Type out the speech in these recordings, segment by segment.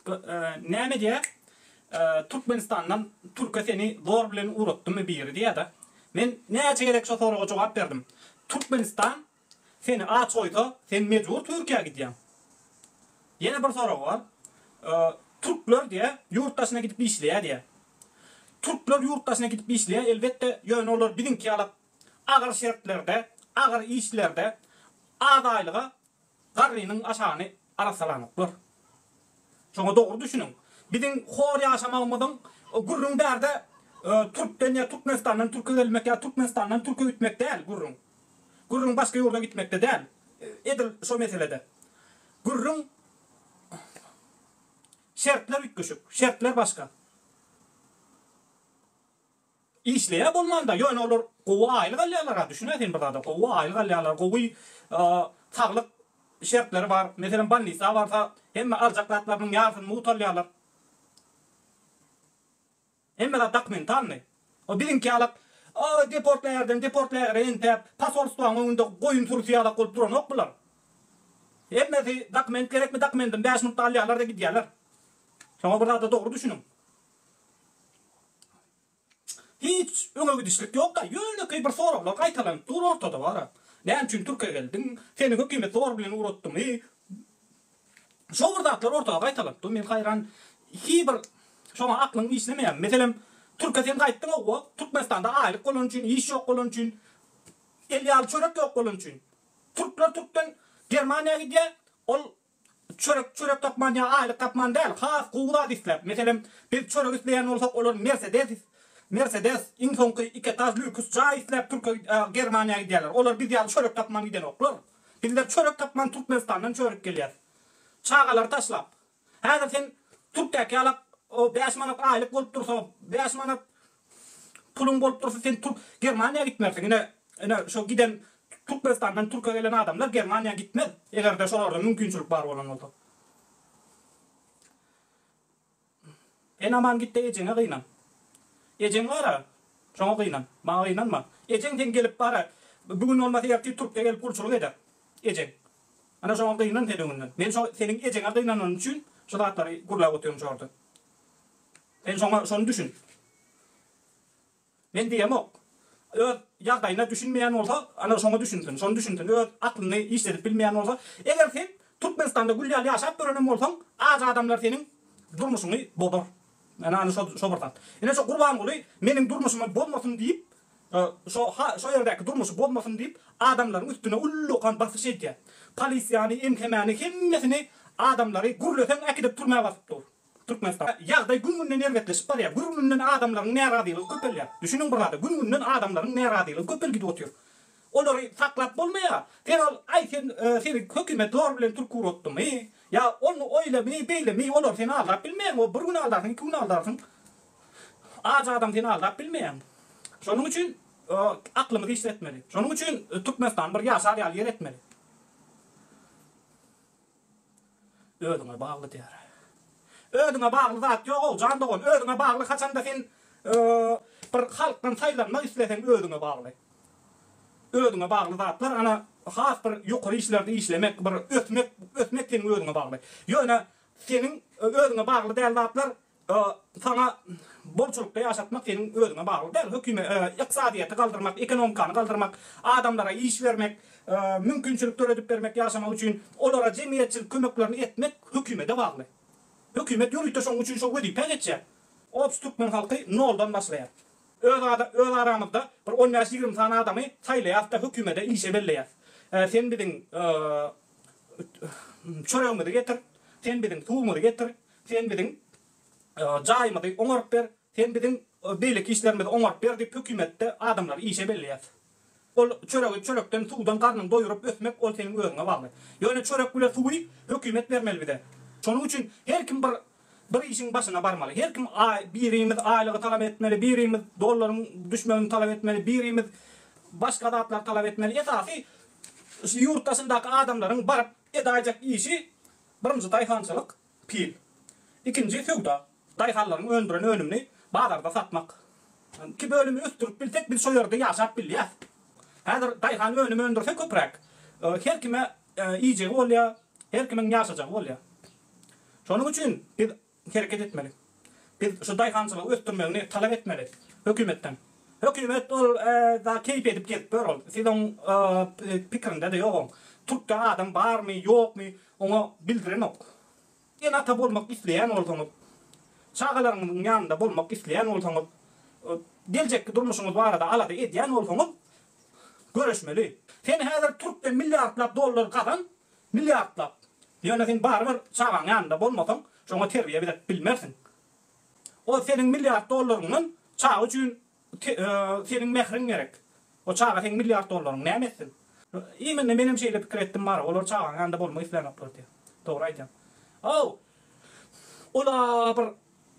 Näme diýýär? Türkmenistandan türke seni zor bilen ugratdymy biri diýýär-de. Men näçe gezek şo soraga jogap berdim. Türkmenistan seni aç goýsa, sen mejbur Türkiýä gidýäň. Ýene bir sorag bar. Türkler diýýär, ýurt daşyna gidip işleýär diýýär. Türkler ýurt daşyna gidip işleýär, elbetde, ýöne olar biziňki ýaly agyr şertlerde, agyr işlerde az aýlyga Garrynyň aşagyny arassalanoklar. Şoňa dogry düşüniň. Biziň hor ýaşamagymyzyň gürrüň bärde türkden ýa Türkmenistandan türke gelmek ýa Türkmenistandan türke gitmek däl gürrüň. Gürrüň başga ýurda gitmekde däl. Edil şo meselede. Gürrüň şertler üýtgeşik. Şertler başga. Işleýär bolmanda ýöne olar gowy aýlyk alýarlar-a düşünä sen bir zada gowy aýlyk alýarlar gowy saglyk şertleri bar meselem bolnisa barsa hemme aljak zatlarynyň ýarsyny mugt alýarlar hemme zat dokumentalnyý o biziňki ýalak deportlaýardan deportlaýara entäp posolstwaň öňünde goýun sürüsi ýalak bolup duranok bular hemmesi dokument gerekmi dokumentini bäş minutda alýarlar-da gidýärler şoňa bir zada dogry düşüniň. Hiç öňe gidişlik ýokda ýönekeý bir soraglar gaýtalanyp dur ortada bara. Näme üçin türke geldiň? Seni hökümet zor bilen ugratdymy? Şo bir zatlar ortada gaýtalanyp dur. Men haýran hi bir şoňa aklyň işlemeýär. Meselem türke sen gaýtdyň howwa Türkmenistanda aýlyk bolany üçin iş ýok bolany üçin el ýaly çörek ýok bolany üçin. Türkler türkden Germaniýa gidýär ol Çörek çörek tapman ýa aýlyk tapman däl, has gowy zat isläp. Meselem, biz çörek isleýän bolsak, olar Mersedes, Mersedes, iň soňky iki etaž lýuks jaý isläp Türke Germaniýa gidýärler. Olar biz ýaly çörek tapman gidenoklar. Bizler çörek tapman Türkmenistandan çörek gelýäs. Çagalary taşlap. Häzir sen Türkdäki ýalak o bäş manat aýlyk bolup dursa, bäş manat Puluň bolup dursa sen Türk Germaniýa gitmersiň ine ine şo giden Türkmenistandan Türke gelen adamlar Germaniýa gitmez egerde şolarda mümkinçilik bar bolan bolsa. Sen aman gitde ejeňe gynan. Ejeň bara şoňa gynan. Maňa gynanma. Ejeň sen gelip bara bu gün bolmasa ertir Türkde gelip gulçulyk eder. Ejeň. Ana şoňa gynan sen öňünden. Men şo seniň ejeňe gynananym üçin şu zatlary gürläp otyryn şorda. Sen şoňa şony düşün. Men diýemok. Öz ýagdaýyna düşünmeýän bolsa, ana şoňa düşünsin, şony düşünsin. Öz aklyny işledip bilmeýän bolsa, eger sen Türkmenistanda gül ýaly ýaşap ýörenem bolsaň, aç adamlar seniň durmuşyňy bozar. Ene ana şo şo bir zat. Ine şo Gurbanguly meniň durmuşymy bozmasyn diýip, şo ha şo ýerdäki durmuşy bozmasyn diýip, adamlaryň üstüne ullakan basyş edýär. Polisiýany, MHM-ni hemmesini adamlary gürleseň äkidip türmä basyp dur. Türkmenistan ýagdaý gün-günden erbetleşip barýar. Gün-günden adamlaryň närazylygy köpelýär. Düşüniň bir zada, gün-günden adamlaryň närazylygy köpel gidip otyr. Olary saklap bolmaýar. Sen ol, aý sen, seni hökümet zor bilen türk ugratdymy, ýa ol oýlemy, beýlemi, olar seni aldap bilmeýär. O bir gün aldarsyň, iki gün aldarsyň. Aç adam seni aldap bilmeýär. Şonuň üçin aklymyzy işletmeli. Şonuň üçin Türkmenistany bir ýaşar ýaly ýer etmeli. Özüňe bagly diýer. Özüňe bagly zat ýog-ow, jan dogan. Özüňe bagly haçanda sen bir halkdan saýlanmak isleseň özüňe bagly. Özüňe bagly zatlar ana has bir ýokary işlerde işlemek, bir ösmek, ösmek seniň özüňe bagly. Ýöne seniň özüňe bagly däl zatlar Saňa bolçulykda ýaşatmak seniň özüňe bagly däl. Höküme ykdysadyýeti galdyrmak, ekonomikany galdyrmak, adamlara iş bermek, mümkinçilik döredip bermek ýaşamak üçin, olara jemgyýetçilik kömeklerini etmek hökümede bagly. Hökümet ýörite şonuň üçin şo wezipä geçýär. Obş türkmen halky noldan başlaýar. Öz öz aramyzda bir on bäş-ýigrimi sany adamy saýlaýas-da hökümede işe belleýäs. Sen biziň çöregimizi getir, sen biziň suwumyzy getir, Sen biziň jaýymyzy oňaryp ber, sen biziň beýleki işlerimizi oňaryp ber diýip hökümetde adamlary işe belleýäs. Ol çöregi çörekden suwdan garnyňy doýuryp ösmek ol seniň özüňe bagly. Ýöne çörek bile suwy hökümet bermeli bize. Şonuň üçin her kim bir bir işiň başyna barmaly. Her kim aý birimiz aýlygy talap etmeli, birimiz dollaryň düşmegini talap etmeli, birimiz başga zatlary talap etmeli. Esasy şu ýurt daşyndaky adamlaryň baryp edäýjek işi Birinji daýhançylyk, pil. Ikinji söwda, daýhanlaryň öndüren önümini bazarda satmak. Iki bölümi ösdürip bilsek biz şo ýerde ýaşap bilýäs. Häzir daýhan önüm öndürse köpräk her kime iýjegi bolýar, her kimiň ýaşajagy bolýar. Şonuň üçin biz hereket etmeli. Biz şu daýhançylygy ösdürmegini talap etmeli hökümetden. Hökümet ol da keýp edip gezip ýör ol. Siz oň pikirinde-de ýok oň. Türkde adam barmy, ýokmy, oňa bildirenok. Ene-ata bolmak isleýän bolsaňyz, çagalaryňyzyň ýanynda bolmak isleýän bolsaňyz, geljekki durmuşyňyz barada alada edýän bolsaňyz, göreşmeli. Sen häzir türkden milliardlap dollar gazan, milliardlap. Ýöne sen barybir çagaň ýanynda bolmasaň, şoňa terbiýe berip bilmersiň. O seniň milliard dollaryňdan çaga üçin seniň mähriň gerek. O çaga seň milliard dollaryňy näme etsin? Imенно menem şeýle pikir etdim bar, olar çagaň ýanynda bolmak islänoklar diýip. Dogry aýdýaň. Ow! Ol-a bir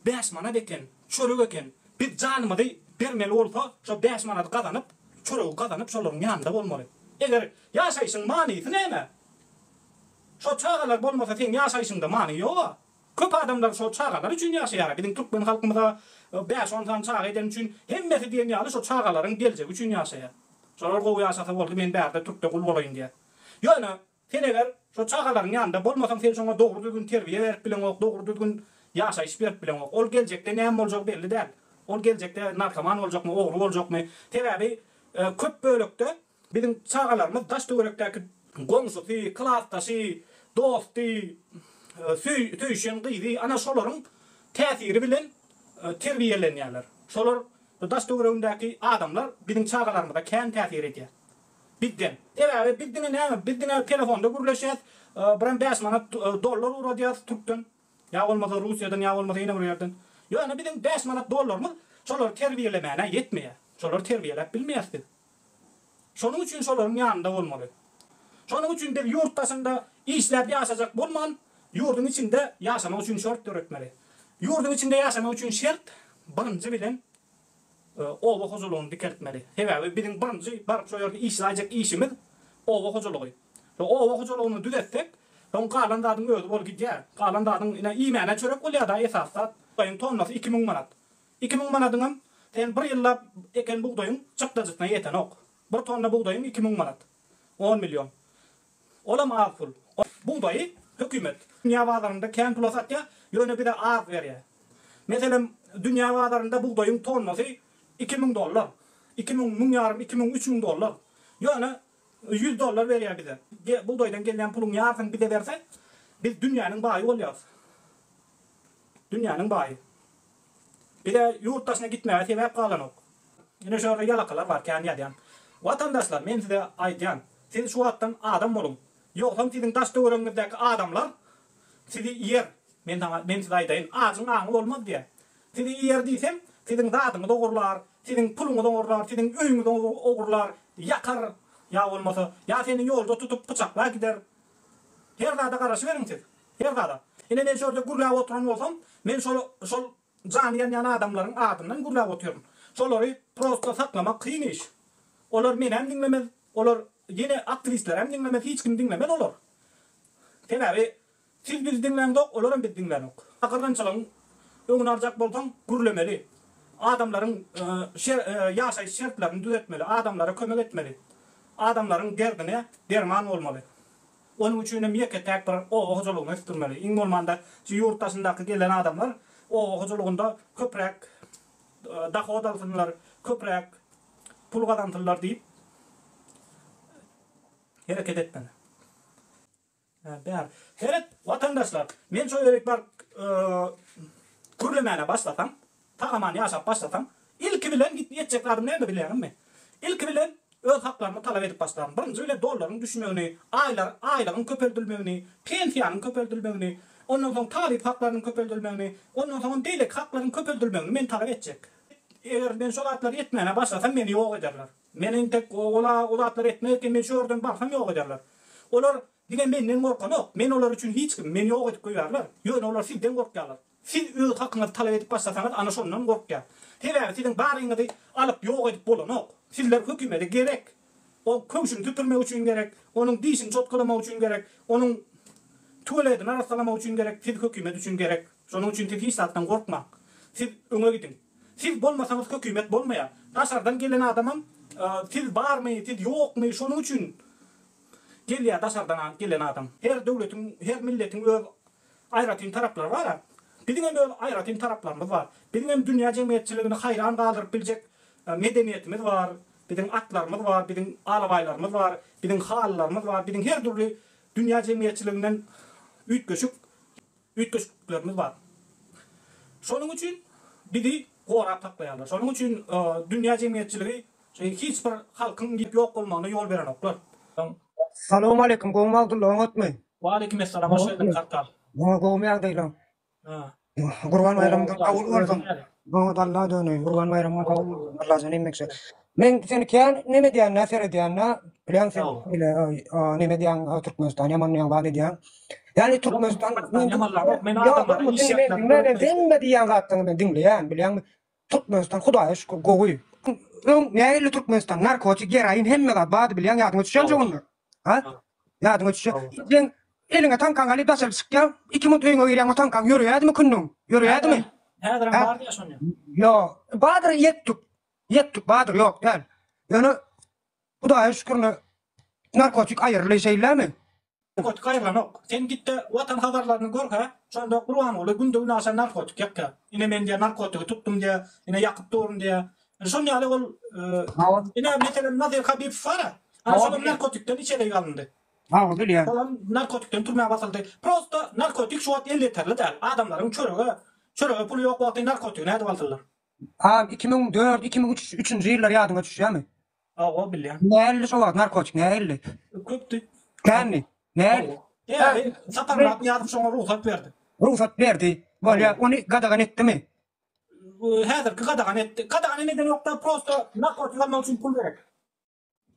bäş manat eken, çörek eken. Biz janymyzy bermeli bolsa, şo bäş manady gazanyp, çöregi gazanyp şolaryň ýanynda bolmaly. Eger ýaşaýşyň manysy näme? Şo çagalar bolmasa seň ýaşaýşyňda many ýog-a. Köp adamlar şo çagalar üçin ýaşaýar. Biziň türkmen halkymyza bäş-on sany çaga edeni üçin hemmesi diýen ýaly şo çagalaryň geljegi üçin ýaşaýar. Şolar gowy ýaşasa boldy men bärde türkde gul bolaýyn diýýär. Ýöne sen eger şo çagalaryň ýanynda bolmasaň sen şoňa dogry düzgün terbiýe berip bileňok, dogry düzgün ýaşaýyş berip bileňok. Ol geljekde näme boljagy belli däl. Ol geljekde narkoman boljakmy, ogry boljakmy? Sebäbi köp bölekde Biziň çagalarymyz daş-töwerekdäki goňşusy, klasdaşy, dosty, söýüşen gyzy, ana şolaryň täsiri bilen terbiýelenýärler. Şolar daş-töweregindäki adamlar biziň çagalarymyza kän täsir edýär. Bizden. Sebäbi biz diňe näme, biz diňe telefonda gürleşýäs, birem bäş manat dollar ugradýas türkden. Ýa bolmasa Russiýadan, ýa bolmasa ýene bir ýerden. Ýöne biziň bäş manat dollarymyz şolary terbiýelemäne ýetmeýär. Şolary terbiýeläp bilmeýäs biz. Şonuň üçin şolaryň ýanynda bolmaly. Şonuň üçin biz ýurt daşynda işläp ýaşajak bolman, ýurduň içinde ýaşamak üçin şert döretmeli. Ýurduň içinde ýaşamak üçin şert birinji bilen oba hojalygyny dikeltmeli. Sebäbi biziň birinji baryp şo ýerde işläýjek işimiz oba hojalygy. Şo oba hojalygyny düzetsek, soň galan zadyň özi bolup gidýär. Galan zadyň ine iýmäne çörek bolýar-da esasy zat. Bugdaýyň tonnasy 2000 manat. 2000 manadyňam sen bir ýyllap eken bugdaýyň çykdajysyna ýetenok. Bir tonna bugdaýyň 2000 manat. On million. Olam az pul. Bugdaýy hökümet dünýä bazarynda kän pula satýar, ýöne bize az berýär. Meselem, dünýä bazarynda bugdaýyň tonnasy 2000 dollar. 2000, müň ýarym, 2000, 3000 dollar. Ýöne 100 dollar berýär bize. Bugdaýdan gelýän puluň ýarysyny bize berse, biz dünýäniň baýy bolýarys. Dünýäniň baýy. Bize ýurt daşyna gitmäge sebäp galanok. Ine şu ýerde ýalakalar bar kän ýazýan. Watandaşlar men size aýdýan, siz şu wagtdan adam boluň. Ýogsam siziň daş töweregiňizdäki adamlar sizi iýer. Men saňa men size aýdaýyn, ajyň aňy bolmaz diýýär. Sizi iýer diýsem, siziň zadyňyzy ogurlar, siziň puluňyzy ogurlar, siziň öýüňizi ogurlar, ýakar, ýa bolmasa, ýa seni ýolda tutup pyçaklar gider. Her zada garaşyberiň siz. Her zada. Ine men şu ýerde gürläp oturan bolsam, men şol şol jany ýanýan adamlaryň adyndan gürläp otyryn. Şolary prosto saklamak kyn iş. Olar menem diňlemez, olar ýene aktiwistlerem diňlemez, hiç kim diňlemez olar. Sebäbi siz bizi diňläňzok, olaram bizi diňlänok. Gyrgynçylygyň öňüni aljak bolsaň gürlemeli. Adamlaryň ýaşaýyş şertlerini düzetmeli, adamlara kömek etmeli. Adamlaryň derdine derman bolmaly. Onuň üçin hem ýeke-täk bir oba hojalygyny ösdürmeli. Iň bolmanda şu ýurt daşyndaky gelen adamlar oba hojalygynda köpräk dohod alsynlar, köpräk pul gazansynlar diýip hereket etmeli. Bär. Seret, watandaşlar, men şo ýerik baryp gürlemäne başlasam, tagaman ýaşap başlasam, ilki bilen git etjek zadym näme bilýäňizmi? Ilki bilen öz haklarymy talap edip başlaryn. Birinji bilen dollaryň düşmegini, aýlar, aýlygyň köpeldilmegini, pensiýanyň köpeldilmegini, ondan soň talyp haklarynyň köpeldilmegini, ondan soňam beýleki haklaryň köpeldilmegini men talap etjek. Eger men şo zatlary etmäne başlasam meni ýok ederler. Men entek ola o zatlary etmek eken men şu ýerden barsam ýok ederler. Olar diňe menden gorkanok. Men olar üçin hiç kim. Meni ýok edip goýarlar. Ýöne olar sizden gorkýarlar. Siz öz hakyňyzy talap edip başlasaňyz ana şondan gorkýar. Sebäbi siziň baryňyzy alyp ýok edip bolanok. Sizler hökümede gerek. O köwşüni süpürmek üçin gerek, onuň dişini çotgalamak üçin gerek, onuň tualedini arassalamak üçin gerek, siz hökümet üçin gerek. Şonuň üçin siz hiç zatdan gorkmaň. Siz öňe gidiň. Siz bolmasaňyz hökümet bolmaýar. Daşardan gelen adamam siz barmy, siz ýokmy şonuň üçin gelýär daşardan gelen adam. Her döwletiň, her milletiň öz. aýratyn taraplary bar-a. Biziň hem öz aýratyn taraplarymyz bar. Biziň hem dünýä jemgyýetçiligini haýran galdyryp biljek medeniýetimiz bar, biziň atlarymyz bar, biziň alabaýlarymyz bar, biziň halylarymyz bar, biziň her dürli dünýä jemgyýetçiliginden üýtgeşik üýtgeşikliklerimiz bar. Şonuň üçin bizi gorap saklaýarlar. Şonuň üçin dünýä jemgyýetçiligi hiç bir halkyň ýok bolmagyna ýol berenoklar. Salowmaleýkim gowmy Abdylla oňatmy? Waleýkim essalam hoş geldiň Kartal. Oňa gowmy ýagdaýlaň? Gurban baýramyňyz kabul bolsun. Oňat Alla döneýin Gurban baýramyňyz kabul bolsun Allajan emmekçe. Men seni kän neme edýän-dä seredýän-dä bilýäň sen ile neme edýäň Türkmenistan ýamanlaýaň zat edýäň. Ýagny Türkmenistan men hemme diýýän zatlaryňy men diňleýän bilýäňmi. Türkmenistan Hudaýa şükür gowy. Öň nähili Türkmenistan narkotik geroin hemme zat bardy bilýäň ýadyňa düşýänje onlar. Ha? Ýadyňa düşýä. Sen eliňe taňkaňy alyp daşary çykýaň, 2 minut öýüňe girýäň o taňkaň ýöreýädimi kündüň? Ýöreýädimi? Häzirem bar diýýä şony. Ýok, bardyr ýetdik. Ýetdik bardyr ýok däl. Ýöne Hudaýa şükürine narkotik aýryldy şeýlemi? Narkotik aýrylanok. Sen gitde Watan habarlaryny gör hä, şonda Gurbanguly günde-günaşa narkotik ýakýar. Ine men diýýär narkotigi tutdum diýýär, ine ýakyp durun diýýär. Ine şon ýaly ol ine meselem Nazir Habibow bar-a, ana şolam narkotikden içerik alyndy. Hawa bilýän. Şolam narkotikden türmä basyldy. Prosta narkotik şu wagt elýeterli däl. Adamlaryň çörege, çörege puly ýok wagty narkotigi nädip alsynlar? A 2004, 2003 üçünji ýyllar ýadyňa düşýärmi? Hawa, bilýän. Nähili şo wagt narkotik nähili? Köpdi. Kändi? Nähili? Sebäbi Saparmyrat Nyýazow şoňa rugsat berdi. Rugsat berdi. Bolýa, ony gadagan etdimi? Häzirki gadagan etdi. Gadagan hem edenokda, prosta narkotik almak üçin pul gerek.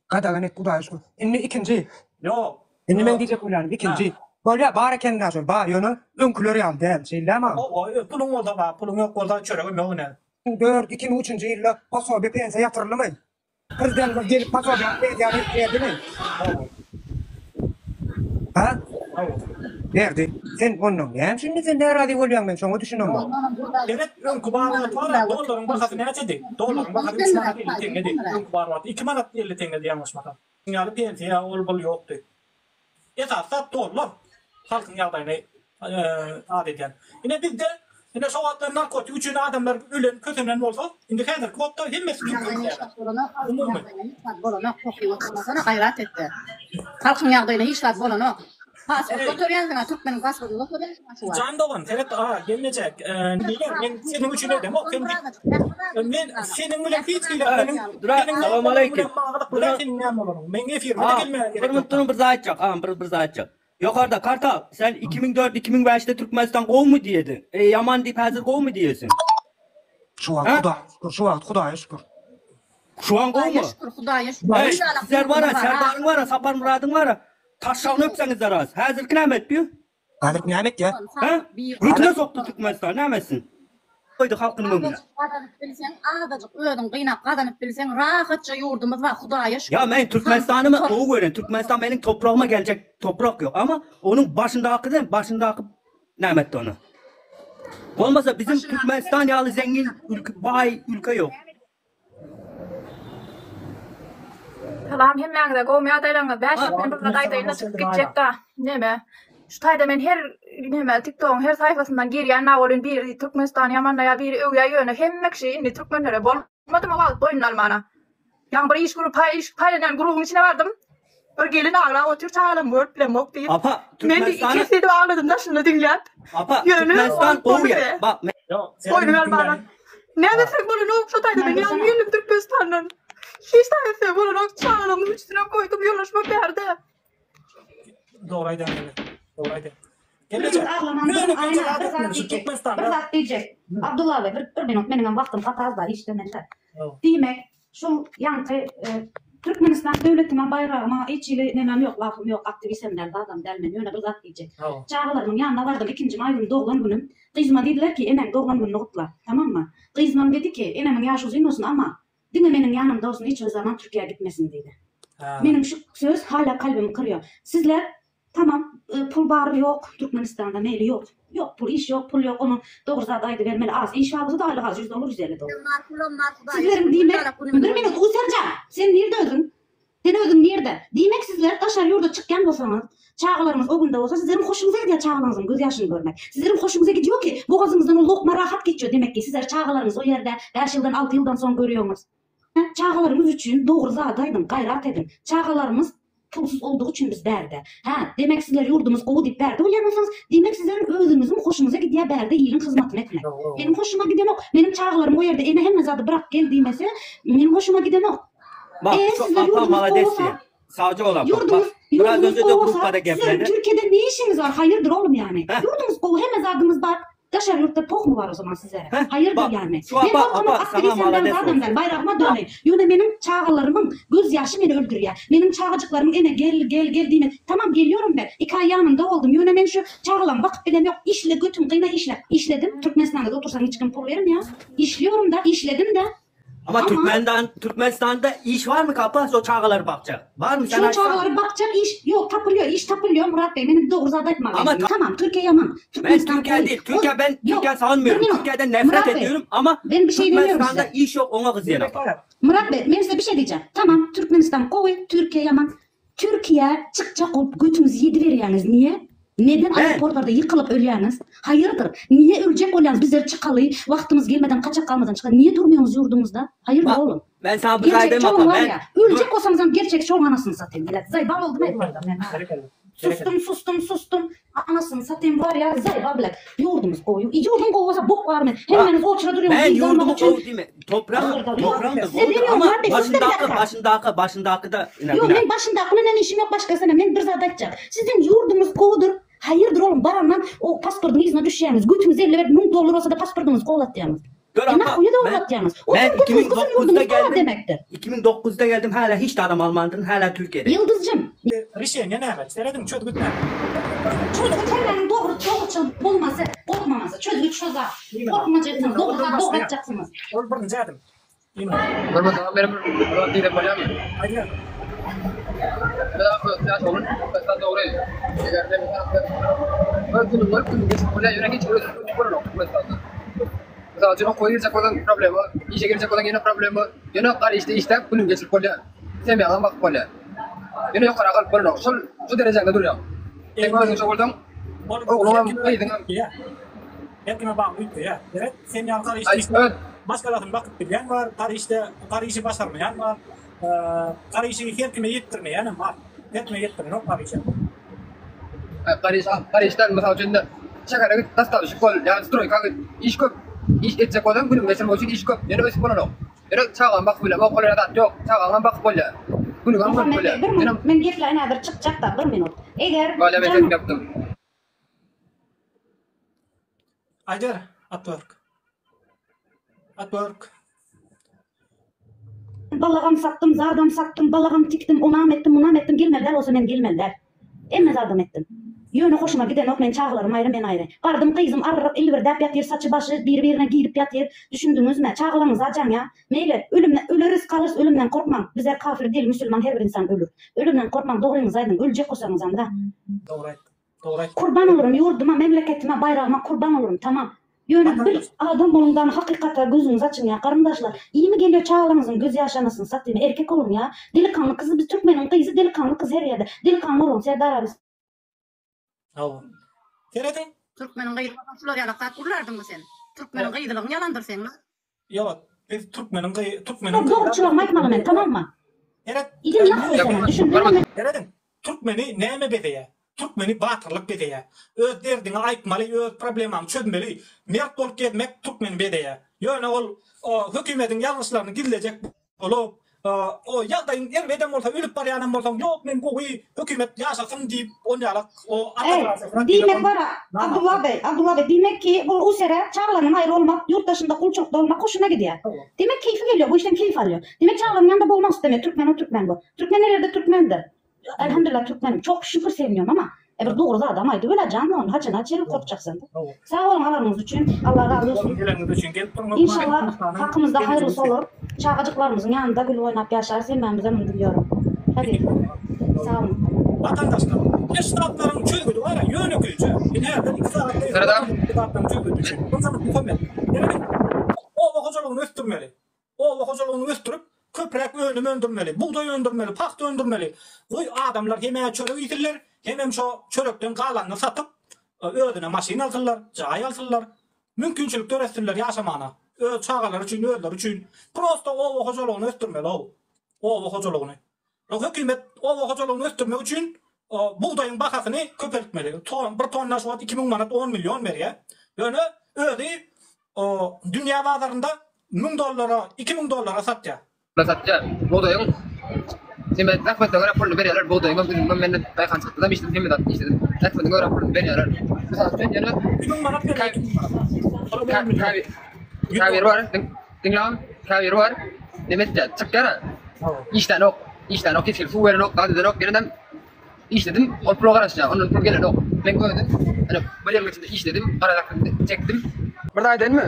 Gadagan etdi Hudaýa şükür. Indi ikinji. Ýok. Indi men diýjek bolýanym ikinji. Bolýa bar eken-dä şol bar ýöne öňküler ýaly däl şeýlemi agam? Hawa, puluň bolsa bar, puluň ýok bolsa çöregem ýok ine. 2004, 2003-nji ýylda posobiýa pensiýa ýatyryldymy? Prezidentimiz gelip posobiýa pensiýany berdimi? Hawa. Ha? Hawa. Berdi. Sen ondan näme üçin indi sen närazy bolýaň men şoňa düşünemok. Seret öňki bar wagty bar dollaryň bahasy näçedi? Dollaryň bahasy 3 manat 50 teňňedi. Öňki bar wagty 2 manat 50 teňňedi ýalňyşmasam. Ýaly pensiýa ol bul ýokdy. Esasy zat dollar. Halkyň ýagdaýyny az edýän. Ine bizde ine şo wagtlar narkotik üçin adamlar ölen kösenen bolsa indi häzirki wagtda hemmesi türkmen Hiç zat bolanok halkyň ýagdaýyna hiç zat bolanok tohyň oturmasana gaýrat etde. Halkyň ýagdaýyna hiç zat bolanok. Pasport göterýänsiň a türkmeniň pasportyny göterýänsiň a şu wagt. Jan dogan seret a gelmejek diýler men seniň üçin edemok sen men seniň bilen hiç hili meniň Durak salam aleýkim. Durak seniň näme bolanyň meň efirime-de gelmäge gerek Bir minut duruň bir zat aýtjak agam bir bir zat aýtjak. Ýokarda Kartal sen 2004 2005-de Türkmenistan gowumy diýediň. E ýaman diýip häzir gowumy diýesiň. Şu wagt Hudaýa şükür şu wagt Hudaýa şükür. Şu an gowumy? Hudaýa şükür Hudaýa şükür. Eý sizler bara Serdaryň bara Saparmyradyň bara taşşagyny öpseňizler az. Häzirki näme etdi? Häzirki näme etýä? Hä? Götüne sokdy Türkmenistany näme etsin? Goýdy halkynyň öňüne. Azajyk gazanyp bilseň, azajyk özüň gynap gazanyp bilseň, rahatja ýurdumyz bar, Hudaýa şükür. Ýa men Türkmenistanymy gowy görýän. Türkmenistan meniň topragyma geljek toprak ýok. Amma onuň başyndaky başyndaky näme etdi ony? Bolmasa bizim Türkmenistan ýaly zengin ülke, baý ülke ýok. Salam hemmäňize gowmy ýagdaýlaryňyz Bäşik men bir zat aýdaýynda çykyp gitjekda neme şu taýda men her neme tiktogyň her saýfasyndan girýän welin biri Türkmenistany ýamanlaýar biri öwýär ýöne hemme kişi indi türkmenlere bolmadymy wagt boýnuna almana ýaňy bir iş gurup iş paýlanýan gurubyň içine bardym bir gelin aglap otyr çagalarym görüp bilemok diýip Apa men Türkmenistany iki edip agladym daşynda diňläp Apa ýöne Türkmenistan gowy ýer bak men Boýnuň almana. Näme etseň bolanok şo taýda men ýaňy geldim Türkmenistandan. Hiç zat etseň bolanok çagalamyň üstüne goýdum ýolaşma bärde. Dogry aýdýaň ene. Dogry aýdýaň. Bir Gelneje, minut aglaman ýöne duruň penjere Aýna bir adyp zat şu diýjek. Bir Türkmenistanda zat diýjek. Abdulla abi bir bir minut meniňem wagtym gaty azda işde mende. Diýmek şul ýaňky Türkmenistan döwletime baýragyma hiç hili nemem ýok lafym ýok aktiwisem däl zadam däl men ýöne bir zat diýjek. Çagalarymyň ýanyna bardym ikinji maý güni doglan günüm gyzyma diýdiler ki eneň doglan gününi gutla tamammy gyzymam dedi ki enemiň ýaşy uzyn bolsun amma diňe meniň ýanymda bolsun hiç bir zaman Türkiýä gitmesin diýdi. Meniň şu söz hala kalbimi kyrýar. Sizler Tamam pul bar ýok Türkmenistanda meýli ýok ýok pul iş ýok pul ýok ony dogry zat aýdybermeli az iş bar bolsada aýlyk az ýüz dollar 150 dollar Sizleriň diýmek bir minut Userjan sen nirde özüň? Sen özüň nirde? Diýmek sizler daşary ýurda çykýan bolsaňyz, çagalaryňyz o günde bolsa sizleriň hoşuňyza gidýär çagalaryňyzyň göz ýaşyny görmek. Sizleriň hoşuňyza gidýor ki, bogazyňyzdan o lokma rahat geçýor demek ki sizler çagalaryňyzy o ýerde bäş ýyldan alty ýyldan soň görýoňyz. Çagalaryňyz üçin dogry zady aýdyň, gaýrat ediň. Çagalarymyz pulsuz boldugy üçin biz bärde. Hä, demek sizler ýurdumyz gowy diýip bärde bolýan bolsaňyz, diýmek sizleriň özüňiziň hoşuňyza gidýär bärde iliň hyzmatyny etmek. Meniň hoşuma gidenok. Meniň çagalarym o ýerde ene hemme zady bırak gel diýmese, meniň hoşuma gidenok. Bak Eger şu sizler apa ýurduňyz malades gowy bolsa, diýen. Sagja bol apa. Bak ýurduňyz biraz ýurduňyz önce de gowy bolsa, gruppada sizleriň gepledi. Türkiýede ne işiňiz bar? Haýyrdyr oglum ýany. Heh. Ýurduňyz gowy, hemme zadyňyz bar. Daşary ýurtda poh mu bar o zaman sizlere? Heh. Haýyrdyr Bak ýany. şu Men apa gorkamok, apa sana aktiwistem däl, malades zadam bolsun. däl, baýragyma döneýin. Ýöne meniň çagalarymyň göz ýaşy meni öldürýär. Meniň çagajyklarymyň ene gel, gel, gel diýme. Tamam gelýorum ben. Iki aý ýanynda boldum. Ýöne men şu çagalarymy bakyp bilem ýok. Işle götüň gyna işle. Işledim. Türkmenistanda-da otursaň hiç kim pul bermeýär. Işliyorum da, işledim-de. Ama Ama Türkmenden Türkmenistanda iş var mı kapa şo çagalar bakjak? Var mı sen Şo aýtsana. çagalary bakjak iş ýok tapylýar iş tapylýar Murat Bey meniň dogry zat aýtmaly Ama geldim. Tamam Türkiye ýaman ben Türkmenistan Türkiye gowy. değil. Ol Türkiye ben ýok Türkiye bir savunmuyorum. minut Türkiye'den nefret Murat Bey ediyorum ama ben bir şey demiyorum Türkmenistan'da size. iş yok ona kızıyor apa. Murat Bey men size bir şey diýjek. Tamam Türkmenistan gowy Türkiye ýaman. Türkiýä çykjak bolup götüňizi ýediberýäňiz niýe? Neden Ben aeroportlarda ýykylyp ölýäňiz? Haýyrdyr? Niýe öljek bolýaňyz bizler çykaly wagtymyz gelmeden kaçak galmadan çykaly niýe durmaýaňyz ýurduňyzda? Haýyrdyr bak oglum? ben sana bir Gerçek aýdayım çoluň apa var ben ýa dur öljek bolsaňyzam gerçek çoluň anasyny satayyn bilet zaýbal boldum aý bulardan men Sustum sustum sustum anasyny satayyn var ýa zaýbal bilet ýurdumyz gowy ýurduň gowy bolsa bok barmy Bak hemmäňiz oçura durýaňyz ben wiza almak yurdumu üçin gowy diýme. Toprağım toprağım da Size gowudyr demiyorum ama Murat Bey sus da bir başyndaky dakika. başyndaky başyndaky da ine Ýok günä. men başyndakynyň işim ýok başgasyna men bir zat aýtjak. Siziň ýurduňyz gowudyr. Haýyrdyr oglum barandan o pasportyň yzyna düşýäňiz. Götüňizi elle berip 1000 dollar bolsada pasportyňyzy gowlatýaňyz. Dur E apa nahuýa ben dogratýaňyz. ben Oturyp götüňiz gysyr 2009'da ýurduňyz bar geldim. demekdir. 2009'da geldim hala hiç de adam almadın hala Türkiye'deyim. Ýyldyzjym. Rişeniýe näme? Serediň çözgüt näme? Çözgüt hemmäniň dogry dogruçyl bolmasy, gorkmamasy. Çözgüt şo zat. Gorkmajaksyňyz, dogry zat dogry aýtjaksyňyz. Ol birinji ädim. Hormat agam benim bir zat diýsem bolýarmy? Aýdyber. Hormat agam ýaş oglan Türkmenistan dogry. Eger-de mysal üçin bir günüň bir günüň geçip bolýar ýöne hiç bir ösüp bolanok Türkmenistanda. Mysal üçin okuwa girjek bolsaň problema, işe girjek bolsaň ýene problema, ýöne gar işde işläp günüňi geçirip bolýar. Semýaňam bakyp bolýar. Ýöne ýokary galyp bolanok. Şol şu derejäňde durýaň. Sen özüň şo bolsaň ogluňam gyzyňam. Her kime bagly üýtgeýär. Seret, sen ýaly gar işde işläp, maşgalasyny bakyp bilýän bar, gar işde gar işi başarmaýan bar. Gar işi her kime ýetdirmeýänem bar. Her kime ýetdirenok gar işi. Gar iş, gar işden mysal üçin şähere git, dastavşik bol, ýa stroýka git. Iş köp. Iş etjek bolsaň, günüňi geçirmek üçin iş köp. Ýöne ösüp bolanok. Ýöne çagaňy bakyp bilemok, ol ýerde zat ýok. Çagaňam bakyp bolýar. Günüňem görüp Muhammet bolýar. bey, bir minut, men gepläýin häzir çykjak-da, bir minut. Eger Bolýa men jan sesimi ýapdym. Aýder, at work. At work. Balagam satdym, zadam satdym, balagam tikdim, onam etdim, munam etdim, gelmeli däl bolsa men gelmeli däl. Hemme zadam etdim. Ýöne hoşuma gidenok, men çagalarym aýry, men aýry. Bardym, gyzym arryk, ilbirdäp ýatyr, saçy başy biri-birine girip ýatyr. Düşündiňizmi? Çagalaryňyzy ajaň ýa. Meýli, ölümden, öleris, galarys, ölümden korkmaň. Bizler kafir däl, musulman her bir insan ölür. Ölümden korkmaň, dogryňyzy aýdyň, öljek bolsaňyzam-da. Dogry aýtdyň. Dogry aýtdyň. Kurban olurum ýurduma, memleketime, baýragyma kurban olurum, tamam. Ýöne bir adam boluňdan hakykata gözüňizi açyň ýa garyndaşlar. Imi gelýär çagalaryňyzyň göz ýaşy anasyny satyn erkek boluň ýa. Delikanly kyzy biz türkmeniň gyzy delikanly kyz her ýerde. Delikanly boluň Serdar abi. Hawa. Serediň. Türkmeniň gyzy bolsaň şular ýalak zat gürlärdiňmi sen? Türkmeniň gyzylygyň ýalandyr seň. Ýok, biz türkmeniň gyzy, türkmeniň gyzy. Dogruçylygymy aýtmaly men, tamammy? Seret. Idin nasıl sen, düşündiňmi? Serediň, türkmeni näme bezeýär? Türkmeni batyrlyk bezeýär. Öz derdiňi aýtmaly, öz problemaňy çözmeli. Mert bolup gezmek türkmeni bezeýär. Ýöne ol hökümediň ýalňyşlaryny gizlejek bolup, o ýagdaýyň erbedem bolsa, ölüp barýanam bolsaň, ýok men gowy, hökümet ýaşasyn diýip, onýalak o Eý, diýmek bar-a, Abdulla beý, Abdulla beý, diýmek ki, bu usere çagalarynyň aýry bolmak, ýurt daşynda gulçulykda bolmak hoşuna gidýär. Diýmek keýfi gelýär, bu işden keýp alýar. Diýmek çagalarynyň ýanynda bolmak islemeýär, türkmen o türkmen bu. Türkmen her ýerde türkmendir. Elhamdülillah türkmenim. Çok şükür seviniyorum ama e bir dogry zadam aýdyp öle jan ony haçan açyryp korkjaksyň. Sag boluň alanyňyz üçin. Allah razy bolsun. Geleniňiz üçin gelip duruň. Inşallah hakymyzda haýyrlysy bolar. Çagajyklarymyzyň ýanynda gülüp oýnap ýaşarys hemmämizem muny diliyorum. Hadi. Sag boluň. Watandaşlar, şu zatlaryň çözgüdi bar-a, ýönekeýje. Men häzir iki sagatda şu zatlaryň çözgüdi üçin. Muhammet, oba hojalygyny ösdürmeli. Oba hojalygyny ösdürip, köp. Köpräk önüm öndürmeli, bugdaý öndürmeli, pagta öndürmeli. Goý adamlar hem-ä çörek iýsinler, hemem şo çörekden galanyny satyp, özüne maşyn alsynlar, jaý alsynlar. Mümkinçilik döretsinler ýaşamana. Öz çagalary üçin, özleri üçin. Prosto oba hojalygyny ösdürmeli-ow. Oba hojalygyny. Hökümet oba hojalygyny ösdürmek üçin bugdaýyň bahasyny köpeltmeli. Ton, bir tonna şu wagt 2000 manat 10 million berýär. Ýöne özi dünýä bazarynda 1000 dollara, 2000 dollara satýar. Satýar. Bugdaýyň Hemme zähmetine görä puluny berýärler. Bugdaýyňam, üzümiňem menden daýhançylykdam işledim, hemme zatda işledim. Zähmetine görä puluny berýärler. Mysal üçin ýöne 2000 manat berýär, 2000 manat. Olam 10 million. Käbiri bar, diňläň, käbiri bar, neme etýär, çykýar-a, işlänok, işlänok, hiç hili suw berenok, gaz edenok, ýenenem işledim, ol pula garaşýar, ondan pul gelenok. Men özüm, ine, bir ýylyň içinde işledim, gara zähmetimi çekdim. Bir zat aýdaýynmy?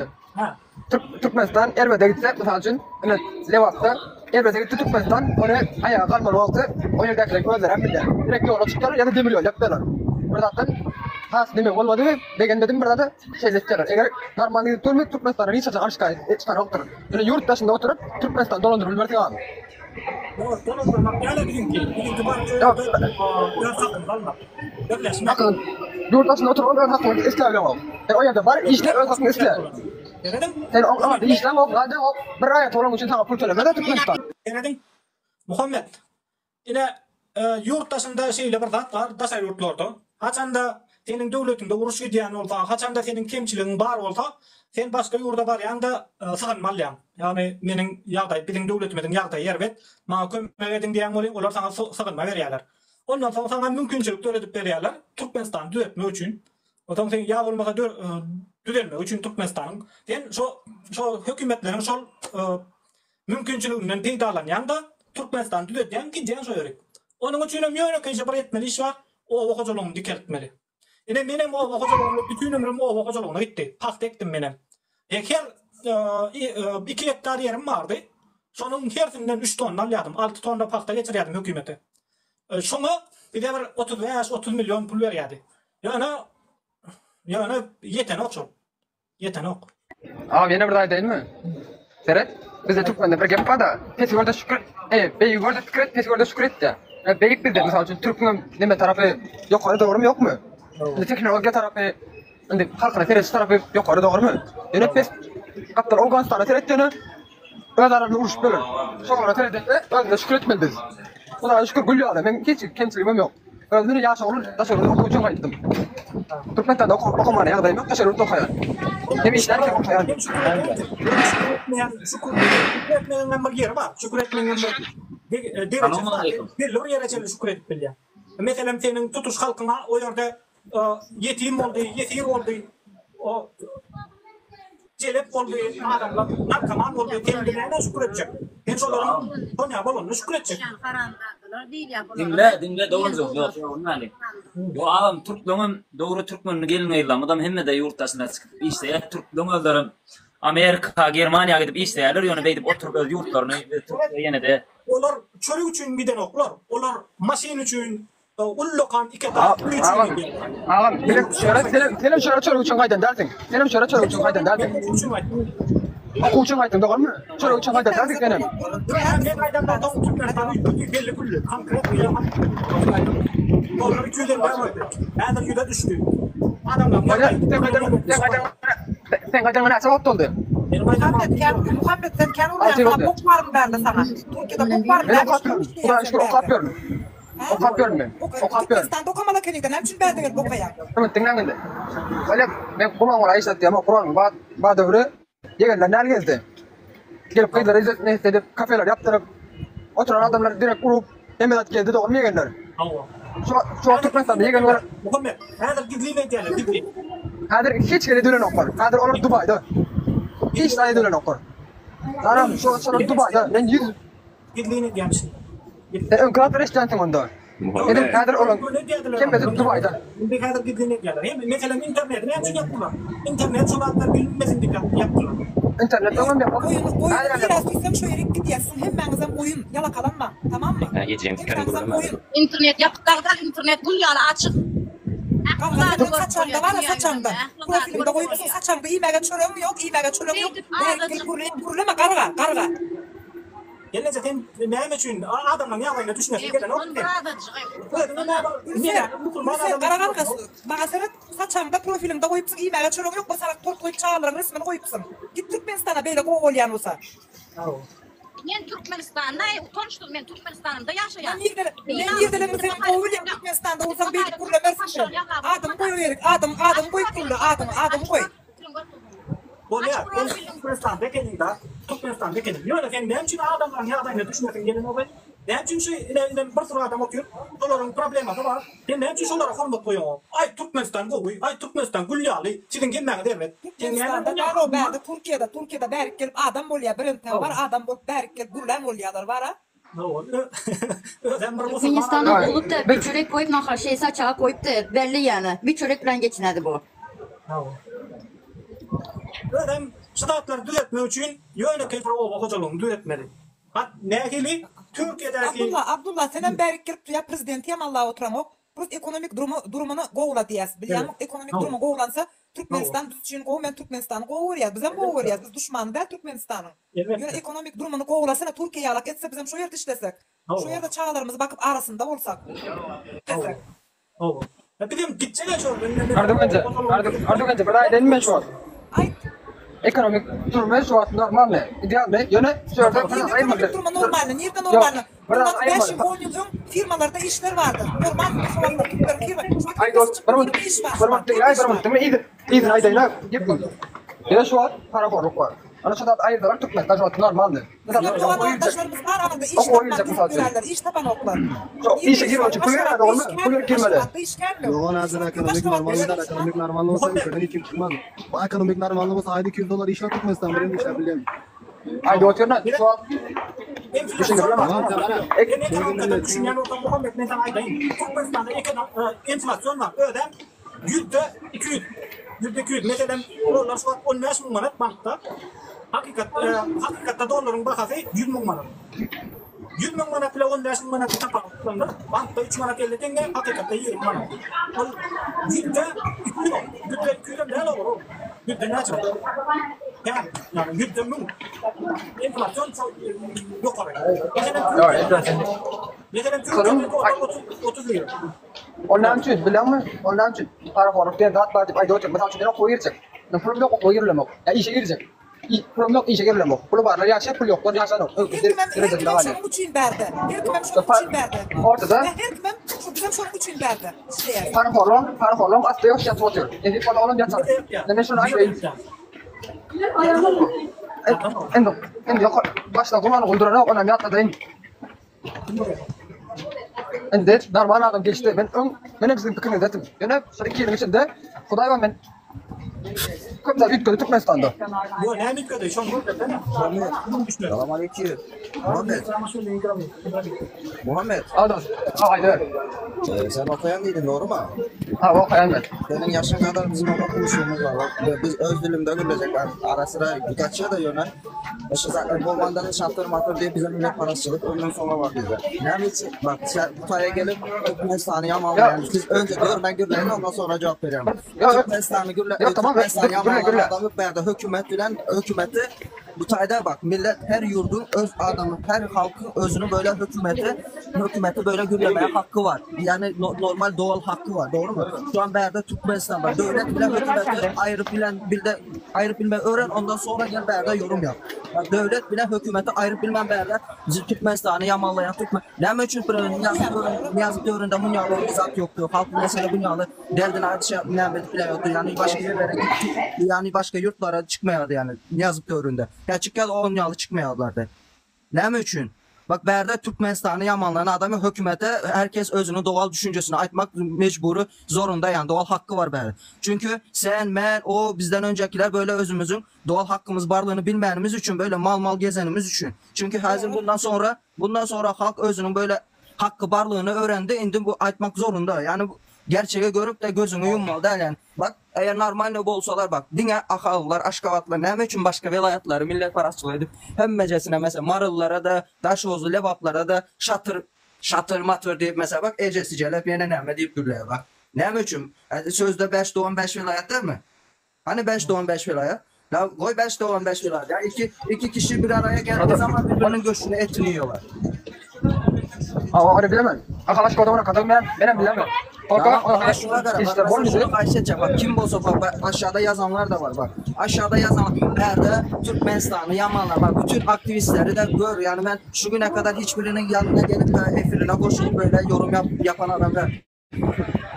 Türkmenistan erbede gitse, mysal üçin, ine, Lebapda erbede gitdi Türkmenistan, ony aýaga galmaly wagty o ýerdäkileriň özleri hem bilýär. Direkt ýola çykýarlar ýa-da demir ýol ýapýarlar. Bir zatdan has neme bolmady, begenmedim bir zada. Şeýle etýärler. Eger normal gidip durmy Türkmenistana hiç haçan alyş çykanokdyr. Ýöne ýurt daşynda oturyp Türkmenistany dolandyryp bilmersiň agam. Ýok, dolandyrmak däl-ä biziňki. Biziňki baryp öz hakyňyzy almak. Birleşmek. Hakyň. Ýurt daşynda oturyp öz hakyňy isläp bileňok. Sen o ýerde bar, işle öz hakyňy isle. Serediň. Sen o ýerde işläňok, gadeňok, bir raýat bolanyň üçin saňa pul tölemez-ä Türkmenistan. Serediň. Muhammet, Ine, ýurt daşynda şeýle bir zat bar, daşary ýurtlarda, haçanda seniň döwletiňde uruş gidýän bolsa, haçanda seniň kemçiligiň bar bolsa, sen başga ýurda barýaň-da, sygynma alýaň. Ýagny meniň ýagdaý, biziň döwletimiziň ýagdaýy erbet, maňa kömek ediň diýýäň welin, olar saňa sygynma berýärler. Ondan soň saňa mümkinçilik döredip berýärler, Türkmenistany düzetmek üçin. Onsoň sen ýa bolmasa düzelmegi üçin Türkmenistanyň. Sen şo şo hökümetleriň şol Mümkinçiliginden peýdalanýaň-da, Türkmenistany düzedýäň, gidýäň şo ýerik. Onuň üçinem ýönekeýje bir etmeli iş bar, oba hojalygyny dikeltmeli. Ine, menem oba hojalygyny, bütin ömrüm oba hojalygyna gitdi. Pagta ekdim menem. E, her iki gektar ýerim bardy. Şonuň hersinden üç tonna alýardym. Alty tonna pagta geçirýärdim hökümete. Şoňa bize bir 35, 30 million pul berýärdi. Ýöne, ýöne ýetenok şol. Ýetenok. Agam ýene bir zat aýdaýynmy? Seret, bizde türkmende bir gep barda, pesi görde şükür, e, beýigi görde pikir et, pesi görde şükür et diýýär. E, beýik bizde, mysal üçin, türküňem neme tarapy ýokary dogrymy ýokmy? Indi tehnologiýa tarapy, indi halkyna serediş tarapy ýokary dogrymy? Ýöne pes gapdal Owganystana seret ýöne öz aralarynda uruşyp ýörler. Şolara seredende özümize şükür etmeli biz. Hudaýa şükür gül ýaly, meň hiç kemçiligimem ýok. Özüm ýaş oglan daşary ýurda okuw üçin gaýtdym. Türkmenistanda okamana ýagdaýym ýok, daşary ýurtda okaýan. Hem işlän hem okaýan. Şükür etmegiň bir ýeri bar. Şükür etmegiň bir derejesi bar. Belli bir ýere çenli şükür edip bilýär. Meselem, seniň tutuş halkyň o ýerde Ýetim boldy, ýesir boldy, o jelep boldy, adamlar narkoman boldy, sen indi nämä şükür etjek? Sen şolaryň şonýa bolanyna şükür etjek. Diňle, diňle doganjygym, ýok, ýok, Ýok, agam, türkleňem, dogry türkmenli gelin-gyzlarymyzam hemme-de ýurt daşyna çykyp işleýär, türkleň özlerem Amerika, Germaniýa gidip işleýärler, ýöne beýdip oturyp öz ýurtlaryny biz türkler ýene-de. Olar çörek üçin gidenoklar, olar maşyn üçin, Ullakan iki etap uly üçin gidýär. Agam, senem şöhrat, senem, senem şöhrat çörek üçin gaýdan dälsiň. Senem şöhrat çörek üçin gaýdan dälsiň. Men üçin gaýtdym. Okuw üçin gaýtdyň, dogrymy? Çörek üçin gaýdan dälsiň senem. Men gaýdamdan soň Türkmenistan üýtgedi, belli külli. Konkret Dollar 250 boldy. Häzir ýüze düşdi. Adamlar Sen gaýdan, sen gaýdan, sen gaýdan näçe wagt boldy? Muhammet kän, Muhammet sen kän urýaň, saňa bok barmy bärde saňa? Türkiýede bok barmy? Men okap ýörün. Hudaýa şükür okap ýörün. Okap ýörün men. Okap ýörün. Türkmenistanda okamaly ekeniňdä näme üçin bärde gelip okaýaň? Ömüt diňläň indi. Bolýa men Gurbanguly aýyşat diýemok Gurbanguly ba ba döwri ýegenler näl gezdi. Gelip gyzlara izzet nesip edip kafeler ýapdyryp oturan adamlary direkt urup hemme zat gezdi dogrymy ýegenler. Hawa. Şu şu wagt Türkmenistanda ýegen bolup. Muhammet häzir gizlin edýärler gizlin. Häzir hiç hili dölenoklar. Häzir olar Dubaýda. Hiç zada dölenoklar. Salam şu wagt şolar Dubaýda. Men 100 Gizlin edýämişin. Sen öňki zatlar eşidänsiň onda. Edil häzir olaň hemmesi Dubaýda. Indi häzir gizlin edýärler. Hem meselem interneti näme üçin ýapdylar? Internet şo zatlar bilinmesin diýip ýapdylar. Internet öňem ýapyk. Goýun goýun nirä sürsem şo ýerik gidýär siziň hemmäňizem goýun ýalakalanmaň tamammy hemmäňizem goýun. Internet ýapyk dagy dal internet gül ýaly açyk. Garga sen saçaňda bar saçaňda profiliňde goýupsyň saçaňda iýmäge çöregiň ýok iýmäge çöregiň ýok bärik gelip gürleme garga garga. Gelneje sen näme üçin adamlaryň ýagdaýyna düşünesiň gelenok sen. Özüňe näme Gülser, Gülser gara garga maňa seret saçaňda profiliňde goýupsyň iýmäge çöregiň ýok bir salak tort goýup çagalaryň resmini goýupsyň. Git Türkmenistana beýle gowy bolýan bolsa. Men Türkmenistanda utançsyz men Türkmenistanymda ýaşaýan. Men nirdeligimi sen gowy bilýäň Türkmenistanda bolsaň beýdip gürlemersiň sen. Adyňy goýawerik adyň adyňy goýup gürle adyňy adyňy goý. Bolýar, ol Türkmenistanda ekeniň-da, Türkmenistanda ekeniň. Ýöne sen näme üçin adamlaryň ýagdaýyna düşünesiň gelenok ey? Näme üçin şu ine ine bir sürü adam otyr, şolaryň problemasy bar. Sen näme üçin şolara hormat goýaňok? Aý Türkmenistan gowy, aý Türkmenistan gül ýaly, siziň hemmäňiz erbet. Sen näme Türkmenistanda däl o bärde Türkiýede, Türkiýede bärik gelip adam bolýar, bir entegi bar adam bolup bärik gelip gürlän bolýarlar bar-a. Özem bir musulman Türkmenistanda bolup-da bir çörek goýup nahar şeý saçaga goýupdy belli ýany bir çörek bilen geçinedi bu. Özem şu zatlary düzetmek üçin ýönekeý bir oba hojalygyny düzetmeli. Hat nähili Türkiýedäki Abdulla Abdulla senem bärik gelip ýa prezidenti ýamanlap oturaňok Rus ekonomik durumy durumyny gowula diýýäs bilýäňmi ekonomik durumy gowulansa Türkmenistan biz üçin gowy men Türkmenistany gowy görýäs bizem gowy görýäs biz duşmany däl Türkmenistanyň ýöne ekonomik durumyny gowulasana Türkiýe ýalak etse bizem şo ýerde işlesek şo ýerde çagalarymyzy bakyp arasynda bolsak. Bizem gitjek-ä şo Arzuw enje, Arzuw, Arzuw enje bir aýdaýyn men şu wagt. Aýt. Ekonomik durumy şu wagt normalny, idealny, ýöne şu ýerde bir Nirde ekonomik durumy normalny, nirde normalny? Bundan 5 ýyl, 10 ýyl öň firmalarda işler bardy. Normal şu wagtlar türkleriň firma, şu wagt Aý dost, bir minut, iş bar. bir minut diňläý, bir minut diňle, yzy, yzyny aýdaýyn-a, gep Ýöne şu wagt parahorluk bar. Ana şu zat aýyrsalar Türkmenistan şu wagt normalny. Bizem dogan garyndaşlarymyz bar alanda iş tapman gezip ýörerler, iş tapanoklar. Ýok, işe girmek üçin pul gerek dogrymy? Pul gerek girmeli. Ýok, hazir ekonomik normal däl, ekonomik normal bolsa ülkeden hiç kim çykmaz. Bu ekonomik normal bolsa aýda 200 dollar işläp Türkmenistan bir ýerde işläp bilýän. Aýdyp otyryn-a, şu wagt Inflýasion bar. Men ekonomikadan düşünýän bolsam Muhammet men saňa aýdaýyn. Türkmenistanda inflýasion bar. Özem 200%. 200%. Meselem, dollar şu wagt 15 müň manat bankda. Hakykat, hakykatda dollaryň bahasy 100 müň manat. 100 müň manat bilen 15 müň manatyň tapawutlandyr. Bankda 3 manat 50 teňňe, hakykatda 20 manat. Ol ýüzde 200 ol. Ýüzde 200 hem däl ol. Ýüzde näçe? Kän, ýagny ýüzde 1000. Inflýasion şol ýokary. Meselem, Meselem, Türkiýede dollar 30 30 lira. Ol näme üçin bilýäňmi? Ol näme üçin? Parahorluk diýen zat bar diýip aýdyp otyr. Mysal üçin men okuwa girjek. Men pulum ýok okuwa girilemok. Ýa işe girjek. Pulum ýok işe girilemok. Puly barlar ýaşaýar, pul ýoklar ýaşanok. Her kimem, her kimem şonuň üçin bärde. Her kimem şonuň üçin bärde. Ortada. Her kimem şu bizem şonuň üçin bärde işleýäs. Parahorlaň, parahorlaň asty ýok ýatyp otyr. Nesip bolsa olam ýatar. Indi men şuny aýdaýyn. Indi, indi ýokary başda gurhany gulduranok, onam ýatladaýyn. Indi normal adam geçdi. Men öň men hem siziň pikiriňizde etdim. Ýöne şu iki ýylyň içinde Hudaý bar men köp zat üýtgedi Türkmenistanda. Ýo näme üýtgedi? Şony görkezsene. Salam aleyküm. Muhammed. Muhammed. Adam, ha aýdyber. Ee, sen okaýan diýdiň, dogrymy? Ha, okaýan men. Seniň ýaşyň kadar bizim okumuşlygymyz bar. Bak, Biz öz dilimde gürlejek. Ara sıra gaçýar da ýöne. Şu zatlar bolmanda da şatyr matyr diýip bize millet parasçylyk ondan soňra bar bizde. Näme üçin? Bak sen bu taýa gelip Türkmenistany ýamanlaýan. Siz önce dur ben gürleýin ondan sonra cevap berýän. Türkmenistany gürle Ýok tamam Türkmenistany gürle ýamanlan gürle. adamy bärde hökümet bilen hökümeti bu taýda bak millet her ýurduň öz adamy her halkyň özüni böyle hökümeti hökümeti böyle gürlemeye hakkı var. Yani no, normal doğal hakkı var. Doğru mu? Şu an bärde Türkmenistan var. Döwlet bilen hökümeti aýryp bilen bilde Aýryp bilme öwren ondan sonra gel bärde yorum ýap. Döwlet bilen hökümeti aýryp bilmän bärde bizi Türkmenistany ýamanlaýan türkmen näme üçin bir Nyýazow döwründe Nyýazow döwründe munýaly bir zat ýokdy halk mesele bunýaly derdini aýdyşa näme edip bilen ýokdy ýagny başga ýerlere gidip ýagny başga ýurtlara çykmaýardy ýagny Nyýazow döwründe ýa çykýardy onýaly çykmaýarlardy. Näme üçin? Bak bärde Türkmenistany ýamanlan adamy hökümete herkes özüniň dogal düşünjesini aýtmak mejbury zorunda ýani dogal hakky bar bärde. Çünki sen men o bizden önjekiler böyle özümiziň dogal hakkymyz barlygyny bilmänimiz üçin böyle mal mal gezenimiz üçin. Çünki häzir bundan sonra bundan sonra halk özüniň böyle hakky barlygyny öwrendi indi bu aýtmak zorunda ýani gerçege görüp de gözüňi ýummaly däl ýani. Bak eger normalny bolsalar bak diňe ahallylar aşgabatlylar näme üçin başga welaýatlary milletparazçylyk edip hemmejesine meselem marylylara-da daşoguzly lebaplara-da şatyr şatyr matyr diýip meselem bak ejesi jelep ýene näme diýip gürleýär bak näme üçin sözde bäş dogan bäş welaýat dälmi hany bäş dogan bäş welaýat. Ya koy 5 dogan 5 vilayet. Ya iki, iki kişi bir araya geldiği zaman birbirinin göğsüne etini yiyorlar. Ha, ony bilemem. Arkadaş kodamına kadar men menem bilemem. Ya bak, şuna göre, bak, mesela şunu Ayşe bak kim bolsa bak, bak aşağıda yazanlar da var bak. Aşağıda yazan nerede Türkmenistan'ı yamanlar bak bütün aktivistleri de gör yani ben şu güne kadar hiçbirinin yanına gelip de efirine koşulup böyle yorum yap, yapan adam da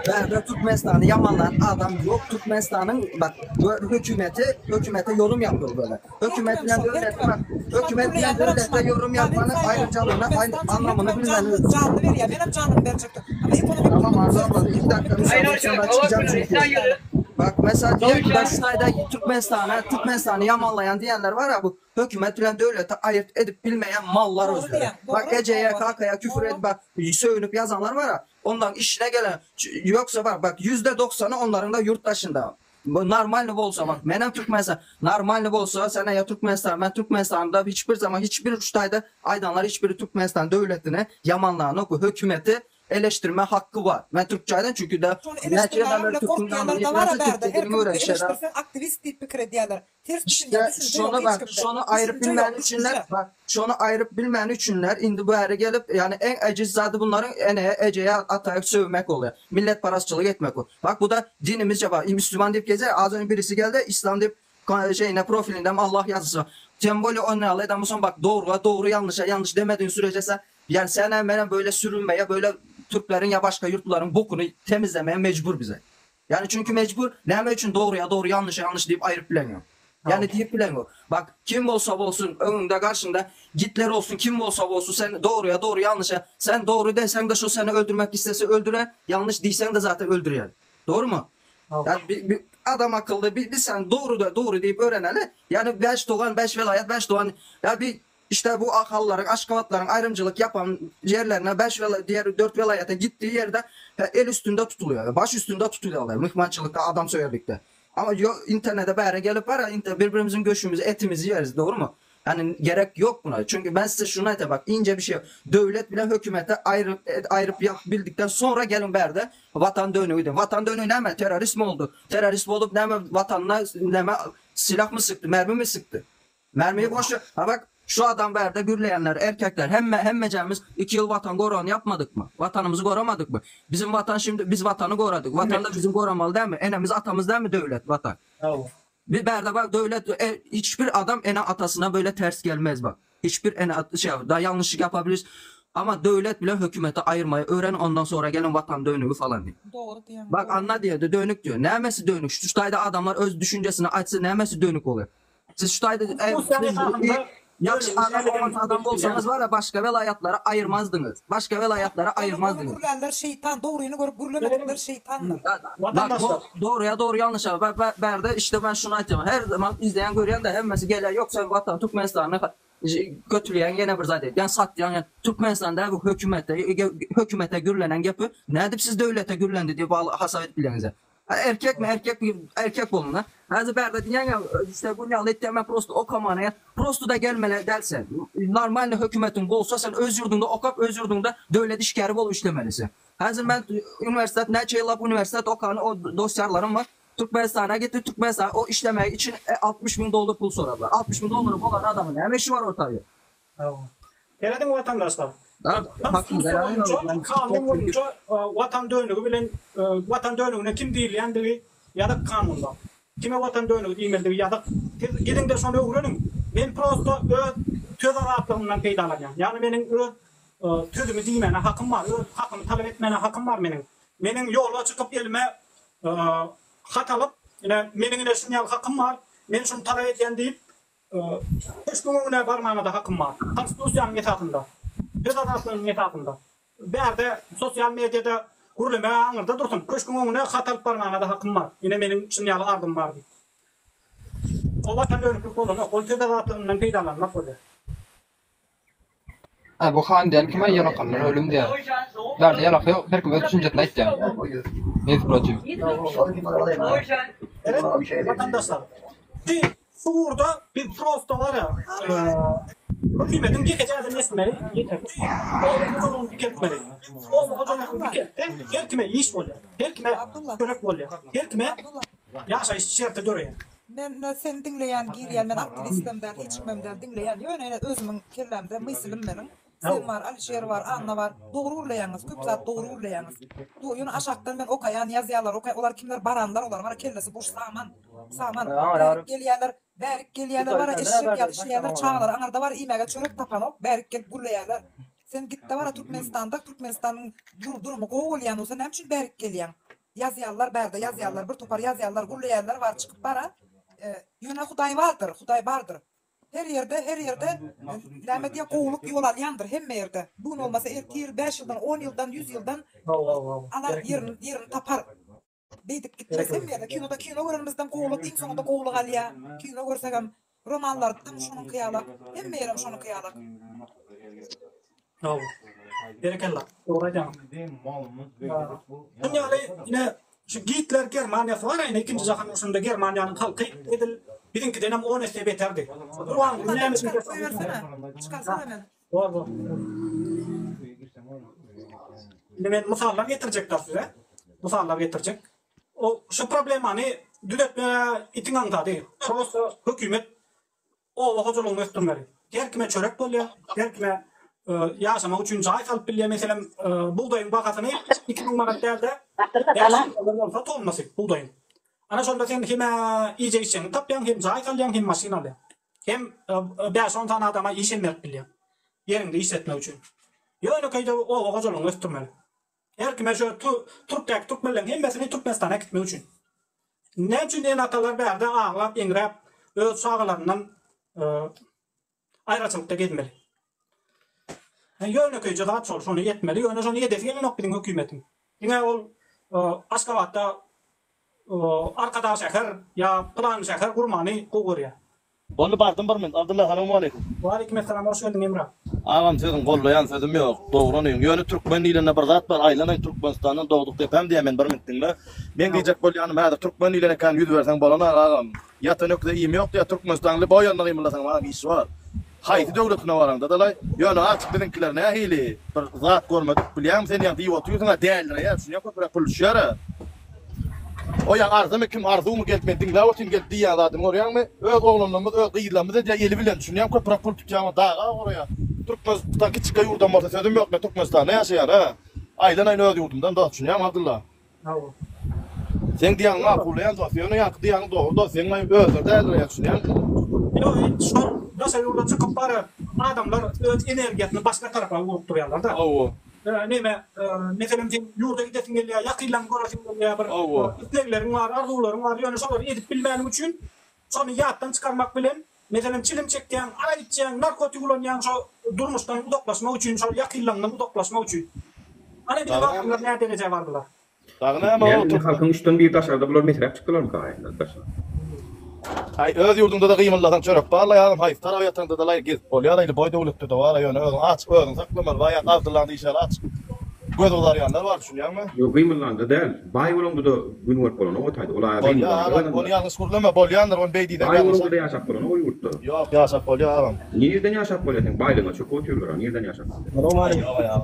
Bärde Türkmenistany ýamanlan adam ýok Türkmenistanyň bak hökümeti hökümete yorum yapıyor böyle. Hökümet bilen döwlet bak hökümet bilen döwlete yorum yapmanyň aýryjalygyny anlamyny bilmeli. Janly berýär menem janymy berjekdim. Ama ekonomik Tamam Arzu abla iki dakika müsaade etsen ben çıkacağım çünkü. Bak mesela diyelim ki ben şu Türkmenistana Türkmenistany ýamanlaýan diýenler var ya bu Hökümet bilen döwleti aýyrt edip bilmeýän mallar Dogry özleri. diýýäň, Bak dogry. Ejeye, Hawa. kakaya küfür Dogry. edip bak sögünip ýazanlar bar-a, onlaň işine gelen ýoksa bak bak ýüzde dogsany onlaryň da ýurt daşynda. Bu normalny bolsa bak menem Türkmenistan normalny bolsa sen eýe Türkmenistan men Türkmenistanda hiç bir zaman hiç bir şu taýda aýdanlar hiç biri Türkmenistan döwletini ýamanlanok bu hökümeti eleştirme hakkı bar. Men türkçe aýdan çünki de Şony näçe ýyldan eleştirmäge beri bile türküň gorkýanlar ganyny da bar-a ýetirmese bärde. türkçe Her dilini kimi öwrenişer. eleştirseň aktiwist diýip pikir edýärler. Ters düşünýär, İşte düşünje ýok şony hiç bak, kimde. şony aýryp Düşünje bilmän ýok, üçinler, düşünje. bak, şony aýryp bilmän üçinler indi bu ýere gelip, ýani eň ejiz zady bunlaryň eneye, ejeye, ataya söwmek bolýar. Milletparazçylyk etmek bu. Bak bu da dinimizce bak, Müslüman diýip gezer, az önce birisi geldi, İslam diýip şeyine profilinde Allah yazısı var. Tem bolýa ony ýaly eden bolsaň bak dogruga dogry ýalňyşa ýalňyş demediğin sürece sen yani senem menem böyle sürünmeye böyle Türklerin ya başka yurtluların bokunu temizlemeye mecbur bize. Yani çünkü mecbur näme üçin dogruya dogry ýalňyşa ýalňyş diýip aýryp bileňok. Yani diýip bileňok. Bak kim bolsa bolsun öňüňde garşyňda Gitler olsun kim bolsa bolsun sen dogruya dogry ýalňyşa sen dogry deseň de şo seni öldürmek istese öldürer ýalňyş diýseň de zaten öldürýär. Dogry my? Yani bir, bir adam akylly bir, bir sen dogry da dogry diýip öwreneli. Yani 5 dogan 5 welaýat 5 dogan ya bir işte bu Ahallaryň Aşgabatlaryň aýrymçylyk ýapan ýerlerine 5 wela diğer 4 welaýata gitdiği ýerde el üstünde tutulýar. Baş üstünde tutulýarlar myhmançylykda adam söýerlikde. Ama yo internete bäre gelip bara inter birbirimizin göşümüzü etimizi ýeriz dogry my? Yani gerek yok buna. Çünkü ben size şunu aytayım bak ince bir şey. Döwlet bilen hökümete aýryp aýryp ýap bildikden sonra gelin bärde watan dönügi diýin. Watan dönügi näme? Terrorist mi oldu? Terrorist bolup näme watanyna näme silah mı sıktı? Mermi mi sıktı? Mermiyi boş ver. Ha bak şu adam bärde gürleýänler erkekler hemme hemmejemiz 2 ýyl watan gorany ýapmadyk mı? Watanymyzy goramadyk mı? Bizim watan şimdi biz watany goradyk. Watan da bizim goramaly dälmi? Enemiz atamyz dälmi döwlet watan? Bir bärde bak döwlet e, hiçbir adam ene atasyna böyle ters gelmez bak. Hiçbir ene at, şey daha yanlışlık yapabilir. Ama döwlet bile hökümete ayırmayı öğren ondan sonra gelin vatan dönüğü falan diye. Dogry diýýäň. Bak anla diye de dönük diyor. Nämesi dönük? Şu taýda adamlar öz düşüncesini açsa nämesi dönük oluyor? Siz şu taýda e, siz ýagşy adam oňat adam bolsaňyz var ya başga welaýatlara ayırmazdınız. Başga welaýatlara Ony ayırmazdınız. gürlänler şeýtan, dogryny görüp gürlemedikler şeýtandyr. Bak do doğruya doğru yanlışa. Bak bak berde işte ben şunu aytacağım. Her zaman izleyen gören de hemmesi geler. Yok sen vatan Türkmenistan'ı götürýän ýene bir zat edýän satýan yani Türkmenistanda bu hökümete hökümete gürlenen gepi nädip siz döwlete gürlendi diýip hasap edip bileňiz. Erkek mi erkek mi erkek bolun la. Häzir bärde diýen ya işte bu ýaly etýän men prosto okamana ya prosto da gelmeli dälse. Normal hökümetiň bolsa sen öz ýurduňda okap öz ýurduňda döwlet işgäri bolup işlemelisi. Häzir men uniwersitet näçe ýyllap uniwersitet okany o dosýarlarym bar. Türkmenistana gitdi Türkmenistan o işlemek için 60 müň dollar pul soradylar. 60 müň dollary bolan adamyň näme işi bar ortaýda? Serediň watandaşlar. Konstitusiýa boýunça, kanun boýunça watan dönügi bilen watan dönügine kim diýilýändigi ýazyk kanunda. Kime watan dönügi diýmelidigi ýazyk. Siz gidiňde şony öwreniň. Men prosto öz söz azatlygymdan peýdalanýan. Ýagny meniň öz sözümi diýmäne hakym bar, öz hakymy talap etmäne hakym bar meniň. Meniň ýola çykyp elime hat alyp, ine meniň ine şuny ýaly hakym bar, men şuny talap edýän diýip Köşgüň öňüne barmana-da hakym bar. Konstitusiýanyň esasynda, söz azatlygynyň esasynda. Bärde sosial mediada gürlemeg aňyrda dursun, köşgüň öňüne hat alyp barmana-da hakym bar. Ine meniň şun ýaly arzym bar diýip. O watan dönüklik bolanok, ol söz azatlygyndan peýdalanmak bolýar. Hä bu han diýen kime ýalakanlar ölüm diýýär. Bärde ýalaka ýok her kim öz düşünjesini aýtýar. Mez proçim. Evet watandaşlar. Şu şu ugurda biz prosto bar ya hökümetiň ýekeje ädim etmegi ýeter. Oba hojalygyny dikeltmeli. Oba hojalygyny dikeltse her kime iş bolýar. Her kime çörek bolýar. Her kime ýaşaýyş şerti döreýär. Men seni diňleýän girýän men aktiwistem däl hiç kimem däl diňleýän ýöne ene özümiň kellämde mysylym meniň sen bar Alişer bar Anna bar dogry gürleýäňiz köp zat dogry gürleýäňiz ýöne aşakdan men okaýan ýazýarlar okaý olar kimler baranlar olar bar kellesi boş saman saman bärik gelýärler bärik gelýärler bara eşek ýaly işleýärler çagalary aňarda bar iýmäge çörek tapanok bärik gelip gürleýärler sen gitde bara Türkmenistanda Türkmenistanyň durumy gowy bolýan bolsa näme üçin bärik gelýäň Ýazýarlar bärde ýazýarlar bir topar ýazýarlar gürleýänler bar çykyp bara ýöne hudaý bardyr hudaý bardyr her ýerde her ýerde näme diýýär gowulyk ýol alýandyr hemme ýerde bu gün bolmasa ertir bäş ýyldan on ýyldan ýüz ýyldan alar ýerini ýerini tapar beýdip gitmez hemme ýerde kinoda kino görenimizden gowulyk iň soňunda gowulyk alýar kino görsegem Romanlardam şonuňky ýalak. Hemme ýerem şonuňky ýalak. Hawa. Berekella. Dogry aýdýaň. Şuň ýaly ine şu Gitler Germaniýasy bar ine ikinji jahan urşunda Germaniýanyň halky edil biziňkidenem on esse beterdi. Gurbanguly näme üçin Çykaryp goýbersene. Çykarsana meni. Bor bor. Indi men mysallar getirjekler size. Mysallar getirjek. O şu problemany düzetme itiň aňsady. Prosta hökümet oba hojalygyny ösdürmeli. Her kime çörek bolýar, her kime ýaşamak üçin jaý salyp bilýär. Meselem, bugdaýyň bahasyny 2000 manat däl-de, 500 dollar bolsa tonnasy bugdaýyň. Ana şonda sen hem-ä iýjek-içjegiňi tapýaň, hem jaý salýaň, hem maşyn alýaň. Hem bäş-on sany adama iş hem berip bilýäň. Ýeriňde işletmek üçin. Ýönekeýje oba hojalygyny ösdürmeli. Her kime şu Türkdäki türkmenleriň hemmesini Türkmenistana äkitmek üçin. Näme üçin ene-atalar bärde aglap, eňräp öz çagalaryndan aýraçylykda gezmeli? Ýönekeýje zat şol, şony etmeli. Ýöne şony edesi gelenok biziň hökümetiň. Diňe ol Aşgabatda Arkadag şäher ýa pylany şäher gurmany gowy görýär. Boldy bardym bir minut Abdylla salowmaleýkum. Waleýkim essalam hoş geldiň Emra. Agam sözüň gollaýan sözüm ýok dogry onyň ýöne türkmen diýlende bir zat bar aýlanaý türkmenistandan dogduk depäm diýýän men bir minut diňle meň diýjek bolýanym häzir türkmen diýlen ekan ýüz berseň bolanok agam ýatan öküze iým ýok diýýär türkmenistanyň liboý ýanynda gymyldasaň agam iş bar haýsy döwletine baraňdada laý ýöne açyk biziňkiler nähili bir zat görmedik bilýäňmi sen ýaňy diýip otyrsyňa dälireýär düşünýäň köpüräk pul düşýärä. O ýa arzymy kim arzuwmy gelip men diňläp otyryn gelip diýýän zadyny görýäňmi öz oglanlarymyz öz gyzlarymyz edýär eli bilen düşünýäň köpüräk pul tutýaň daga guraýar Türkmenistan kiçijik ýurdam bolsa sözüm ýok men Türkmenistanda ýaşaýan hä aýlanaýyn öz ýurdumdan dos düşünýäňmi Abdylla Hawa. Seň diýýäňi makullaýan dos ýöne ýaňky diýýäniň dogry dos seň aý özleri däldireýär düşünýäňmi. Ýok şol daşary ýurda çykyp bara adamlar öz energiýasyny başga tarapa ugrukdyrýarlarda. Hawa. Neme, meselem, sen ýurda gidesiň gelýär, ýakynlaryňy göresiň gelýär, bir islegleriň bar, arzuwlaryň bar, ýöne şolary edip bilmäniň üçin, şony ýatdan çykarmak bilen, meselem, çilim çekýäň, arak içýäň, narkotik ulanýaň, şo durmuşdan uzaklaşmak üçin, şol ýakynlaryňdan uzaklaşmak üçin. Ana, biziň adamlar nä derejä bardylar. Dagy näme Näme indi halkyň üçden biri daşarda bular mesräp çykdylarmyka aýyndan daşyna. Aý öz ýurduňdada gymyldasaň çörek barlaý agam haýsy taraba ýataňdada laý gezip bolýar aýly boý döwletdede bara ýöne özüň açyk özüň saklamaly baý ýa Abdyllaň diýşi ýaly açyk göz gyzarýanlar bar düşünýäňmi. Ýok gymyldanda däl baý bolaňda-da gün görüp bolanok o taýda ol aýa Bolýar gymyldanda agam ony ýalňyş gürleme bolýandyr ony beý diýseň Baý ýalňyş bolaňda-da ýaşap bolanok o ýurtda. Ýok ýaşap bolýar agam. Nirden ýaşap bolýar seň baýlygyňa çöküp otyrlar a nirden ýaşap bolýar. Ýok agam.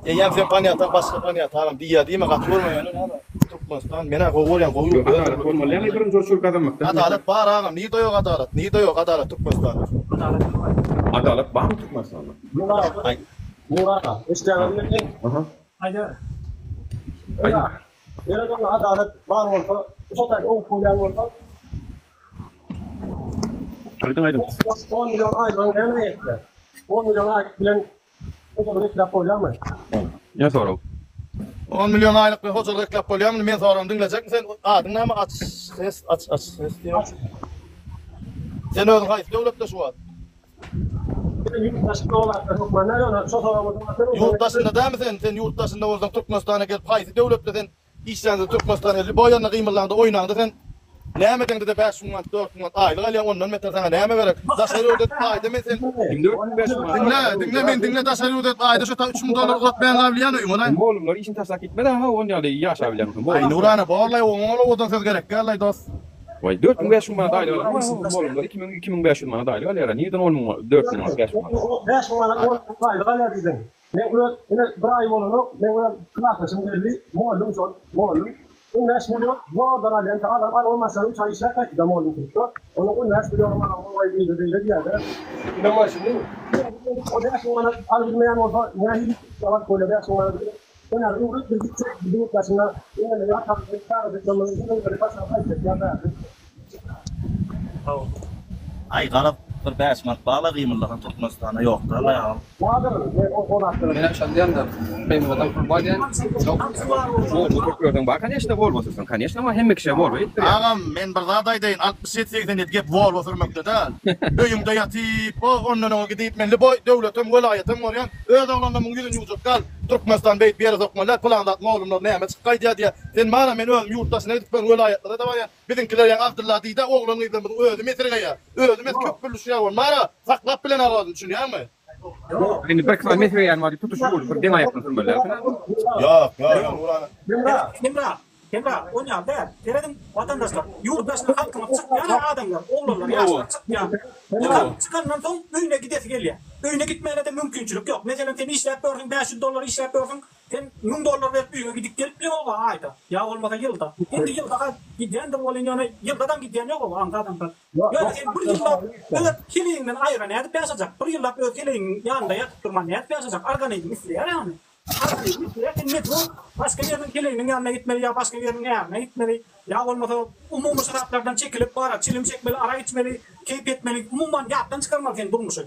Eýýäm sen panýataň başga panýataňam diýýä diýme gaty görme ýöne näme Türkmenistan menä gowy görýän gowy ýurt Adalat bolmaly ýaňy birinji oçur gazanmakdan Adalat bar agam nirde ýok adalat nirde ýok adalat Türkmenistanda. Adalat barmy Türkmenistanda? Nur aga, eşidýäňizmi meni? Aha. Aýdyber. Aýdyň. Eger onda adalat bar bolsa, şo taýda oňup bolýan bolsa, Aýdyň aýdyň. On million aýlygyň näme ýetýär? On million aýlyk bilen Hojalyk ekläp bolýarmy? Ne sorag? On million aýlyk bilen hojalyk ekläp bolýarmy? Men soragymy diňlejekmi sen? Adyň näme? Aç ses aç aç ses diýýär. Sen özüň haýsy döwletde şu wagt? Men ýurt daşynda bolatlar hökman däl ýöne şo soragyma jogap beriň. Ýurt daşynda dälmi sen? Sen ýurt daşynda bolsaň Türkmenistana gelip haýsy döwletde sen Işläňde Türkmenistan elli boý ýanynda gymyldaňda oýnaňda sen näme edeňdede 5000 manat 4000 manat aýlyk alýaň ondan beter saňa näme gerek daşary ýurt edip aýda men sen Kim 4000 5000 manat diňle diňle men diňle daşary ýurt edip aýda şu ta 3000 dollar uzatmaýan bilýän öýüňe laý. Mugallymlar işini taşlap gitmedi ha on ýaly ýaşa bilýän bolsaň Aý Nurana borlaý oňa ol owadan söz gerek dällaý dos. Waý 4000 5000 manat aýlyk alýan mugallymlar 2000 2500 manat aýlyk alýar nirden on müň 4000 manat 5000 manat. 5000 manat aýlyk alýar diýdiň. Men öz ine bir aý bolanok men öz klasdaşym geldi mugallym şol mugallym. 15 million zordan alýan, adam al olmasa 3 aý işläp gaýtdy mugallym çykdy. Onuň 15 milliony maňa goý beýle beýle diýýärdi. Ine maşyny. O 5000 manat alyp bilmeýän bolsa nähili alyp bolýar 5000 manat. Sen häzir öwret bir gitjek ýurt daşyna ýene atamyzy çagajyklarymyzy hemmeleri başyna gaýtjak ýa bärde. Aý garaz bir 5 manat bala gymyldasaň Türkmenistanda ýokdur alla ýagam. Bardyr men o zatlar. Menem şony diýemde Peýmuradan pul bar diýen ýok diýen. Volvo köplerden bar koneşne Volvo sürseň koneşne bar hemme kişä Volvo ýetdirýär. Agam men bir zat aýdaýyn 67 87 gep Volvo sürmekde däl. Öýüňde ýatyp o ondan oňa gidip men liboý döwletem welaýatam görýän öz oglanlarymyň ýüzüni ýuwjak däl. Türkmenistan beýdip ýere sokmaly däl pylan zat mollumlar näme çykyp gaýdýar diýýär. Sen mana men özüm ýurt daşyna gidip ben welaýatlara-da barýan. Biziňkiler ýaňy Abdylla diýdä oglan gyzlarymyzyň özi mesirgeýär. Özi mes köpbüllüşýär ol mara saklap bilen agazyn düşünýäňmi? Ýok. Indi bir kysam mesirgeýän bar diýip tutuş ýurdy bir deň aýakdan sürmeli däl. Ýok ýok ýok Nurana. Hemra Hemra on ýaly däl. Serediň watandaşlar ýurt daşyna halkymyz çykýar adamlar oglanlar ýaşlar çykýar. Çykan çykandan soň öýüne gidesi gelýär. Öýüne gitmäne-de mümkinçilik ýok. Meselem sen işläp ýörsüň 500 dollar işläp ýörsüň Sen 1000 dollar berip öýüňe gidip gelip bileňok-a aýda, ýa bolmasa ýylda. Indi ýylda-ha gidýändir welin ýöne ýyldadam gidýän ýok-ow aňsat-aňsat. Ýöne sen bir ýyllap öz keleýiňden aýra nädip ýaşajak? Bir ýyllap öz keleýiňiň ýanynda ýatyp durman nädip ýaşajak? Organizm isleýär ýagny. Organizm isleýär, sen mejbur başga biriniň keleýiniň ýanyna gitmeli ýa başga biriniň ärine gitmeli, ýa bolmasa umumy şeraplardan çekilip bara çilim çekmeli, arak içmeli, keýp etmeli, umuman ýatdan çykarmaly sen durmuşy.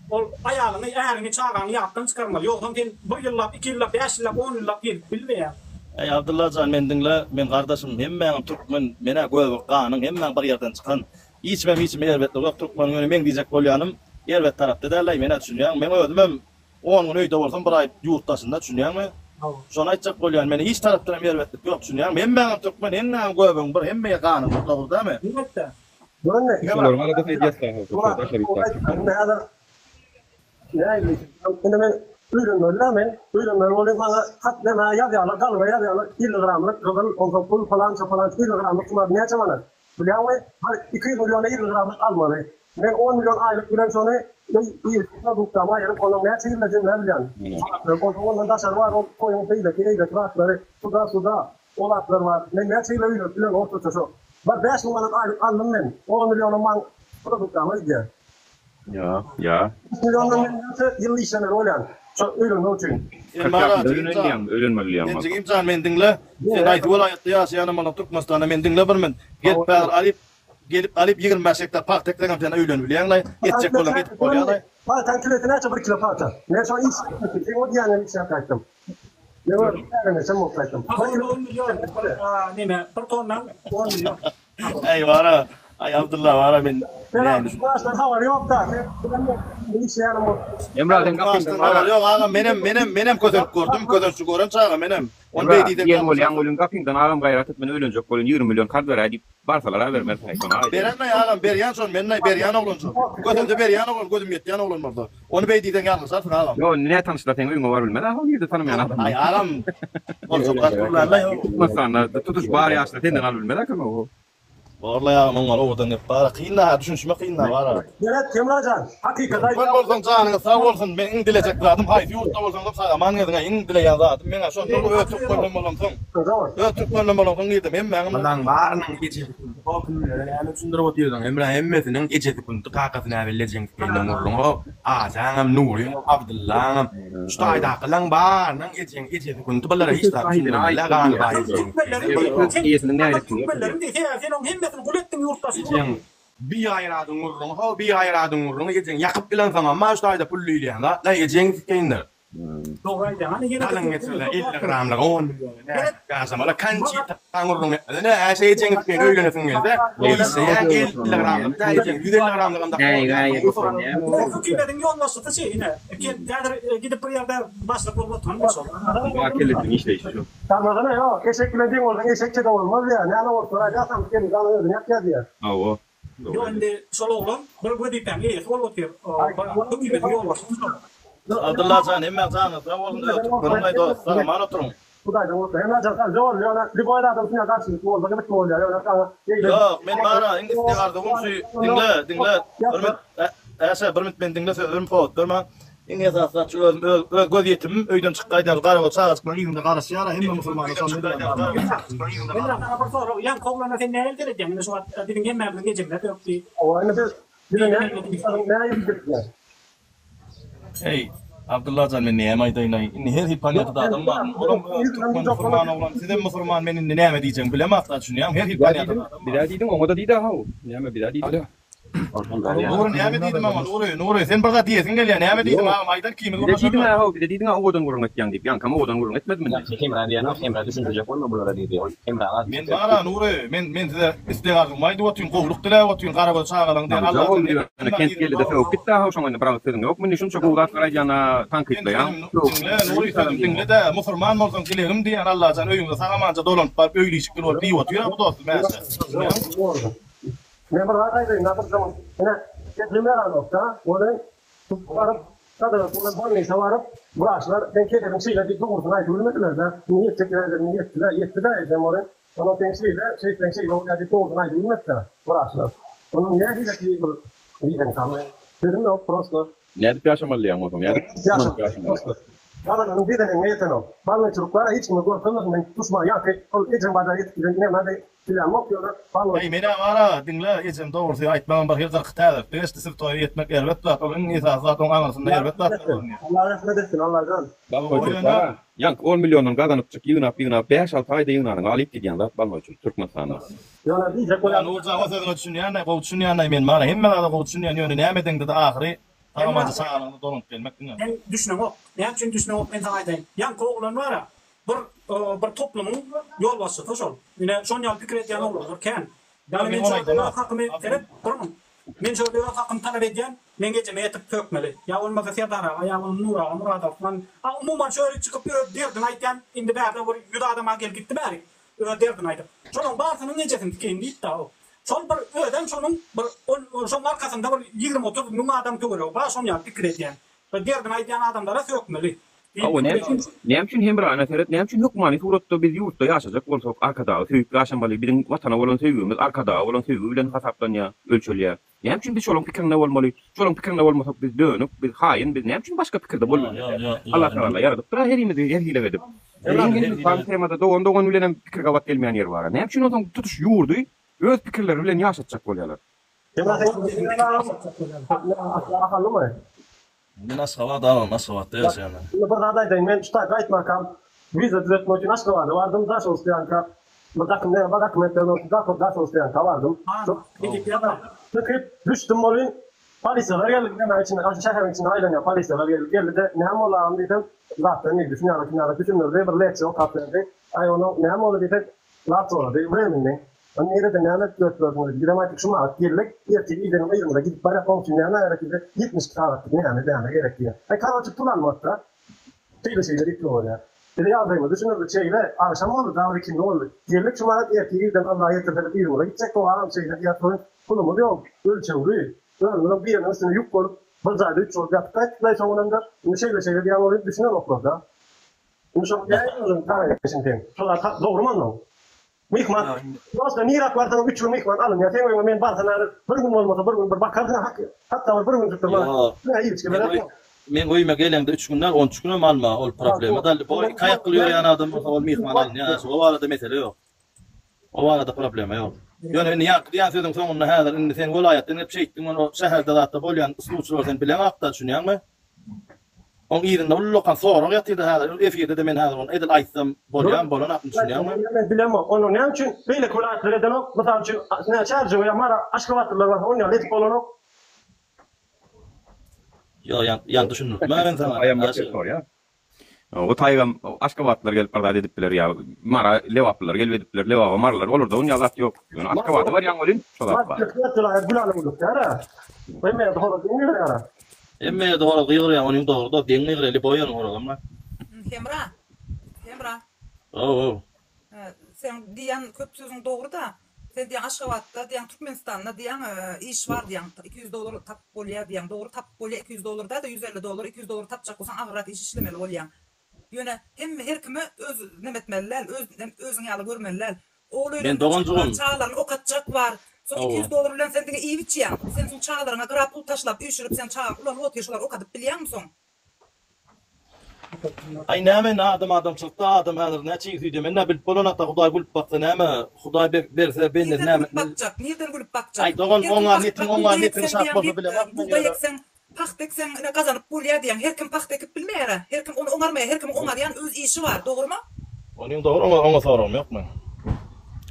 Ol aýalyňy, äriňi, çagaňy ýatdan çykarmaly. Ýogsam sen bir ýyllap, iki ýyllap, bäş ýyllap, on ýyllap gezip bilmeýäň. Äý Abdylla jan meni diňle, men gardaşym hemmäňem türkmen, menä göbek ganyň hemmäň bir ýerden çykan. Hiçimem hiçime erbetlik ýok türkmeniň ýöne meň diýjek bolýanym erbet tarapda däl-äý menä düşünýäň meň özümem on gün öýde bolsam bir aý ýurt daşynda düşünýäňmi şony aýtjak bolýan meni hiç tarapdan hem erbetlik ýok düşünýäňmi hemmäňem türkmen hemmäňem göbegiň bir hemme ganyň bir dogry dämi. Elbetde. Şolaryň aladasyny edýäs daşary ýurtdaky. Indi men öýlenmeli-dä men. Öýlenmeli bolýan maňa hat näme ýazýarlar, galga ýazýarlar, 50 gramlyk gyzyl, onsoň pul palança palança 50 gramlyk pul näçe manat? Bilýäňmi? Bir 200 milliona 50 gramlyk almaly. Men 10 million aýlyk bilen şony öý produktama aýyryp, onuň näçe ýylda jemläp bilýän. Onsoň ondan daşary bar, ol toýuň beýleki eýleki zatlary, tuda-suda. O zatlar bar. Men näçe ýyla öýlenip bilen ortaça şo. Bir 5000 manat aýlyk aldym men. On millionam maň produktama gidýär. Ýa, ýa. 5 milliondan men näçe ýyl işlemeli bolýan şo öýlenmek üçin. Sen bara jigim jan. Sen jigim jan meni diňle. Sen haýsy welaýatda ýaşaýanam bolsaň Türkmenistanda meni diňle bir min. Gelip häzir alyp gelip alyp 25 gektar pagta ekseňem sen öýlenip bilýäňlaý. Etjek bolsaň edip bolýalaý. Pagtaň kilosy näçe bir kilo pagta. Men şo iş seň o diýýäniňe işläp gaýtdym. Neme, bir tonnaň 10 million. Eý bara, aý Abdylla bara men näme. Başdan habary ýok da. Emrah sen gapyňdan habary ýok agam menem menem menem kösenip gördüm, kösençli gören çaga menem. Ony beý diýsem Diýen bolýaň welin gapyňdan agam gaýrat et men öýlenjek bolýan 20 million karz beräý diýip barsalar-a bermez häý şony aý. Berenmi agam berýän şony men berýän oglan şol. Kösende berýän oglan gözüm ýetýän oglan bolsa. Ony beý diýseň ýalňyşarsyň agam. Ýok indi nätanyşlar seň öýüňe baryp bilmez agam nirde tanamaýan adamlar. Aý agam boljak zat gürlänle ýok. Türkmenistanda tutuş bar ýaşlar senden alyp bilmez a kömegi. Borlaý agam oňa owadan gep bara kynda ha düşünişmek kynda bara. Meret Hemrajan hakykat aýt. Türkmen bolsaň janyňyz sag bolsun men iň dilejek zadym haýsy ýurtda bolsaňam sag aman geziňä iň dileýän zadym meňä şondan öz türkmenlem bolamsoň öz türkmenlem bolamsoň diýdim hemmäňem. Bulaň barynyň ejesi künti ho kimlere näme düşündirip otyrdyň Hemra hemmesiniň ejesi künti kakasy näbelli ejeň sikeýinden gurluň ho Ajaňam Nuryňam Abdyllaňam şu taýdakylaň barynyň ejeň ejesi künti bulara hiç zat düşündirmeli gany bar ejeň Türkmenleriň diý sebäbi sen oň hemmesini gul etdiň ýurtdaşyň ejeň bigaýradyň gurluň ho bigaýradyň gurluň ejeň ýakyp bilensoňam bar şu taýda pul diýilýän zat la ejeň sikeýindir. Dogry aýdýaň. Hany ýene Galyň geçirle 50 gramlygy 10 milliona nädip ýaşamaly Konçitaň gürrüňini etmesene äşe ejeňi sikeýin öýlenesiň gelse işleýäň 50 gramlyk däl ejeň 150 gramlygam dakyp Hökümediň ýolbaşçysy şeý ine häzir gidip bir ýerde başlyk bolup oturan bir şol. Bar kellesiniň işleýşi şo. Sarmazana ýok eşek bilen deň bolsaň eşekçe-de bolmaz diýýär näme bolup dur aýdarsaň seniň janyň özüni ýakýar diýýär. Hawa. Ýok indi şol oglan bir wezipäň eýesi bolup otyr. Hökümetiň ýolbaşçysy şol. Abdylla jan hemmäň janyňyz sag bolsun öz türkmeniň dost sag aman oturyň. Hudaýdan gork Hemra jan sagja bol ýöne lýuboý adam siňe garşylyk bolsa gyzykly bolýar ýöne saňa beýle Ýok men bara iň isleg arzuwym şu diňle diňle bir minut Äşe bir minut meni diňle sözlerimi sowatdyrma. Iň esasy zat şu özüm öz öz göz ýetimim öýden çykyp gaýdýan garagöz çagajyklaryň yzynda garaşýar-a hemme musulmanlar şony edýär. Hemra saňa bir sorag ýaňky oglana sen nähili seredýäň ine şu wagt biziň hemmämiziň ejemize sökdi. Hawa indi biz bize näme nähili seredýäň. Eý Abdyllajan men näme aýdaýynaý indi her hil panýatada adam bar olam öz türkmen musurman oglan sizem musurman men indi näme diýjegimi bilemok-da düşünýäňmi her hil panýatada adam bar. Bizä diýdiň oňada diýdä how näme bizä diýdiň. Nury näme diýdim oňa Nury Nury sen bir zat diýesiň gelýä näme diýdim agam aýdan ikimiz Bize gürleşelim. diýdiň-ä how bize diýdiň-ä owadan gürrüň etýäň diýip ýaňkam owadan gürrüň etmedim indi. Ýagşy Hemra diýenok Hemra düşündirjek bolma bulara diýdi ol Hemra az Men bara Nury men men size isleg arzuwymy aýdyp otyryn gowluk diläp otyryn garagöz çagalaň diýen Namyja Alladan boldy ýöne kent geldi-de sögüp gitdi-ä how şoňa indi bir agyz sözüň ýokmy indi şunça gowy zatlar aýdýana Sen tankytlaýaň sözüm sögüp diňle Nury sözüm diňle-de musurman bolsaň dilegim diýen Allajan öýüňde sag-amanja dolanyp baryp öýli-işikli bol diýip otyr-a bu dostum äşe düşünýäňmi. Men bir zat aýdaýyn, Nasyrjan, ine, ejem ýaranokda, ony baryp, sadaga bilen bolnisa baryp, wraçlar seň keseliň şeýle diýip dogrusyny aýdyp bilmediler-dä. Indi ýetjek ýerlerine ýetdi-dä, ýetdi-dä ejem ony. Onuň seň şeýle, şeýtseň şeýle bolýar diýip dogrusyny aýdyp bilmedi-dä wraçlar. Onuň nähili bir diýseň saňa, sözüm ýok prosto. Nädip ýaşamaly diýýäň bolsaň, nädip ýaşamaly? Gazananyň bedenine ýetenok. Ballyçylyk bar hiç kime görkezmesin men duşman ýaňky ol ejem bazara ýetip giden näme bilemok ýöne bally. Eý menä bara diňle ejem dogrusy aýtmagam bir hil gyrky täzelikde geçdi siz toýa ýetmek erbet zat ol iň esasy zat oň aňyrsynda erbet zatlar görünýär. Allah rahmet etsin Allajan. Ballyçylyk bara ýaňky on milliondan gazanypjyk ýygnap ýygnap bäş alty aýda ýygnanyňy alyp gidýän zat ballyçylyk Türkmenistanda. Ýöne diýjek bolýan. Nurjan o sözüňe düşünýänä gowy düşünýänä men bara hemme zada gowy düşünýän ýöne näme edeňdede ahyry Sagamanja çagalygyňda dolanyp gelmek diňe. Sen düşüneňok. Näme üçin düşüneňok men saňa aýdaýyn. Ýaňky oglan bara bir bir toplumyň ýolbaşçysy şol. Ine şon ýaly pikir edýän oglanlar kän. Ýagny men şu ýerde öz hakymy seret bir minut. Men şu ýerde öz hakymy talap edýän, meň ejeme ýetip sökmeli. Ýa bolmasa Serdar aga, ýa bolmasa Nur aga, Myrat Arslan. A umuman şu ýere çykyp öz derdini aýtýan indi bärde bir ýüz adama gelip gitdi bärik. Öz derdini aýdyp. Şolaň barsynyň ejesini sikeýin diýipdi o. Şol bir özem şonuň bir ol şoň arkasynda bir 20-30 müň adam töweregi bar şon ýaly pikir edýän. Şo derdini aýdýan adamlara sökmeli. Diýip Hawa, pikir näme üçin, edýän. näme üçin Hemrana seret, näme üçin hökmany suratda biz ýurtda ýaşajak bolsak, Arkadagy söýüp ýaşamaly, biziň Watana bolan söýgimiz Arkadaga bolan söýgi bilen hasaplanýar, ölçelýär. Näme üçin biz şolaň pikirinde bolmaly? Şolaň pikirinde bolmasak biz dönük, biz haýyn, biz näme üçin başga pikirde bolmaly? Allah Tagala ýaradypdyr-a herimizi her hile edip. Iň geň temada dogan dogan bilenem pikir gabat gelmeýän ýeri bar-a. Näme üçin onsoň tutuş ýurdy öz pikirleri bilen ýaşatjak bolýarlar? Men Aşgabat agam, Aşgabatda ýaşaýan men. Indi bir zat aýdaýyn, men şu taýda aýtmakam wiza düzetmek üçin Aşgabada bardym, Daşoguz stoýanka bir dakym näme bar dokumentlerim ýok, Daşoguz Daşoguz stoýanka bardym. Çykyp düşdüm welin polisiýalar geldi, näme içinde, şäheriň içinde aýlanýan polisiýalar geldi, geldi-de näme boldy agam diýsem, zatdan diýdi, şunýala şunýala düşündirdi, bir leksiýa okap berdi. Aý onuň näme boldy diýsek, zat sorady, wremenni. Ony nirede näme edip ýörtülersiňiz diýdi. Bizem aýtdyk, şu magat geldik, ertir irdenem yzymyza gidip barýas, oň üçin näme gerek diýsek, 72 sagatlyk näme, näme gerek diýýär. Aý, karoçe, pul almakda. Şeýle-şeýle diýip bolýar. Bize ýagdaýymyzy düşündirdi, şeýle, agşam boldy, dagy ikindi boldy. Geldik şu magat, ertir irden Alla ýetirse biz yzymyza gitjek, o agam şeýle diýýär, soň pulumyz ýok, ölçegli, özümiziň biriniň üstüne ýük bolup, bir jaýda üç bolup ýatyp gaýtdyk-laý soňunanda, indi şeýle-şeýle diýýän bolýar, düşünenoklar-da. Indi şoň näme özüň garaýşyň seň? Şol zat dogrumy onnoň? Myhman, prosta niräk barsaňam üç gün myhman alynýar. Seň öýüňe men barsam häzir bir gün bolmasa bir gün bir bakarsyň hak, hatda bir bir günjükde maňa Ýok. Ýa ilçi Men berer. öý meň öýüme geleňde üç gün däl, on üç günem alma, ol problema däl. Bu iki aýakly ýörýän adam bolsa ol myhman alynýar. O barada mesele ýok. O barada problema ýok. Ýöne indi ýaňky diýen sözüň soňunda häzir indi sen welaýatdan gelip şeýtdiň, ony şäherde zatda bolýan sluçlary sen bileňakda, düşünýäňmi? Oň yzynda ullakan sorag ýatyrdy häzir ol efirde-de men häzir ony edil aýtsam bolýamy bolanakmy düşünýäňmi? Men bilemok ony näme üçin beýleki welaýatlar edenok mysal üçin näçe Çärjewe ýa Mara Aşgabatlylar barsa ony ýaly edip bolanok. Ýok ýaňy düşündirdim men saňa. Aýam bir şey sorýar. O taýgam Aşgabatlylar gelip bir zat edip biler ýa Mara Lebaplylar gelip edip biler Lebaba Marylar olarda onýa zat ýok. Ýöne Aşgabada barýaň welin şo zat bar. Hemme ýerde horaz deň gygyrýar. Hemme ýerde horaz gygyrýar onyň dogry dos deň gygyrýar liboý ýeriň horazam bar. Hemra. Hemra. Ow ow. Seň diýýän köp sözüň dogry-da. Sen diýýäň Aşgabatda diýýäň Türkmenistanda diýýäň iş bar diýýäň 200 dollar tapyp bolýar diýýäň. Dogry tapyp bolýar 200 dollar däl-de 150 dollar 200 dollar tapjak bolsaň agyrrak iş işlemeli bolýaň. Ýöne hemme her kime öz neme etmeli däl öz özüň ýaly görmeli däl. Ogul Men öýlendirjek bar, doganjygym. çagalaryny okatjak bar. Soň Hawa. 200 dollar bilen sen diňe iýip içýäň. Sen soň çagalaryňa gyra pul taşlap üýşürip sen çagaň ulalyp otyr şolary okadyp bilýäňmi soň? Aý näme indi adam adamçylykda adam häzir näçe ýyl süýde men-ä bilip bolanakda Hudaý gülüp baksa näme Hudaý berse bendesi Nirden näme gülüp bakjak nirden gülüp bakjak Aý dogan her kim oňa pagta netiň oňa bugdaý netiň ekseň şat diýýäň bolsa bilemok men bugdaý ýöne. ekseň pagta ekseň ine gazanyp bolýa diýýäň her kim pagta ekip bilmeýärä her kim ony oňarmaýar her kimiň oňarýan öz işi bar dogrymy? Onuň dogry oňa oňa soragym ýok meň.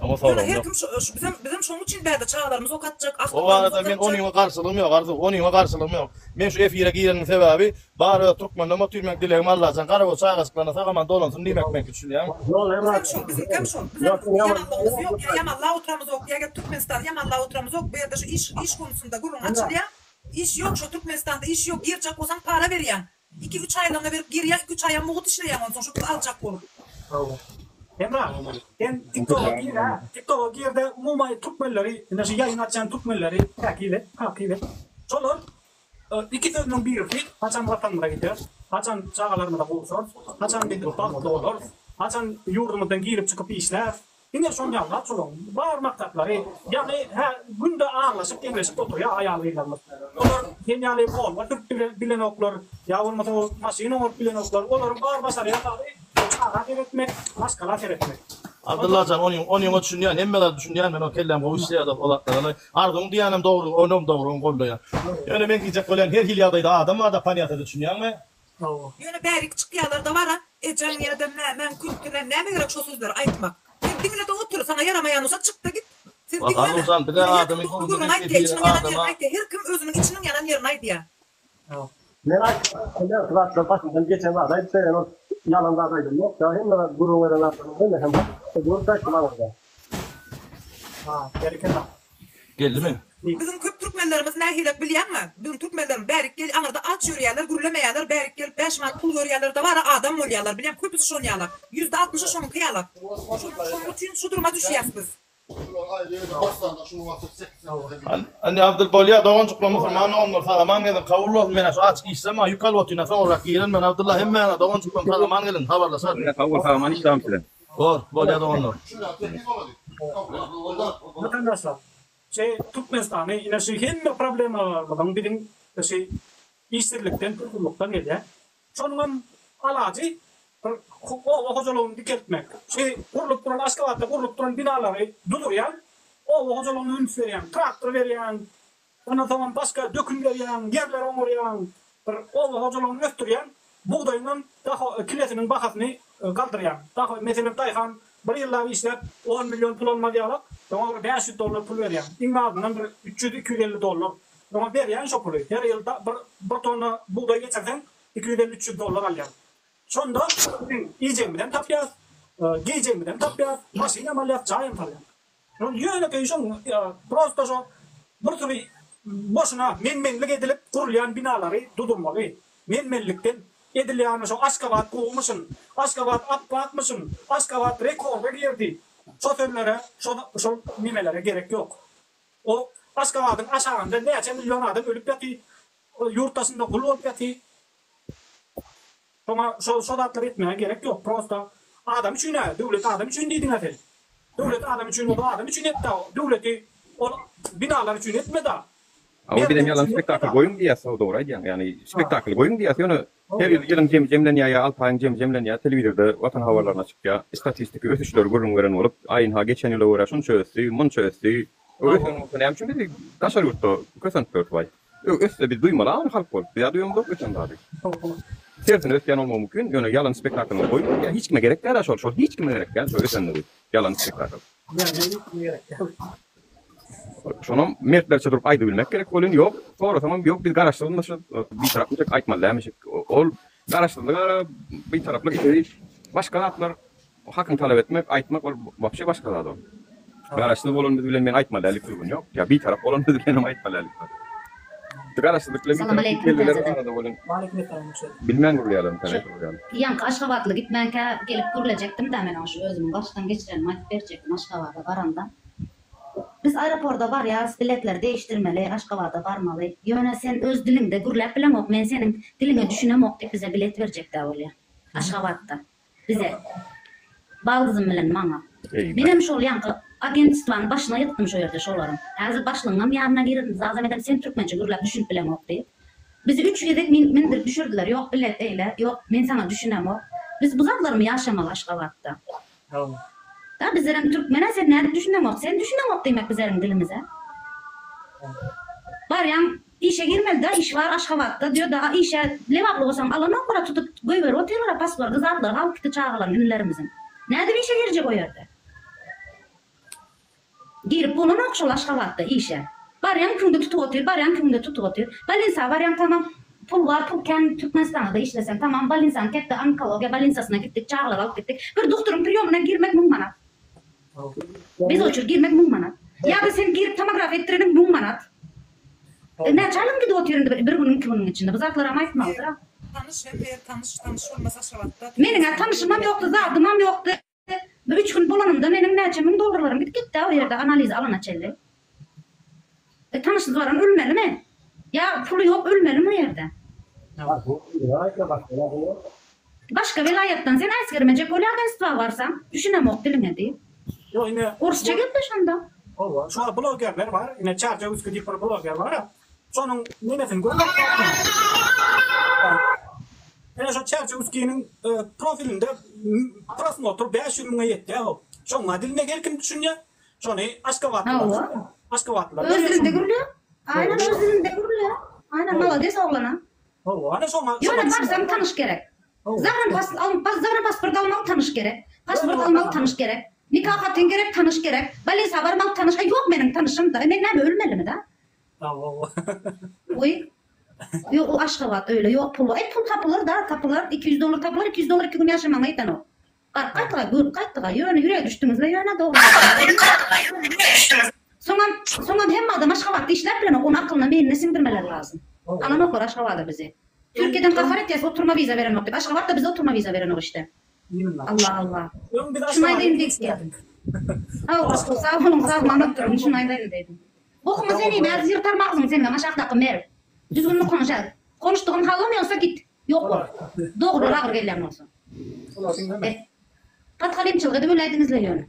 Oňa Ýöne soragym her ýok. kim şu bizem bizem şonuň üçin bärde çagalarymyzy okatjak O agtyklarymyzy barada men okatjak. onyňa garşylygym ýok Arzuw onyňa garşylygym ýok. Men şu efire girenimiň sebäbi Bar öz türkmenden otyr meň dilegim Allajan garagöz çagajyklaryna sag aman dolansyn diýmek meňki düşünýäňmi. Bizem şol biziňkem şol bizem ýamanlygymyz ýok ýa ýamanlap oturamyzok ýa gelip Türkmenistany ýamanlap oturamyzok bu ýerde şu iş iş konusynda gürrüň açylýa iş ýok şo Türkmenistanda iş ýok girjek bolsaň para berýäň iki üç aýlygyňy berip girýäň iki üç aýam mugt işleýäň onsoň şo puly aljak bolup. Hemra sen tiktoga gir hä tiktoga girde umuman türkmenleri ine şu ýaýyn açýan türkmenleri täkip et takyp et şolar Iki sözüniň birisi, haçan Watanymyza gideris, haçan çagalarymyza gowşarys, haçan biz bagtly bolarys, haçan ýurdumyzdan girip-çykyp işläris. Diňe şon ýaly zat şolaryň bar maksatlary. Ýagny hä günde aglaşyp geňleşip oturýar aýal-gyzlarymyz. Olar sen ýaly Wolga sürüp bilenoklar, ýa bolmasa maşyn oňaryp bilenoklar. Olaryň bar başarýan zady çaga seretmek, maşgala seretmek. Abdyllajan onyň onyňa düşünýän hemme zada düşünýän men o kelläm gowy işleýär o zatlara Arzuwyň diýýänem dogry, onam dogry, ony goldaýan. Ýöne meň diýjek bolýan her hili ýagdaýda adam barda panýatada düşünýäňmi? Hawa. Ýöne bärik çykýalarda bara, ejeň ýa-da mämäň külküne näme gerek şo sözleri aýtmak. Sen diňle-de otur, saňa ýaramaýan bolsa çykda git. Sen Wah diňleme. Arzuwjan bize Ýöne her kim adamy dogry göwnüne gürrüň aýtýa, degse içiniň ýanan ýerini adama aýtýa. Her kim özüniň içiniň ýanan ýerini aýdýa. Men aýtýan zatlar başymdan geçen zady aýdyp beren ol ýalan zat aýdam ýok da hemme zat gürrüň beren zatlaryň hemmesem hakykatda görüp aýtdym aňyrda. Ha, berekella. Geldimi? Biziň köp türkmenlerimiz nähilek bilýäňmi? Biziň türkmenlerimiz bärik gel aňyrda aç ýörýärler, gürlemeýärler, bärik gelip bäş manat pul görýärler-de bara adam bolýarlar, bilýäňmi köpüsi şonýalak. Ýüzde altmyşy şonuňky ýalak. Şonuň üçin şu duruma düşýäs biz. Indi Abdyl bolýa doganjyklar musulman doganlar sagaman gelin kabul bolsun menä şu açyk işlem bar ýük alyp otyryn soňrak giren men Abdylla hemmäňe doganjyklarym sagaman gelin habarlaşarys. Sag bol sagaman işlagym size. Bor bolýa doganlar. Watandaşlar, şu Türkmenistany ine şu hemme problemalarymyzyň biziň şu işsizlikden, pulsuzlykdan gelýär. Şonuňam alajy bir oba hojalygyny dikeltmek. Şu gurlup duran Aşgabatda gurlup duran binalary dudurýan, oba hojalygyna üns berýän, traktor berýän, ondan soňam başga dökün berýän, ýerleri oňarýan, bir oba hojalygyny ösdürýän, bugdaýyňam kilesiniň bahasyny galdyrýan. Meselem, daýhan bir ýyllap işläp on million pul almaz ýalak, oňa bir 500 dollar pul berýän. Iň azyndan bir üç ýüz, 250 dollar. Oňa berýän şo puly. Her ýylda bir bir tonna bugdaý geçirseň, 250-300 dollar alýaň. Şonda biziň iýjegimizem tapýas, geýjegimizem tapýas, maşynam alýas, jaýam salýas. Şol ýönekeý şoň prosta şo bir süri boşuna men-menlik edilip gurulýan binalary dudurmaly. Men-menlikden edilýän şo Aşgabat gowumyşyn, Aşgabat apbakmyşyn, Aşgabat rekorda girdi. Şo sözlere, şo şol nemelere gerek ýok. O Aşgabadyň aşagynda näçe million adam ölüp ýaty, ýurt daşynda gul bolup ýaty. Şoňa şo şo zatlary etmäge gerek ýok. Prosta adam üçin-ä, döwlet adam üçin diýdiň-ä sen. Döwlet adam üçin bolsa adam üçin et-dä, döwleti ol binalar üçin etme-dä. Hawa bizem ýalan spektakl goýuň diýýäs hawa dogry aýdýaň ýagny spektakl goýuň diýýäs ýöne her ýyl ýylyň jemi jemlenýär ýa alty aýyň jemi jemlenýär telewizorda watan habarlaryna çykýar statistiki ösüşleri gürrüň beren bolup aý ynha geçen ýyla görä şunça ösdi munça ösdi ösen bolsa näme üçin bizi daşary ýurtda kösenip ýörüs waý össe biz duýmaly a ony halk bolup biz-ä duýamzok ösen zady tersine ösýän bolmagy mümkin ýöne ýalan spektaklyny goýuň diýýär hiç kime gerek däl-ä şol şol hiç kime gerek däl şo ösenligi ýalan spektakl. Şonam mertlerçe durup aýdybilmek gerek welin, ýok, sorasaňam, ýok, biz garaşsyzmyşyz, bitarapmyşyk aýtmaly dälmişik. Ol garaşsyzlyk ara, bitaraplyk ikisi başga zatlar, hakyňy talap etmek, aýtmak ol wapşe başga zat ol. Garaşsyz bolanymyz bilen men aýtmaly däldik sözüm ýok. Ýa bitarap bolanymyz bilenem aýtmaly däldik zat. Garaşsyzlyk bilen Salam bitaraplyk aleýkum belgiler täzeden. arada welin Waleýkim essalam. bilmän gürleýärler Şu internet gürleýärler. ýaňky Aşgabatly gitmänkä gelip gürlejekdim-dä men oňa şu özümiň başdan geçirenimi aýdyp berjekdim Aşgabada baranda. Biz aeroporda barýas, biletleri değişdirmeli, Aşgabada barmaly. Ýöne sen öz diliňde gürläp bileňok, men seniň diliňe düşünemok diýip bize bilet berjek-dä bolýa. Aşgabatda. Bize. Baldyzym bilen maňa. Menem şol ýaňky agentstwany başyna ýykdym şo ýerde şolaryň. Häzir başlygyňam ýanyna girerin, zazam ederin, sen türkmençe gürläp düşünip bileňok diýip. Bizi üç gezek mindirip düşürdiler. Ýok bilet eýle, ýok men saňa düşünemok. Biz bu zatlarymy ýaşamaly Aşgabatda. Da bizlerem türkmen-ä sen nädip düşüneňok? Sen düşüneňok diýmek bizleriň dilimize. Barýaň işe girmeli da iş bar Aşgabatda diýo da işe lebaply bolsaň alanoklara tutup goýberip otyrlara pasporty zatlary galyp gitdi çagalaryň inilerimiziň. Nädip işe girjek o ýerde? Girip bolanok şol Aşgabatda işe. Barýaň küňde tutup otyr, barýaň küňde tutup otyr. Balinsa barýaň tamam pul bar, pul kän Türkmenistanda-da işleseň tamam balinsaň ketde onkologiýa balinsasyna gitdik, çagalary alyp gitdik. Bir dogtoryň priýomyna girmek müň manat. Bez oçur girmek müň manat. Ýa-da sen girip tomografiýa etdireniň müň manat. E näçe aýlygym gidip otyr indi bir günüň iki günüň içinde. Bu zatlaram aýtmalydyr-a. Tanyş hem bir tanyş, tanyş bolmasa Aşgabatda. Meniň-ä tanyşymam ýokdy, zadymam ýokdy. Bir üç gün bolanymda meniň näçe müň dollarlarym gidip gitdi o ýerde analiz alana çenli. E tanyşsyz baran ölmelimi? Ýa puly ýok ölmelimi o ýerde? Başga welaýatdan sen äsgermejek bolýa agenstwa barsaň, düşünemok diliňe diýip. Ýok ine. Orsça gepleş onda. Hawa, şu blogerler bar, ine Çarja Üstki diýip bir bloger bar. Şonuň nemesini görmek Ine şo Çerçewskiniň profilinde prosmotr 500 müňe ýetýär o. Şoňa diline her kim düşünýär. Şony aşgabatlylar. Aşgabatlylar. Öz dilinde gürlýär. Aýnan öz dilinde gürlýär. Aýnan malades oglana. Hawa, ana şoňa. Ýöne barsaň tanyş gerek. Zagran pas zagran pasport almaly tanyş gerek. Pasport almaly tanyş gerek. Nika hatyn gerek tanyş gerek. Bolnisa barmaly tanyş. Ýok meniň tanyşym da. Men näme ölmelimi da? Oý. Ýok, o Aşgabat öýle, ýok pul. Eý, pul tapylar da, tapylar. 200 dollar tapylar, 200 dollar iki gün ýaşamagyňa ýetenok. Baryp gaýtdyga, görüp gaýtdyga. Ýöne ýürege düşdüňizle, ýöne dogry. Soňam, soňam hemme adam Aşgabatda işläp bilenok, ony akylyna, meýnine siňdirmeleri lazym. Alanoklar Aşgabada bizi. Türkiýeden gahar etýäs, oturma wiza berenok diýip. Aşgabatda bize oturma wiza berenok işte. Allah Allah. Şuny aýdaýyn diýip. Hawa, sag boluň, sag boluň, oturyň, şuny aýdaýyn diýdim. Okuma sen ine ýyrtarma agzyňy seňňem aşakdaky Merw. Düzgünli konuş az. Konuşdugym halamaýolsa git. Ýok bol. Dogrular agyr gelýän bolsa. Eh. Patgalymçylyk edip öläýdiňizle ýöne.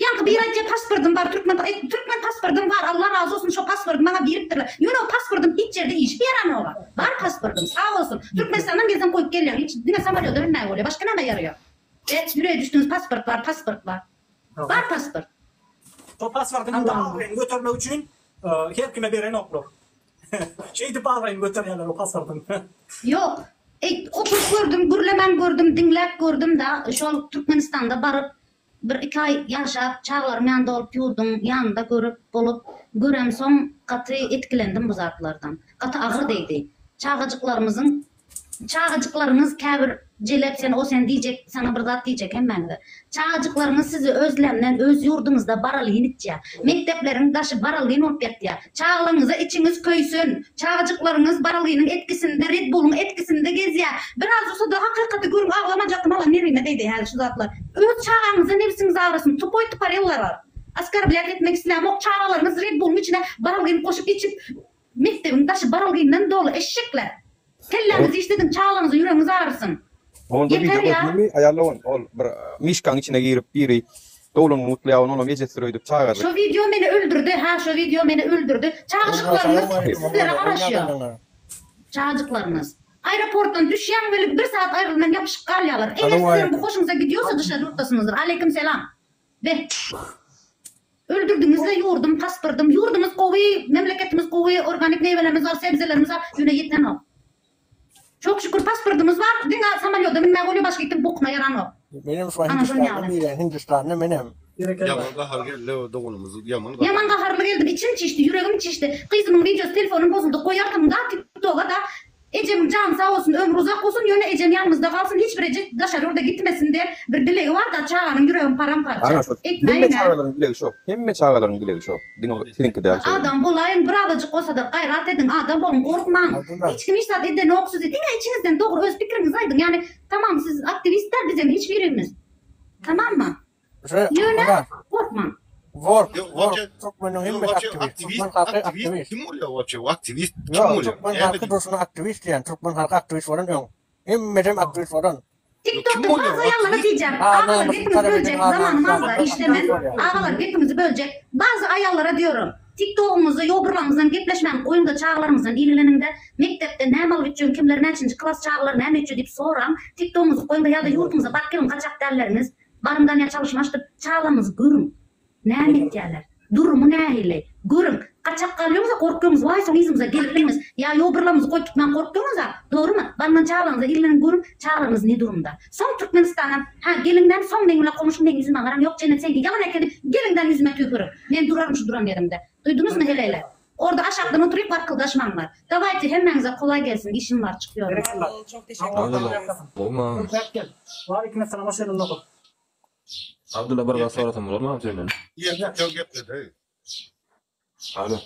Ýaňky biri aýtýa paspordym bar türkmen e türkmen paspordym bar Allah razy bolsun şo paspordy maňa beripdirler. Ýöne o paspordym hiç ýerde işe ýaranoga. Bar paspordym sag bolsun. Türkmenistandan gelseň goýup gelýäň hiç diňe samolýoda münmäge bolýa başga nämä ýaraýar. Eh ýürege düşdüňiz pasport bar pasport bar. Bar pasport. Şo pasportyň indi abraýyny götermek üçin her kime berenoklar. Şeýdip abraýyny göterýärler o pasportyň. Ýok. Eý, oturyp gördüm, gürlemän gördüm, diňläp gördüm-da, şol Türkmenistanda baryp, bir iki aý ýaşap, çagalarym ýanynda bolup, ýurduň ýanynda görüp, bolup, göremsoň gaty etkilendim bu zatlardan. Gaty agyr degdi. Çagajyklarymyzyň Çagajyklaryňyz käbir jelep sen o sen diýjek saňa bir zat diýjek hemmäňize. Çagajyklaryňyz sizi özlerinden öz ýurduňyzda baralgyn içýär. Mekdepleriň daşy baralgyn bolup ýatýar. Çagalaryňyza içiňiz köýsün. Çagajyklaryňyz baralgynyň etkisinde Red Bulluň etkisinde gezýär. Biraz bolsada hakykaty görüň aglamajak mala nerwime degdi häzir şu zatlar. Öz çagaňyza nebsiňiz agrasyn tupoý tuparellar bar. Oskorblýat etmek islämok çagalaryňyz Red Bulluň içine baralgyn goşup içip Mekdebiň daşy baralgyndan doly eşekler. Kelläňizi işlediň çagalaryňyza ýüregiňiz agyrsyn. Onda Ýeter wideo ýa. gördüňmi aýalla ony ol bir mişkaň içine girip biri doglan gün gutlaýar ony onam ejesidir öýdüp çagajyk. Şo wideo meni öldürdi ha şo wideo meni öldürdi çagajyklaryňyz sizlere garaşýar çagajyklaryňyz aeroportdan düşýäň weli bir saat aýrylman ýapyşyp galýarlar eger siziň bu hoşuňyza gidýorsa daşary ýurtdasyňyzdyr aleýkim selam be. Öldürdiňizle ýurdum paspordym ýurdumyz gowy memleketimiz gowy organik mewelerimiz bar sebzelerimiz bar ýöne ýetenok çok şükür paspordymyz bar diňe samolýoda münmäge bolýar başga itiň bokuna ýaranok Menem şu Ana şon Hindistanda ýaly. birä Hindistanda menem. Ýaman gahar geldi o doganymyz ýaman gahar. Ýaman gaharly geldim içim çişdi ýüregim çişdi gyzymyň wideosy telefonym bozuldy goýardym da tiktoga da Ejemiň jany sag bolsun ömri uzak bolsun ýöne ejem ýanymyzda galsyn hiç bir eje daşary ýurda gitmesin diýen bir dilegi barda çaganyň ýüregim param parça Ana şo hemme etmäýin-ä. çagalaryň dilegi şo. Hemme çagalaryň dilegi şo. Diňe siziňki däl şo. Adam bolaýyň birazajyk bolsada gaýrat ediň adam boluň gorkmaň hiç kim hiç zat edenok size diňe içiňizden dogry öz pikiriňizi aýdyň ýani tamam siz aktiwist däl bizem hiç birimiz tamammy. Ýöne gorkmaň. Work, work, türkmeniň hemmesi aktiwist, türkmen halky aktiwist. Kim bolýar wapşe aktiwist kim Ýok, bolýar? türkmen halky durşuna aktiwist diýen, türkmen halky aktiwist bolan öň. Hemmesem aktiwist bolan. TikTokda bazı aýallara diýjäm, agalar gepiňizi böljek, zamanym azda, işde men, agalar gepiňizi böljek, bazı aýallara diýorum. Tiktogyňyzda ýobrlaňyzdan gepleşmäň goýuňda çagalaryňyzdan ilgileniňde mekdepde näme alyp içýöň kimler näçinji klas çagalar näme içýö diýip soraň tiktogyňyzy goýuňda ýada ýurduňyza baryp geliň gaçak dälleriňiz barymdan ýa çalyşmaşdyp çagalaryňyzy görüň Näme etýäler? Durumy nähili? Görüň, gaçak galýoňyz-a gorkýoňyz, waý soň yzymyza gelip bilmez. Ýa ýobrlamyzy goýup gitmäge gorkýoňyz-a, dogrumy? Barman çagalaryňyza ilgileniň görüň, çagalaryňyz ne durumda. Soň Türkmenistana, hä, geliňdäm, soň meň bilen goňşuň meň ýüzüme garaň, ýok Jennet seňki ýalan eken diýip, geliňdäm ýüzüme tüýküriň. Men duraryn şu duran ýerimde. Duýduňyzmy heleýler? Orda aşakdan oturyp garkyldaşmaňlar. Dawaýte hemmäňize kolaý gelsin, işim bar çykýoryn. Çok teşekkür ederiz. Waleýkim essalam hoş geldiň Nohur. Abdylla bir zat sorasam bolarmy agam senden? Ýerlik ýok gepledi. Alo.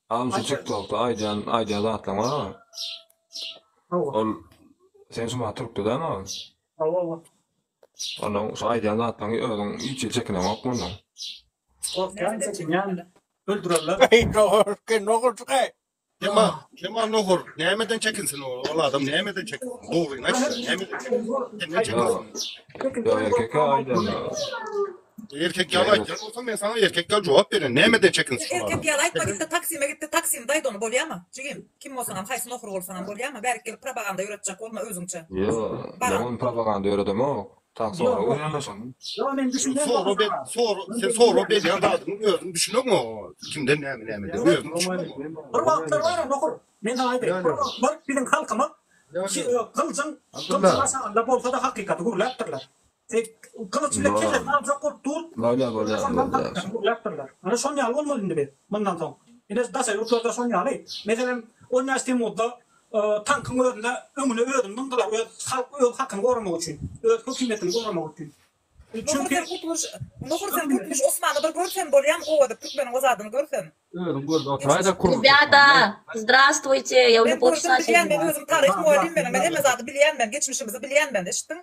Agam şu tiktokda aýdýan aýdýan zatlaň bar agam. Ol sen şu mahat türkde dämi agam? Hawa hawa. Ondan şu aýdýan zatlaňy özüň hiç hili çekineňokmy ondan? Gorkýan çekinýän öldürerler. Kemal, Kemal Nohur nämeden çekinsin ol? Ol adam nämeden çekinsin? Dogryny aýtsa, nämeden çekinsin? Senden çekinsin. Ýok erkek-ä aýdanda. Erkek ýaly aýtýan bolsaň men saňa erkek ýaly jogap bereýin. Nämeden çekinsin şol adam? Erkek ýaly aýtma gitde Taksime gitde Taksimde aýt ony bolýamy? Jigim, kim bolsaňam, haýsy nohur bolsaňam bolýamy? Bärik gelip propaganda ýöretjek bolma özüňçe. Ýok, men ony propaganda ýöredemok. Tak sorag berýän şony. Ýok men düşünýän. Sorag ber, sorag, sen sorag berýän zadyňy özüň düşüneňok. Kimden näme näme diýip özüň düşüneňok. Bir wagtlar bar nohur. Men saňa aýdaýyn. Bir wagtlar biziň halkymyz gylyjyň gylyjyň aşagynda bolsa-da hakykaty gürläpdirler. Gylyç bilen kellesini aljak bolup dur. Bolýar bolýar bolýar. Gürläpdirler. Ana şon ýaly bolmaly indi biz mundan soň. Ine daşary ýurtlarda şon ýaly. Meselem 15 Temmuzda Tankyň özüne öňüne özüni zyňdylar öz halk öz hakyny goramak üçin öz hökümetini goramak üçin. Nohur sen Kurtuluş Nohur sen Kurtuluş Osmany bir görsen bolýamy gowy edip türkmeniň o zadyny görsen. Özüň görüp oturaýda kur. Rебята, здравствуйте, я уже Men gördüm полчаса bilýän men сижу. özüm taryh mugallym meniň men hemme zady bilýän men geçmişimizi bilýän men eşitdiň.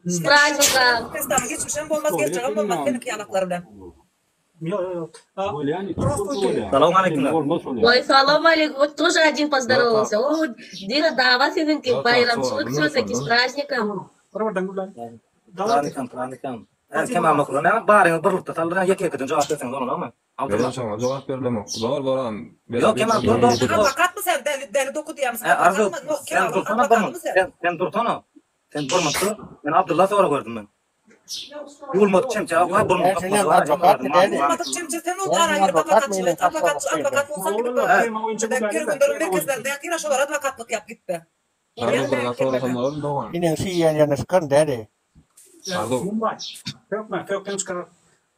С праздником! Türkmenistanyň geçmişem bolmaz geljegem bolmaz seniňki ýalaklar bilen. Salam aleyküm. Ой, salam aleyküm. Вот тоже один поздоровался. О, Dina dava siziňki baýramçylyk все-таки с праздником. Pranikam, pranikam. Kemal Nohurlar näme baryňyz birlikde saldyraň ýeke ýekeden jogap berseňiz bolanokmy? Menem şoňa jogap berilemok. Zor bolan. Ýok Kemal dur dur dur. Adwokatmy sen däli däli doky diýýämisin? Arzu Adwokatmy? sen Kemal dursana bir adwokatmy minut. sen? Sen sen dursana. Sen bir minut dur. Men Abdylla sorag berdim men. Ýuwulmadyk çemçe bar burnuny kakmasy bar. Ýuwulmadyk çemçe sen ol gara girip adwokatçylyk et. Adwokatçy adwokat bolsaň gidip Kerwenderiň merkezlerinde ýatyr-a şolara adwokatlyk ýap gitde. Arzuw bir zat sorasam bolarmy dogan? Inen siýýän ýerine çykaryn däli. Arzuw. Sökme, sökden çykarar.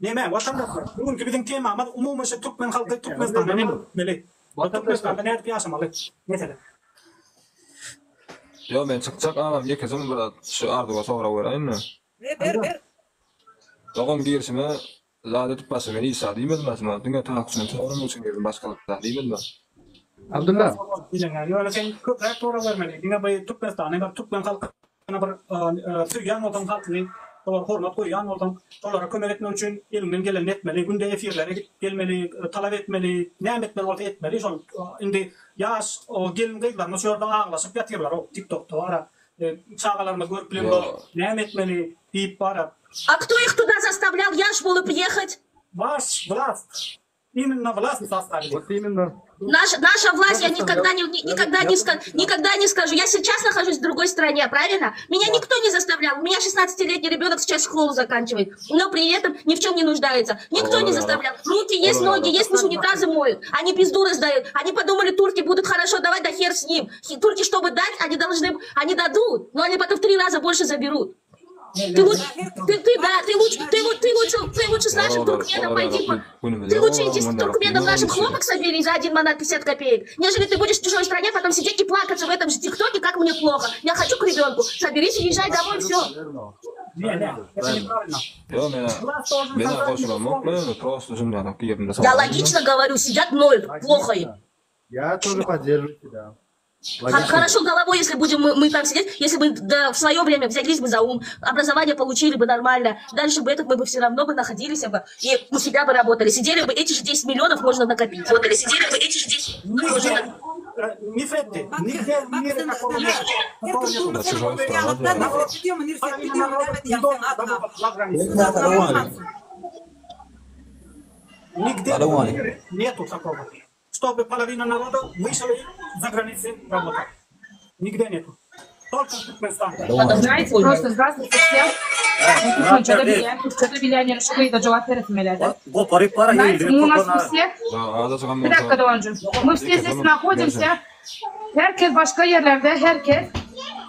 Neme, watandaşlar, bu günki biziň temamyz umumy şu türkmen halky Türkmenistanda näme etmeli? Türkmenistanda nädip ýaşamaly? Mesele. Ýok men çykjak agam ýekeje bir zat şu Arzuwa sorag beräýinmi? Ber ber ber. Dogan girişime zat edip başla men hiç zat diýmedim aslynda diňe takçyny soramak üçin girdim başga zat diýmedim. Abdylla. Ýöne sen köpräk sorag bermeli. Diňe bir Türkmenistany bir türkmen halkyna bir söýýän bolsaň halkyňy olara hormat goýýan bolsaň şolara kömek etmek üçin eliňden gelenini etmeli. Günde efirlere gidip gelmeli, talap etmeli, näme etmeli bolsa etmeli. Şol indi Ýaş gelin gyzlarymyz şu ýerde aglaşyp ýatyrlar-ow tiktokda bara. Çagalarymyz görüp bilemzok näme etmeli diýip bara. A kto их туда заставлял ýaş bolup ехать? Waş vlast Именно власть заставили. Вот именно. Наша, наша власть, я никогда не, никогда, не, никогда не скажу. Я сейчас нахожусь в другой стране, правильно? Меня никто не заставлял. У меня 16-летний ребенок сейчас школу заканчивает, но при этом ни в чем не нуждается. Никто не заставлял. Руки есть, ноги есть, пусть унитазы моют. Они пизду раздают. Они подумали, турки будут хорошо давать, да хер с ним. Турки, чтобы дать, они должны, они дадут, но они потом в три раза больше заберут. Ты лучше, ты, ты, да, ты лучше, ты, ты лучше, ты лучше с нашим туркменом пойди, ты лучше иди с туркменом нашим хлопок собери за один манат 50 копеек, нежели ты будешь в чужой стране потом сидеть и плакаться в этом же тиктоке, как мне плохо. Я хочу к ребенку. Соберись и езжай домой, все. Я логично говорю, сидят ноют, плохо им. Я тоже поддерживаю тебя. Логично. Хорошо головой, если будем мы, мы там сидеть, если бы да, в свое время взялись бы за ум, образование получили бы нормально, дальше бы этот мы бы все равно бы находились бы и у себя бы работали. Сидели бы эти же 10 миллионов можно накопить. Работали, сидели бы эти же 10 миллионов можно накопить. Nifretdi. Nigde nirede такого нет. Такого нет. Nigde Salam в aleýkum. мире нету такого. Чтобы половина народа вышла за границы работать. Nigde нету. Только в Туркменистане. Знаете, просто здравствуйте всем. Türkmençe de bilýän, türkçe de bilýän ýöne şu gyza jogap beresim gelýär. Goparyp bara Знаете, eýlip мы у нас topana. у всех Bir dakika Doğancığım. Мы все здесь находимся. Herkes başka yerlerde, herkes.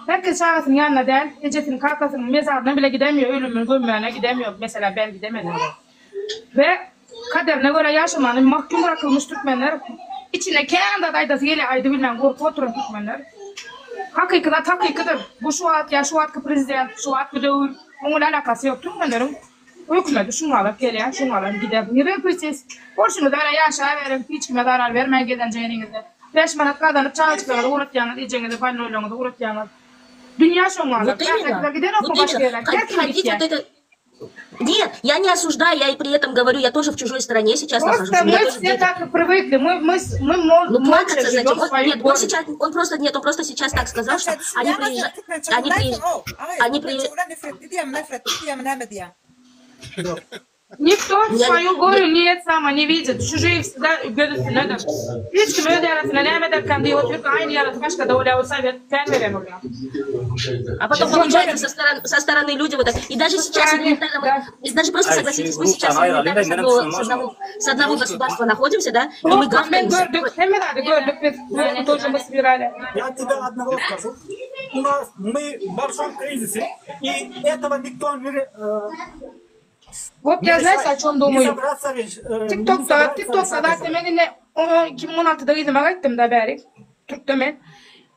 Herkes çagasynyň ýanyna däl, ejesiniň, kakasynyň mezaryna bile gidemiyor, ölümini gömmäne gidemiyor. Mesela ben gidemedim. Ve kaderine göre ýaşamany mahkum bırakılmış türkmenler. Içinde kän zat aýdasy gelýär, aýdybilmän gorkup oturan türkmenler. Hakyky zat hakykydyr. Bu şu wagt ýa şu wagtky prezident, şu wagtky döwür, oň bilen alakasy ýok. Türkmenleriň hökümeti şuňalap gelýär, şuňalam gider. Nirepisiz? Bolşuňyza görä ýaşaberiň, hiç kime zarar bermän gezenje ýeriňizde. 5 manat gazanyp çagajyklaryňyzy ugratýaňyz, ejeňizi, bolnoýlaryňyzy ugratýaňyz. Dünýä şoňalap. Вот именно. Bähbitler gidenokmy Вот başga именно. ýerlere? Her kim Ходить gitýär. вот это... Нет, я не осуждаю, я и при этом говорю, я тоже в чужой стране сейчас нахожусь. Просто У меня мы тоже все дети. так и привыкли. Мы, мы, с- мы мол- Ну молча плакаться живем зачем? в Он, своем нет, он городе. сейчас, он просто, нет, он просто сейчас так сказал, что они приезжают, они приезжают, они приезжают. Nefretli diýýän, nefretli diýýän, näme diýýän? Никто Я- свою горю не сама не видит. Чужие всегда göz üstündedir. Hiç kim öz ýarasyna näme ederken diýip oturyp, aýny ýarasy başga-da bolýar, o sowet kän beren bolýar. А потом получается со стороны, со стороны люди вот так. И даже сейчас элементарно, мы- и даже просто Ай, согласитесь, мы şu сейчас Ruhdan aýralyň, элементарно с menem одного, düşünmez с одного, с одного государства находимся, да, и мы Men гавкаемся. gördük, hemme zady gördük biz. Gördük, тоже мы собирали. Я тебе одного скажу. У нас мы в большом кризисе, и этого никто не, э, Вот не я знаете, о решает. чем Не думаю? собраться реш- э, не TikTokda, собраться TikTokda решать zaten men ine 2016-da gyzyma gaýtdym da bäri. Türkde men.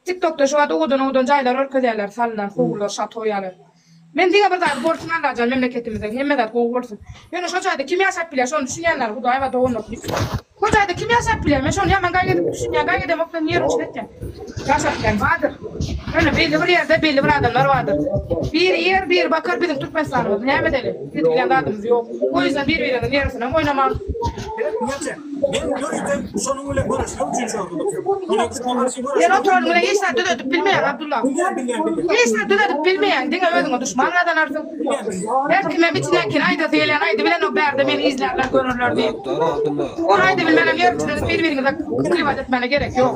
TikTokda şu wagt owadan-owadan jaýlar görkezýärler, salynan howlular, şato ýaly. Men diňe bir zady bolsun Allajan memleketimizde hemme zat gowy bolsun. Ýöne şo jaýda kim ýaşap bilýär, şony düşünýänler Hudaý bar doganlar. Şo jaýda kim ýaşap bilýär? Men şony ýaman gaýgy edip düşünýän, gaýgy edemok men ýerim üçin etýän. Ýaşap bilen bardyr. Ýöne belli bir ýerde belli bir adamlar bardyr. Biri ýer, biri bakar biziň Türkmenistanymyz näme edeli? Biz bilen zadymyz ýok. O ýüzden bir-biriniň ýerisinem oýnamaň. Men ýörite şonuň bilen göreşmek üçin şu ýerde oturyp. Sen oturanyň bilen hiç zat düzedip bilmeýäň Abdulla. Hiç zat düzedip bilmeýäň, diňe özüňe duşman gazanarsyň. Her kimem içindäkini aýdasy gelýän aýdy bilenok bärde meni izlärler görerler diýip. Ony aýdy bilmenem ýerçiler bir-biriňize kliwat etmäne gerek ýok.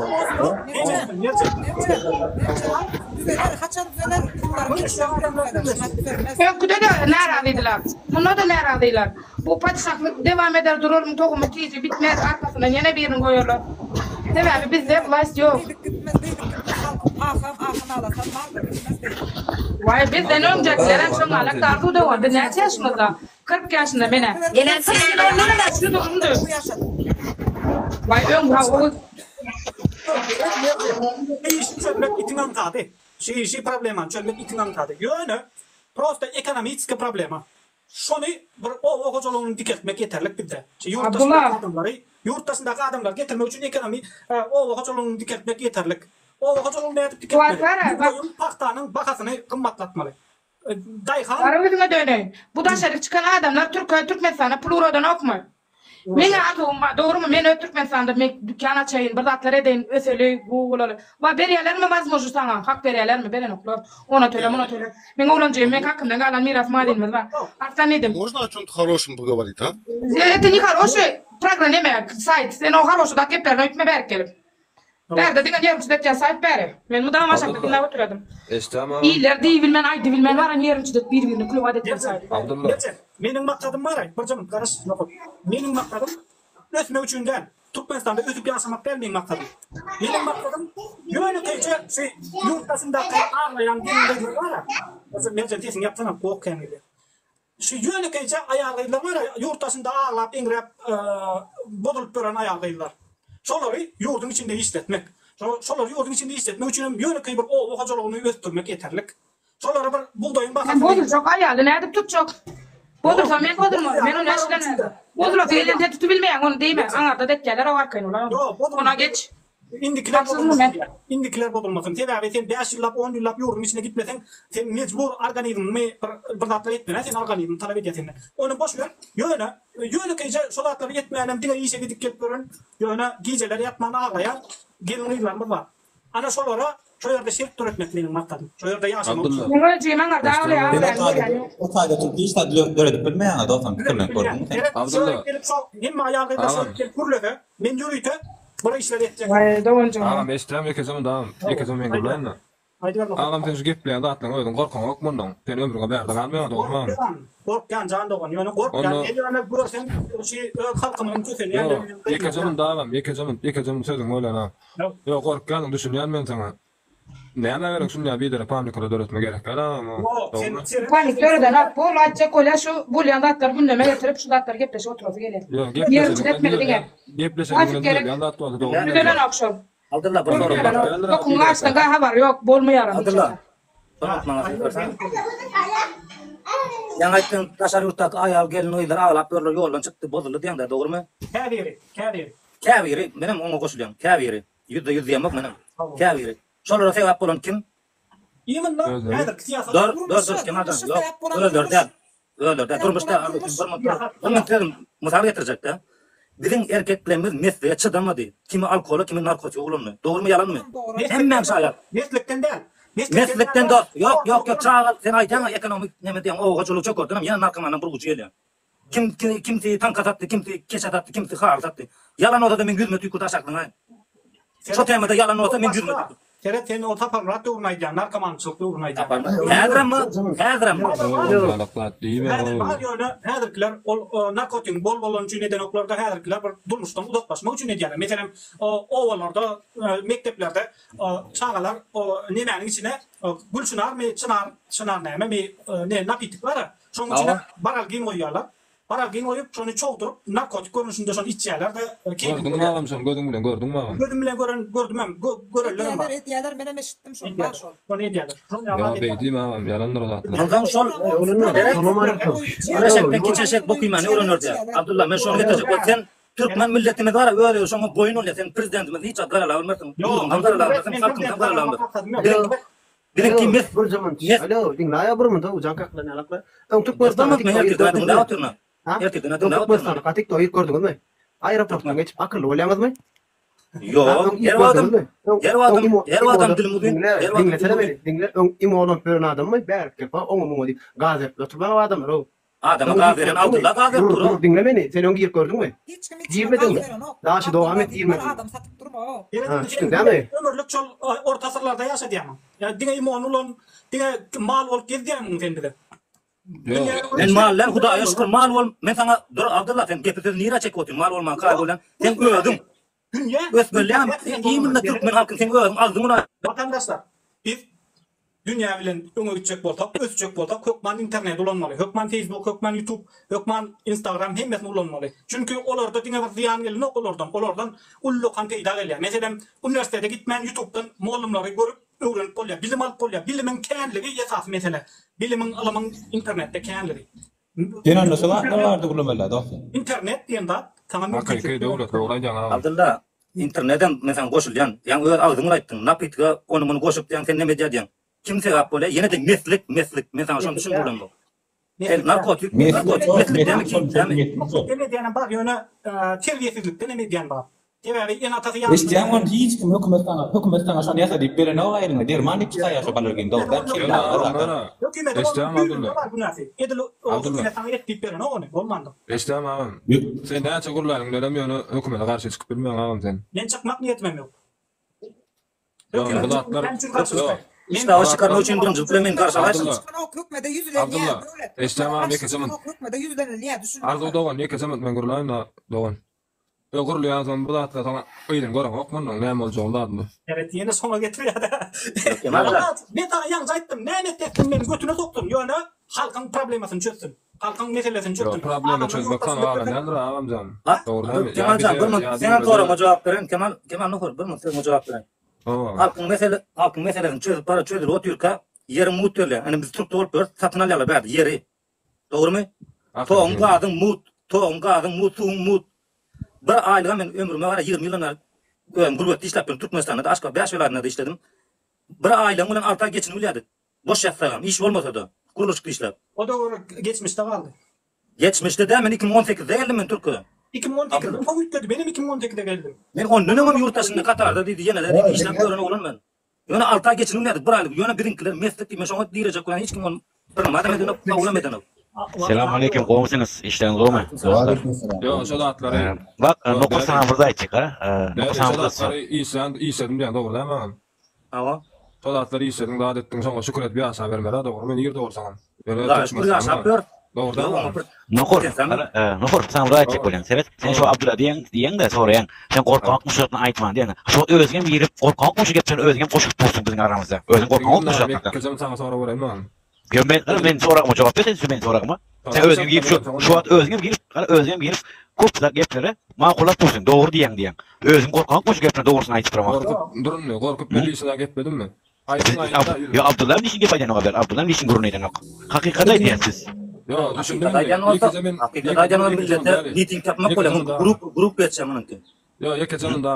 Düzeler, haçan düzeler? Pullar geçer, düzeler. Öňküde-de närazydylar. Munda-da närazylar. Bu patyşahlyk dewam eder durarmyň tohumy tiji bitmez arkasyndan ýene birini goýarlar. Sebäbi bizde vlast ýok. Aham, aham alasam bardyr, gitmez beýdip. Waý bizden öňjäkilerem şoňalak arzuw dowam. Biz näçe ýaşymyzda? 40 ýaşynda menä. Gelen 40 ýyl ondan-da şu durumdy. Waý öň ha o Işi çözmek itiň aňsady. Şu işi problemany çözmek itiň aňsady. Ýöne prosta ekonomiski problema. Şony bir oba hojalygyny dikeltmek ýeterlik bizde. Şu ýurt Abdulla. daşyndaky adamlary, ýurt daşyndaky adamlary getirmek üçin ekonomi oba hojalygyny dikeltmek ýeterlik. Oba hojalygyny nädip dikeltmeli? Wara, bak. Buğdaýyň, pagtanyň bahasyny gymmatlatmaly. Daýhan Gara özüňe döneýin. Bu daşaryk çykan adamlar Türkiýe Türkmenistana pul ugradanokmy? Meň arzuwym bar, dogrumy? Men öz Türkmenistanda mek dükkan açaýyn, bir zatlar edeýin, öseli, gowy bolaly. Wa berýärlermi wazmožnost saňa? Hak berýärlermi? Berenoklar. Ona töle, muna töle. Meň oglanjygym, meň kakymdan galan miras malymyz bar. Arslan diýdim. Можно о чем-то хорошем поговорить, а? Это не хороший программа, neme, saýt. Sen o хороший zat gep berme, öýtme bärik gelip. Bärde diňe ýerimi çydatýan saýt bäri. Men mydama aşakda diňläp oturýardym. Eşdäm agam. Iller diýibilmän, aýdybilmän baran ýerimi çydatyp bir-birini klewat etýän saýt. Abdylla. Gerçek. Meniň maksadym bar-aý, birje minut garaş, Nohut. Meniň maksadym ösmek üçin däl. Türkmenistanda ösüp ýaşamak däl meniň maksadym. Meniň maksadym ýönekeýje şu ýurt daşyndaky aglaýan gelin-gyzlar bar-a. Merjen sesiňi ýapsana, goh kän gelýär. Şu ýönekeýje aýal-gyzlar bar-a, ýurt daşynda aglap, eňräp, bozulyp ýören aýal-gyzlar. Şolary ýurduň içinde işletmek. Şolary ýurduň içinde işletmek üçin hem ýönekeý bir oba hojalygyny ösdürmek ýeterlik. Şolara bir bugdaýyň Sen bahasyny bozuljak aýaly nädip tutjak? Bozulsa men bozulmaly, men ony eşidemedim. Bozulasy gelen sen tutubilmeýäň ony diýme, aňarda detýäler o arkaýyn olar ony. Ona geç. Indikiler Haksyzmy bozulmasyn men? diýýär. Indikiler bozulmasyn. Sebäbi sen 5 ýyllap, 10 ýyllap ýurduň içine gitmeseň, sen mejbur organizmiňi bir bir zatlar etmeli, sen organizmiň talap edýär senden. Ony boş ber. Ýöne ýönekeýje şo zatlary etmänem diňe işe gidip gelip gören, ýöne gijeler ýatman aglaýan gelin-gyzlarymyz bar. Ana şolara. Şo ýerde şert döretmek meniň maksadym. Şo ýerde ýaşamak üçin. Muňa jemaň arda aglaýar Sen o taýda o taýda turup hiç zat döredip bilmeýäňä dostum pikirlenip gördüňmi sen? Abdylla. Gelip şo hemme aýal-gyzlar şo ýere gelip gürlese, men ýörite bir işler etjek. Waý doganjygym. Agam eşitýäňmi ýekeje munda agam ýekeje men gürläýin-de. Agam sen şu gepleýän zatlaryňa özüň gorkaňok mundan. Sen ömrüňe bärde galmaýaň dogrymy agam? Gorkýan, gorkýan jan dogan, ýöne gorkýan. Men ýöne görseň şu öz halkymyň kösenýändigini Ýok, ýekeje munda agam, ýekeje munda, ýekeje munda sözüňi bölýän agam. Ýok, gorkýanyň düşünýän men saňa. Nämä gerek şunýa biderek panikala döretme gerek däl agam o. Dogrymy? Panik döredenok bu aýtjak bolýa şu bolýan zatlary gündeme getirip şu zatlary gepleşip oturasy gelýär. Ýok, Ýerçilik etmeli diňe. gepleşeniň bilen düzelýän zat bolsa dogrymy? Düzelenok şol. Abdylla bir sorag bar. Dokuň açdan ga habary ýok, bolmaýaram hiç Abdylla. haçan. Bir minut maňa söz berseň. Ýaňy aýtdyň daşary ýurtdaky aýal gelin gyzlar aglap ýörler ýoldan çykdy bozuldy diýeňdä dogrymy? Käbiri, käbiri. Käbiri, menem oňa goşulýan, käbiri. Ýüzde ýüz diýemok menem. Käbiri. Şolara sebäp bolan kim? Imенно häzirki syýasat. Dur, dur, dur, Kemaljan, ýok, özleri däl. Özleri däl. Durmuş däl, bir minut dur. Bir minut sözüm, mysal getirjek-dä. Biziň erkeklerimiz meslige çydamady. Kimi alkohola, kimi narkotige ulandy. Dogrumy, ýalanmy? Hemmäň şaýat. Meslikden däl. Meslikden dost. Ýok, ýok, ýok, çaga, sen aýdýaň-a ekonomik neme diýýäň, oba hojalygy çökerdenem ýene narkomanyň bir ujy gelýär. Kim, kimsi tanka satdy, kimsi keçe satdy, kimsi haly satdy. Ýalan bolsa-da meň ýüzüme tüýkür daş akdyňaý. Şo temada ýalan bolsa meň ýüzüme tüýkür. Seret sen o Saparmyrat döwrüni aýdýaň, narkomançylyk döwrüni aýdýaň. Häzirem bar, häzirem bar. Häzir bar ýöne häzirkiler ol narkotigiň bol bolany üçin edenoklarda häzirkiler bir durmuşdan uzaklaşmak üçin edýärler. Meselem obalarda, mekdeplerde çagalar nemäniň içine gülçynarmy, çynar, çynar nämemi ne napitik bar-a Şonuň içine baralgin goýýarlar. Baralgin goýup, şony çogduryp, narkotik görnüşinde şony içýärler-de, keýpini Gördüňmi agam şony gözüň bilen gördüňmi agam? Gözüm bilen gören gördümem, görenlerim bar. Edýärler, edýärler, menem eşitdim şony, bar şol. Şony edýärler. Şony Ýa beý diýme agam, ýalandyr o zatlar. Onsoň şol Uly eşekden kiçi eşek bok iýmäni öwrener diýýär. Abdylla men şony getirjek bolup sen türkmen milletimiz bar özi şoňa boýun bolýar. Sen prezidentimizi hiç wagt garalap bilmersiň. Ýurduňam garalap bilmersiň, halkyňam garalap bilmersiň. Biziňki mes. Bir zaman. Alo, diňläýä bir minut, jaň kaklan ýalakla. Öň Türkmenistanda TikTok ýer gördüňizmi? Ha? Öň Türkmenistanda TikTok ýer gördüňizmi? Aeroportdan geçip akylly bolýaňyzmy? Ýok, her wagtam, her wagtam, her wagtam dilim uzyn. Diňle, diňlesene meni, diňle. Öň imo ulanyp ýören adammy? Bärik gelip, oňa muňa diýip gaz berip oturmaň adamlar, ow. Adama gaz beren Abdylla gaz berip dur. Dur, diňle meni. Sen öň girip gördüňmi? Hiç kim hiç kime gaz berenok. Daşy dowam et girmediň. Adam satyp durma o. Ha, düşdüň dämi? Ömürlik şol orta asyrlarda ýaşa diýýämiň? Ýa diňe imony ulan, diňe mal bolup gez diýýämiň sen bize? Men mal däl Hudaýa şükür mal bol men saňa dur Abdylla sen gepi sözi nirä çekip otyň mal bolman kaý bolýan sen özüň Dünýä ösmelýäň imенно türkmen halkyny sen özüň aldyň ony Watandaşlar biz dünýä bilen öňe gitjek bolsak, ösjek bolsak hökman internet ulanmaly. Hökman Facebook, hökman YouTube, hökman Instagram hemmesini ulanmaly. Çünki olarda diňe bir zyýan gelenok olardan, olardan ullakan peýda gelýär. Meselem, uniwersitete gitmän YouTubedan mollumlary görüp öwrenip bolýar, bilim alyp bolýar. Bilimiň känligi esasy mesele. Bilimiň, ylymyň internetde känligi. Sen onda şu zatlar barada gürlemeli dostum. Internet diýen zat saňa mümkinçilik Hakyky döwlet dogry aýdýaň agam. Abdylla internedem men saňa goşulýan ýaňy öz agzyň bilen aýtdyň napitga ony muny goşup diýäň sen neme edýä diýäň kim sebäp bolýa ýenede meslik meslik men saňa şony düşündiremok sen narkotik narkotik meslik dämi kim dämi. Meslikden edýänem bar ýöne terbiýesizlikden hem edýän bar. Sebäbi ene-atasy ýanynda. Eşitýäň ony hiç kim hökümet saňa hökümet saňa şony ýasa diýip berenok eliňe derman diýip çykaýar şo balergin dogry däl kelle agyr zat. Hökümetiň onuň düýbünde bar günäsi. Edil hökümet saňa et diýip berenok ony bolmandyr. Eşitýäň agam. Sen näçe gürläniň bilenem ýöne hökümete garşy çykyp bilmeň agam sen. Men çykmak niýetimem ýok. Ýok bu zatlar ýok. Işdäwe çykarmak üçin birinjilik bilen men garşy alaýsyn. Çykanok hökmede ýüzlenýär Abdylla döwlet. eşitýäň agam ýekeje munt. Hökmede ýüzlenilýär düşündiňmi. Arzuw dogan ýekeje munt men gürläýin dogan. Ýok gurulýan soň bu zatlar soň yzyny göreňok mundan näme boljagyny zadyny. Seret ýene şoňa getirýärde. Men saňa ýaňja aýtdym näme etse etsin meni götüne soksun ýöne halkyň problemasyny çözsün. Halkyň meselesini çözsün. Ýok problema çözmek saňa galan däldir agamjan. Dogry dälmi? Kemaljan bir minut seňem soragyňa jogap bereýin Kemal Kemal Nuhur bir minut sözüňe jogap bereýin. Halkyň mesele halkyň meselesini çözüp bara çözülip otyrka ýeriň mugt berilýär. Ine biz türkde bolup ýörüs satyn alýarlar bärde ýeri. Dogrymy? Toguň gazyň mut, toguň gazyň mut, suwuň mut. Bir aýlyga men ömrüme gara 20 ýyldan bäri özüm gurbetde işläp ýörün. Türkmenistanda-da, Aşgabat 5 welaýatynda-da işledim. Bir aýlygyň bilen 6 aý geçinip bilýärdik. Boş ýatsagam, iş bolmasa-da, gurluşykda işläp. O döwür geçmişde galdy. Geçmişde däl, men 2018-de geldim men Türkiýe. 2018-de soň üýtgedi. Menem 2018-de geldim. Men ondan öňem ýurt daşynda Katarda diýdi, ýene-de diýdi, işläp ýören oglan men. Ýöne alty aý geçinip nädip bir aýlyk ýöne biziňkiler meslik diýme şoňa direjek bolýan hiç kim ony bir edenok kabulam edenok. Selam aleýkum gowmysyňyz işleriňiz gowmy dostlar. Ýok şo zatlary. Bak Nokur saňa bir zat aýtjak ha. Nokur Däli saňa şo bir zat zatlary işlän işledim diýýän dogry dälmi agam? Hawa. Şo zatlary işlediň zat etdiň şoňa şükür edip ýaşabermeli dogrymy nirde bolsaňam. Ýöne Hudaýa şükür ýaşap Türkmenistanda ýör. dogry dälmi agam? Nokur, Nokur, saňa bir zat aýtjak bolýan. Seret, sen şo Abdylla diýeň, diýeň-de soraýaň. Sen gorkaňokmy şu zatdan aýtman diýeň. Şo özüňem girip gorkaňokmy şu gepden özüňem goşulyp dursuň biziň aramyzda. Özüň gorkaňokmy şu Diňle zatlardan? Mekgejam saňa sorag bereýin agam. Ýok men, gara meniň soragyma jogap ber sen şu meniň soragyma. Sen özüňem girip şu, şu wagt özüňem girip, gara özüňem girip köp zat geplere makullap dursuň, dogry diýeň diýeň. Özüň gorkaňokmy şu gepden dogrusyny aýtyp duran wagtyň? Gorkup durunmy? Gorkup men işine gepledimmi? Aýdyň aýdyň-da ýüzüme. Ýok Abdullam niçin gep aýdanok aber Abdullam niçin gürrüň edenok. Hakykaty aýdýas biz. Ýok düşündim Hakykaty indi. aýdýan bolsa, Ýekeje men hakykaty ýekeje aýdýan bolsa ýekeje millete däli. miting tapmak bolýar. Ýekeje Muňky däli. grup grup geçýär munuňky. Ýok ýekeje munda.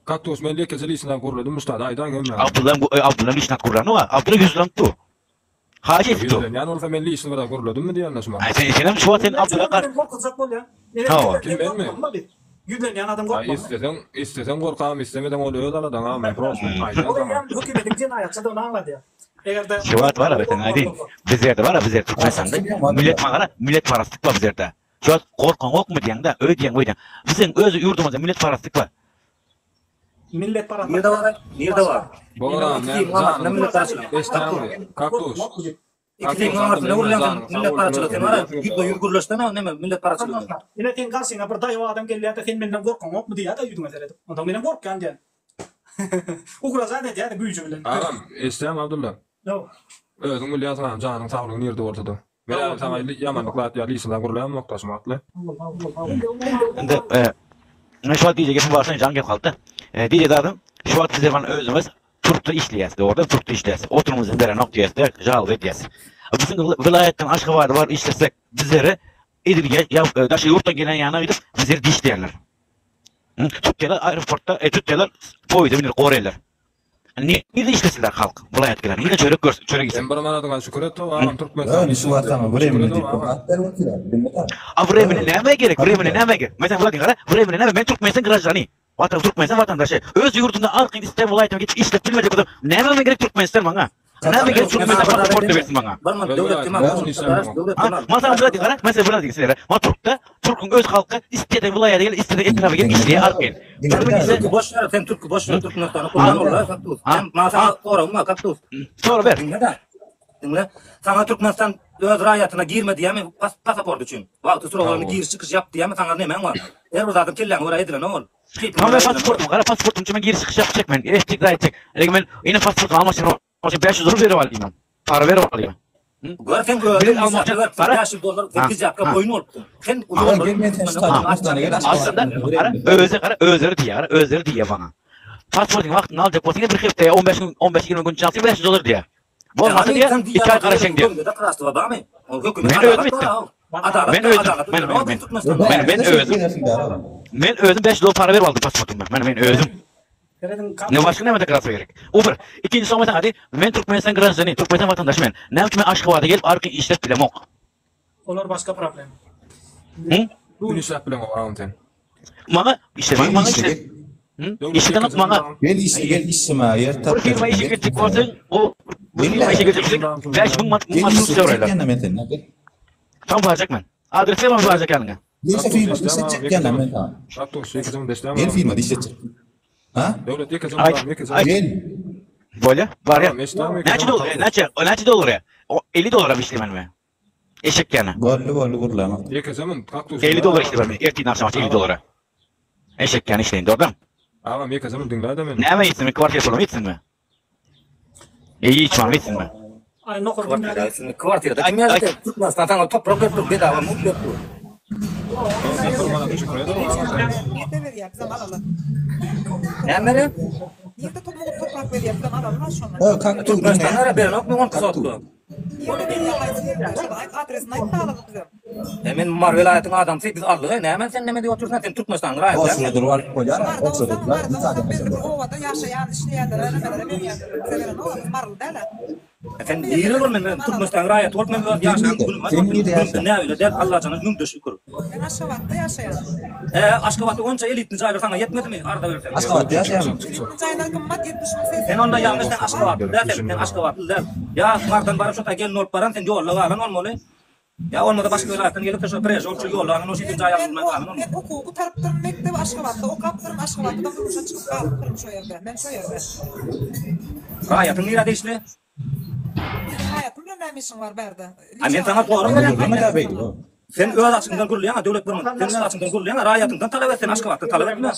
Kaktus men ýekeje lisine gürledim muştada aýdaň hemmäňiz. Abdullam Abdullam liçnat gürlänok a. Abdulla ýüzlenip dur. Haýyş edip dur. Ýüzlenýän bolsa men liçni biraz gürledimmi diýende şuma. Aý sen senem şu wagt sen Abdulla gar. Gorkuzjak bolýa. Hawa. Kim menmi? Ýüzlenýän adam Aý gorkmaly. isleseň isleseň gorkam islemeseň ol öz aladaň a men prosto aýdýan Ol saňa. eýýäm hökümetiň jenaýatçydygyny aňladýar. Eger-de Şu wagt bar a sen aýdyn. Bizlerde bar a bizler Türkmenistanda millet magana millet paraslyk bar bizlerde. Şu wagt gorkaňokmy diýeňde öý diýeň öýden. Biziň öz ýurdumyzda millet paraslyk bar. Millet paraslyk. Nirde bar? Nirde bar? Bolam näme janyň eşdäňmi kaktus. Ikisiniň arasynda gürleýän sen milletparaçylyk sen wara ýüzbe-ýüz gürleşsene neme milletparaçylygy. Ine seň garşyňa bir daýaw adam gelýärde sen menden gorkaňokmy diýýärde ýüzüňe seredip. Onsoň menem gorkýan diýýän. Ugražat edýärde güýji bilen. Agam eşdýäňmi Abdylla? Ýok. Özüň bilýänsiň agam janyň saglygy nirde bolsada. Men häzir saňa ýamanlyk zat ýa lişni zat gürlämokda şu wagtly. Indi men şu wagt diýjek gepim bar şoň jaň gelip galdy. Diýjek zadym şu wagt bizler mana özümiz Turkda işleýäs, dogrudan Turkda işleýäs. Oturymyzy berenok diýýäs-de, žalba edýäs. Biziň welaýatdan Aşgabada baryp işlesek, bizlere edil ýa daşary ýurtdan gelen ýaly edip bizleri dişleýärler. Tutýarlar aeroportda, e, tutýarlar, poýuzda mündirip goraýarlar. Nirede işlesinler halk, welaýat gelen, nirede çörek görsün, çörek iýsin. Sen bir manadyňa şükür et agam Türkmenistan Ýöne şu wagt saňa vremeni diýip bir zat berip otyrlar, bilmedim. A vremeni nämä gerek, vremeni nämä gerek? Meselem, Wladimir gara, vremeni nämä, men Türkmenistan graždany. Watan Türkmenistan watandaşy. Öz ýurdunda arkaýyn islän welaýatyma gidip işläp bilmejek bolsam, nämä men gerek Türkmenistan maňa? Nämä gerek Türkmenistan pasportny bersin maňa? Ha, masalan bir gara, meselem bir diýin sizlere. Ma türkde, türküň öz halky isleden welaýata gelip, isleden etraba gelip işleýär arkaýyn. Türkü boş ver, sen türkü boş ver, Türkmenistana kurban ol, kaktus. Sen maňa saňa soragym bar, kaktus. Sora ber. Diňle-de. Diňle. Saňa Türkmenistan öz raýatyna girme diýýärmi pasaport üçin? Wagty suragyny giriş çykyş ýap diýýärmi saňa nemäň bar? Her bir zadyň kelläňe görä edilenok ol. Keýpiňe Maňa görä men pasportym, gara pasportym üçin men giriş çykyş ýapjak men. Etjek zat etjek. Lekin men ine pasportymy almak üçin 500 dollar berip alýan. Para berip alýan. Gör sen özüň Bilet almak üçin sen gara 500 dollar sen tijapka boýun bolupsyň. Sen Aslynda gara özi gara özleri diýýär, gara özleri diýýär maňa. Pasportyňy wagtynda aljak bolsaň bir hepde 15 gün 15-20 gün içinde alsaň 500 dollar diýýär. Bolmasa diýýär, iki aý garaşaň diýýär. Men özüm etdim. Men özüm, men men men men men özüm. Men özüm 5 dollar para berip aldym pasportyma. Men men özüm. Ne başga näme deklaratsiýa gerek? O bir. Ikinji soň hadi men Türkmenistan graždani, Türkmenistan watandaşy men. Näme üçin men Aşgabada gelip arkaýyn işläp bilemok? Olar başga problem. Hı? Gün işläp bileňok agam sen. Maňa işle, maňa işle. Işlemek maňa. Gel işe gel işlemäge ýer tap. Bir firma işe girjek bolsaň, o bir firma işe girjek bolsaň, 5000 manat Gel masruf işe soraýlar. çekýän men senden gel. Tam barjak men. Adresi bar barjak ýanyňa. Gel işe firma işletjek ýanyňa men saňa. Gel firma işletjek. Ha? Döwlet ýekeje Aýt, mydam ýekeje. aýt. Gel. Bolýa, barýa. Tamam, eşdämi ýekeje Näçe dollar, näçe, näçe dollar ýa? O 50 dollara işleýmen men. Eşek ýany. Boldy boldy gürläme. Ýekeje mün, kaktus. 50 dollar işleýmen men. Ertir agşam 50 dollara. Eşek ýany işleýin, dogrymy? Agam ýekeje mün diňläde meni. Näme etsin, kwartira pulumy etsinmi? Eý, içmam etsinmi? Aý, nohur Kwartira, kwartirada kim ýaşaýar? Türkmenistan saňa toprak berip dur, bedava mugt berip dur. Nirde berýär bizem alaly. Näme berýär? Nirde mugt toprak berýär bizem alaly ha şony. Ö, kaktus. Türkmenistan ara berenokmy on sotga? Nirde berýär haýsy ýerde? Şony aýt adresini aýt da alaly bizem. E men Mary welaýatyň adamsy, biz aldyk-a, näme sen neme diýip otyrsyň, sen Türkmenistanyň raýaty dälmi? Goşuna durup alyp bolýar, Maryda goşuna bolsaň, durup, Maryda bir bolsaň adam belli bir goşuna. obada ýaşaýan, işleýänlere, nemelere berýändir. Bize berenok, biz maryly däl-ä. E sen nireli bol men, men Türkmenistanyň raýaty bolup men öz Sen ýaşaýan nirde? günüm Sen nirde günüm ýaşaýaň? näbile däl, Allajana müňde şükür. Men Aşgabatda ýaşaýan. Hä, Aşgabatda onça elitli jaýlar saňa ýetmedimi, arza berseň? Aşgabatda ýaşaýarmy? Elitli jaýlar gymmat 70 müň 80 Sen onda ýalňyş sen Aşgabatly däl sen, sen Aşgabatly däl. Ýa Mardan baryp şo taý gelin bolup baran sen ýolda galan bolmaly. Ýa bolmasa başga welaýatdan gelip şo prež bolup şu ýolda galan o şeýdip jaý Men alynman galan bolmaly. men okuw gutarypdyryn mekdebi Aşgabatda okapdyryn Aşgabatda durmuşa çykyp galypdyryn şo ýerde. Men şo ýerde. Raýatyň nirä degişli? Seniň raýatyň bilen näme işiň bar bärde? A men saňa sorag berýän. Sen öz açyňdan gürleýäň-a Döwlet Burmut. Sen öz açyňdan gürleýäň-a raýatyňdan talap et sen Aşgabatdan talap etme.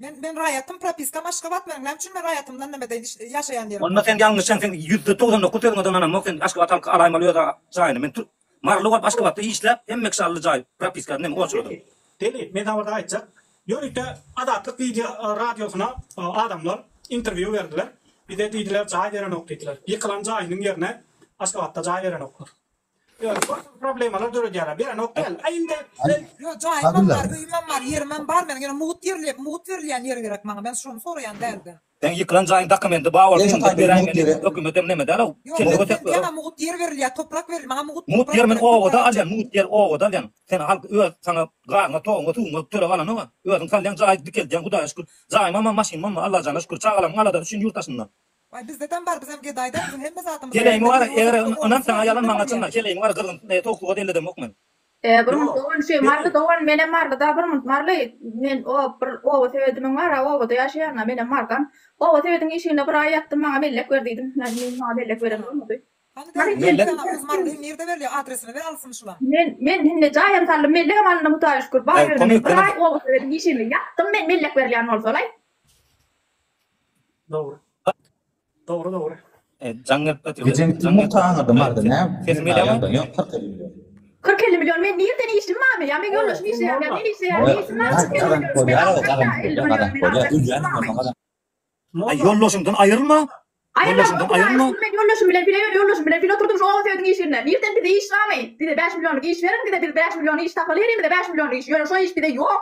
Men men raýatym propiskam Aşgabat meniň näme üçin men raýatymdan neme deýin ýaşaýan ýerimden. Onda sen ýalňyşýaň sen 99% sözüňe ynanamok sen Aşgabat halky alaýmaly öz jaýyny men türk Maryly bolup Aşgabatda işläp hemme kişi aldy jaý propiska neme oçurady. Deli men saňa bir zat aýtjak ýörite Azatlyk wideo radiosyna adamlar interwýu berdiler bize diýdiler jaý berenok diýdiler ýykylan jaýynyň ýerine Aşgabatda jaý berenoklar. Ýöne bir sürü problemalar döredýärler. Berenok däl. Aý indi sen Ýok, jaýymam bar, öýümem bar, ýerimem bar meniň. Ýöne mugt ýerli, mugt berilýän ýer gerek maňa. Men şony soraýan däldi. Seň ýykylan jaýyň dokumendi bar bolsa onda beräýmeli. Hökümetem neme däl-ow. Ýok, Kelle sen götek diýýäň-ä mugt ýer berilýär, toprak berilýär. Maňa mugt Mugt toprak ýer men gerek, obada toprak alýan, mugt ýer obada alýan. Sen halk öz saňa gazyňa, toguňa, suwuňa töleg alanok-a. Özüň salýaň jaý dikeldýäň Hudaýa şükür. Jaýymam bar, maşynymam bar, Allajana şükür. Çagalarymyň aladasy üçin ýurt daşynda. Waý bizdedem bar bizem gedaýda biziň hemme zatymyz Heleýiň bar bar eger ynan saňa ýalan maňa bolýar. çynda heleýiň bar gyzgyn towuk suwa delledemok men. E bir munt dogan şu Marly dogan menem Marlyda bir munt Marly men o bir oba sebedimiň bar a obada ýaşaýan a menem Mardan oba sebediň işiginde bir aý ýatdym maňa mellek ber diýdim men maňa mellek beren bolmady. Hany däl Mellek saňa öz Marlyň nirde berilýär adresini ber alsyn şulam. Men men indi jaýam saldym mellegem alyndy Hudaýa şükür bar Aý ýöne men komik bir komik. aý oba sebediň işiginde ýatdym men mellek berilýän bolsalaý. Dogry. Dogry dogry. E, jaň gelip gatyr. Ejeň Jaň mugt gelip. aňyrda marda nä? Sesim gelýärmi? Ýagdaýyň ýok 40 50 million. 40-50 million men nirden işim barmy? Ýa meň ýoldaşym işleýär, ýa men işleýän, işim barmy 40-50 Gazanyp million? Men bolýar, alsam da gazanyp 50 bolýar, million gazanyp men bolýar. alsam Ölýän işim barmy? bolsaň gazan. Aý ýoldaşyňdan aýrylma. Aýrylma, Ýoldaşyňdan aýrylma. men ýoldaşym bilen bile ýöne ýoldaşym bilen bile oturdym şu oba söýdüň işiginde. Nirden bize iş barmy? Bize 5 millionlyk iş beriň bize biz 5 million iş tapaly herimize 5 millionlyk iş. Ýöne şo iş bize ýok.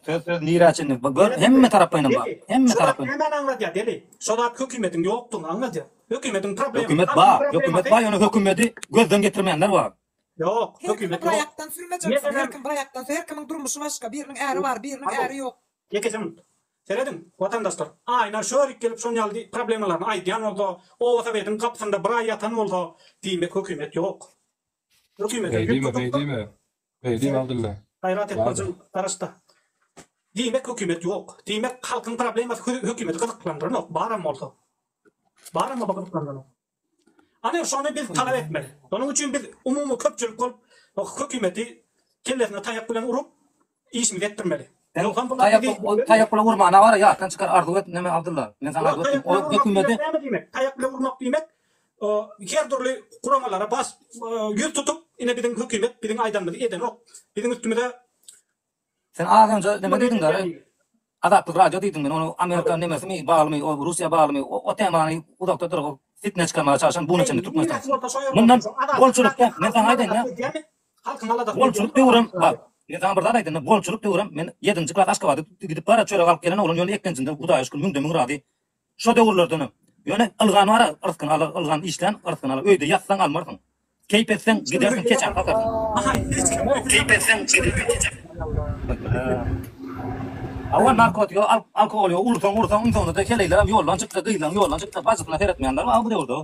Söz söz nirä çenli? Gör hemme taraplaýynam bar. Hemme Şo zat taraplaýyn. nämäni aňladýar Deli? Şo zat hökümetiň ýokdugyny aňladýar. Hökümetiň problema. Hökümet bar. Hökümet bar ýöne hökümeti gözden getirmeýänler bar. Ýok, Her kimi hökümet bir ýok. aýakdan sürmejeksin, her Meselem, kim bir aýakdan, her kimiň durmuşy başga, biriniň äri bar, biriniň äri ýok. Ýekeje minut. Serediň, watandaşlar, Aýna şörik gelip şon ýaly problemalaryny aýdýan bolsa, oba sowetiň gapysynda bir aý ýatan bolsa, diýmek hökümet ýok. Hökümete Beý ýüz diýme, beý tutupdyr. diýme. Beý diýme Abdylla. Gaýrat et Bardyr. birjigim garaşda. Diýmek hökümet ýok. Diýmek halkyň problemasy hökümeti gyzyklandyranok, baram bolsa. Baram bolsa gyzyklandyranok. Ana şony biz talap etmeli. Şonuň üçin biz umumy köpçülik bolup hökümeti kellesine taýak bilen urup işimizi etdirmeli. Ýogsam bular Taýak bizi taýak bilen urmana bar ýatdan çykar arzuw et neme Abdylla. Men saňa Ýok, aýdyp taýak otyryn. bilen Ol urmak hökümeti diýmek näme diýmek? Taýak bilen urmak diýmek, her dürli guramalara baş ýüz tutup, ine biziň hökümet biziň aýdanymyzy edenok. Biziň üstümize Sen az önce neme diýdiň däli? Azatlyk radio diýdiň men ony Amerika nemesimi baglymy o Russiýa baglymy o temany uzakda dur o fitne çykarmaga çalşan bu neçende Türkmenistan. Mundan bolçulykda men saňa aýdaýyn da Halkyň aladasyny Bolçulyk döwrem bak men saňa bir zat aýdaýyn da bolçulyk döwrem men ýedinji klas Aşgabada gidip bara çörek alyp gelen oglan ýöne eklenjinde Hudaýa şükür müňde müň razy şo döwürlerdenem ýöne ylgan bara yrskyny alar ylgan işlän yrskyny alar öýde ýatsaň almarsyň Keýp etseň gidersiň keçäň satarsyň. Keýp etseň gidersiň keçäň. Hawa narkotik ýok alkogol ýok ursaň ursaň iň soňunda heleýlerem ýoldan çyksa gyzlaň ýoldan çyksa bajysyna seretmeýänler bar bu döwürde.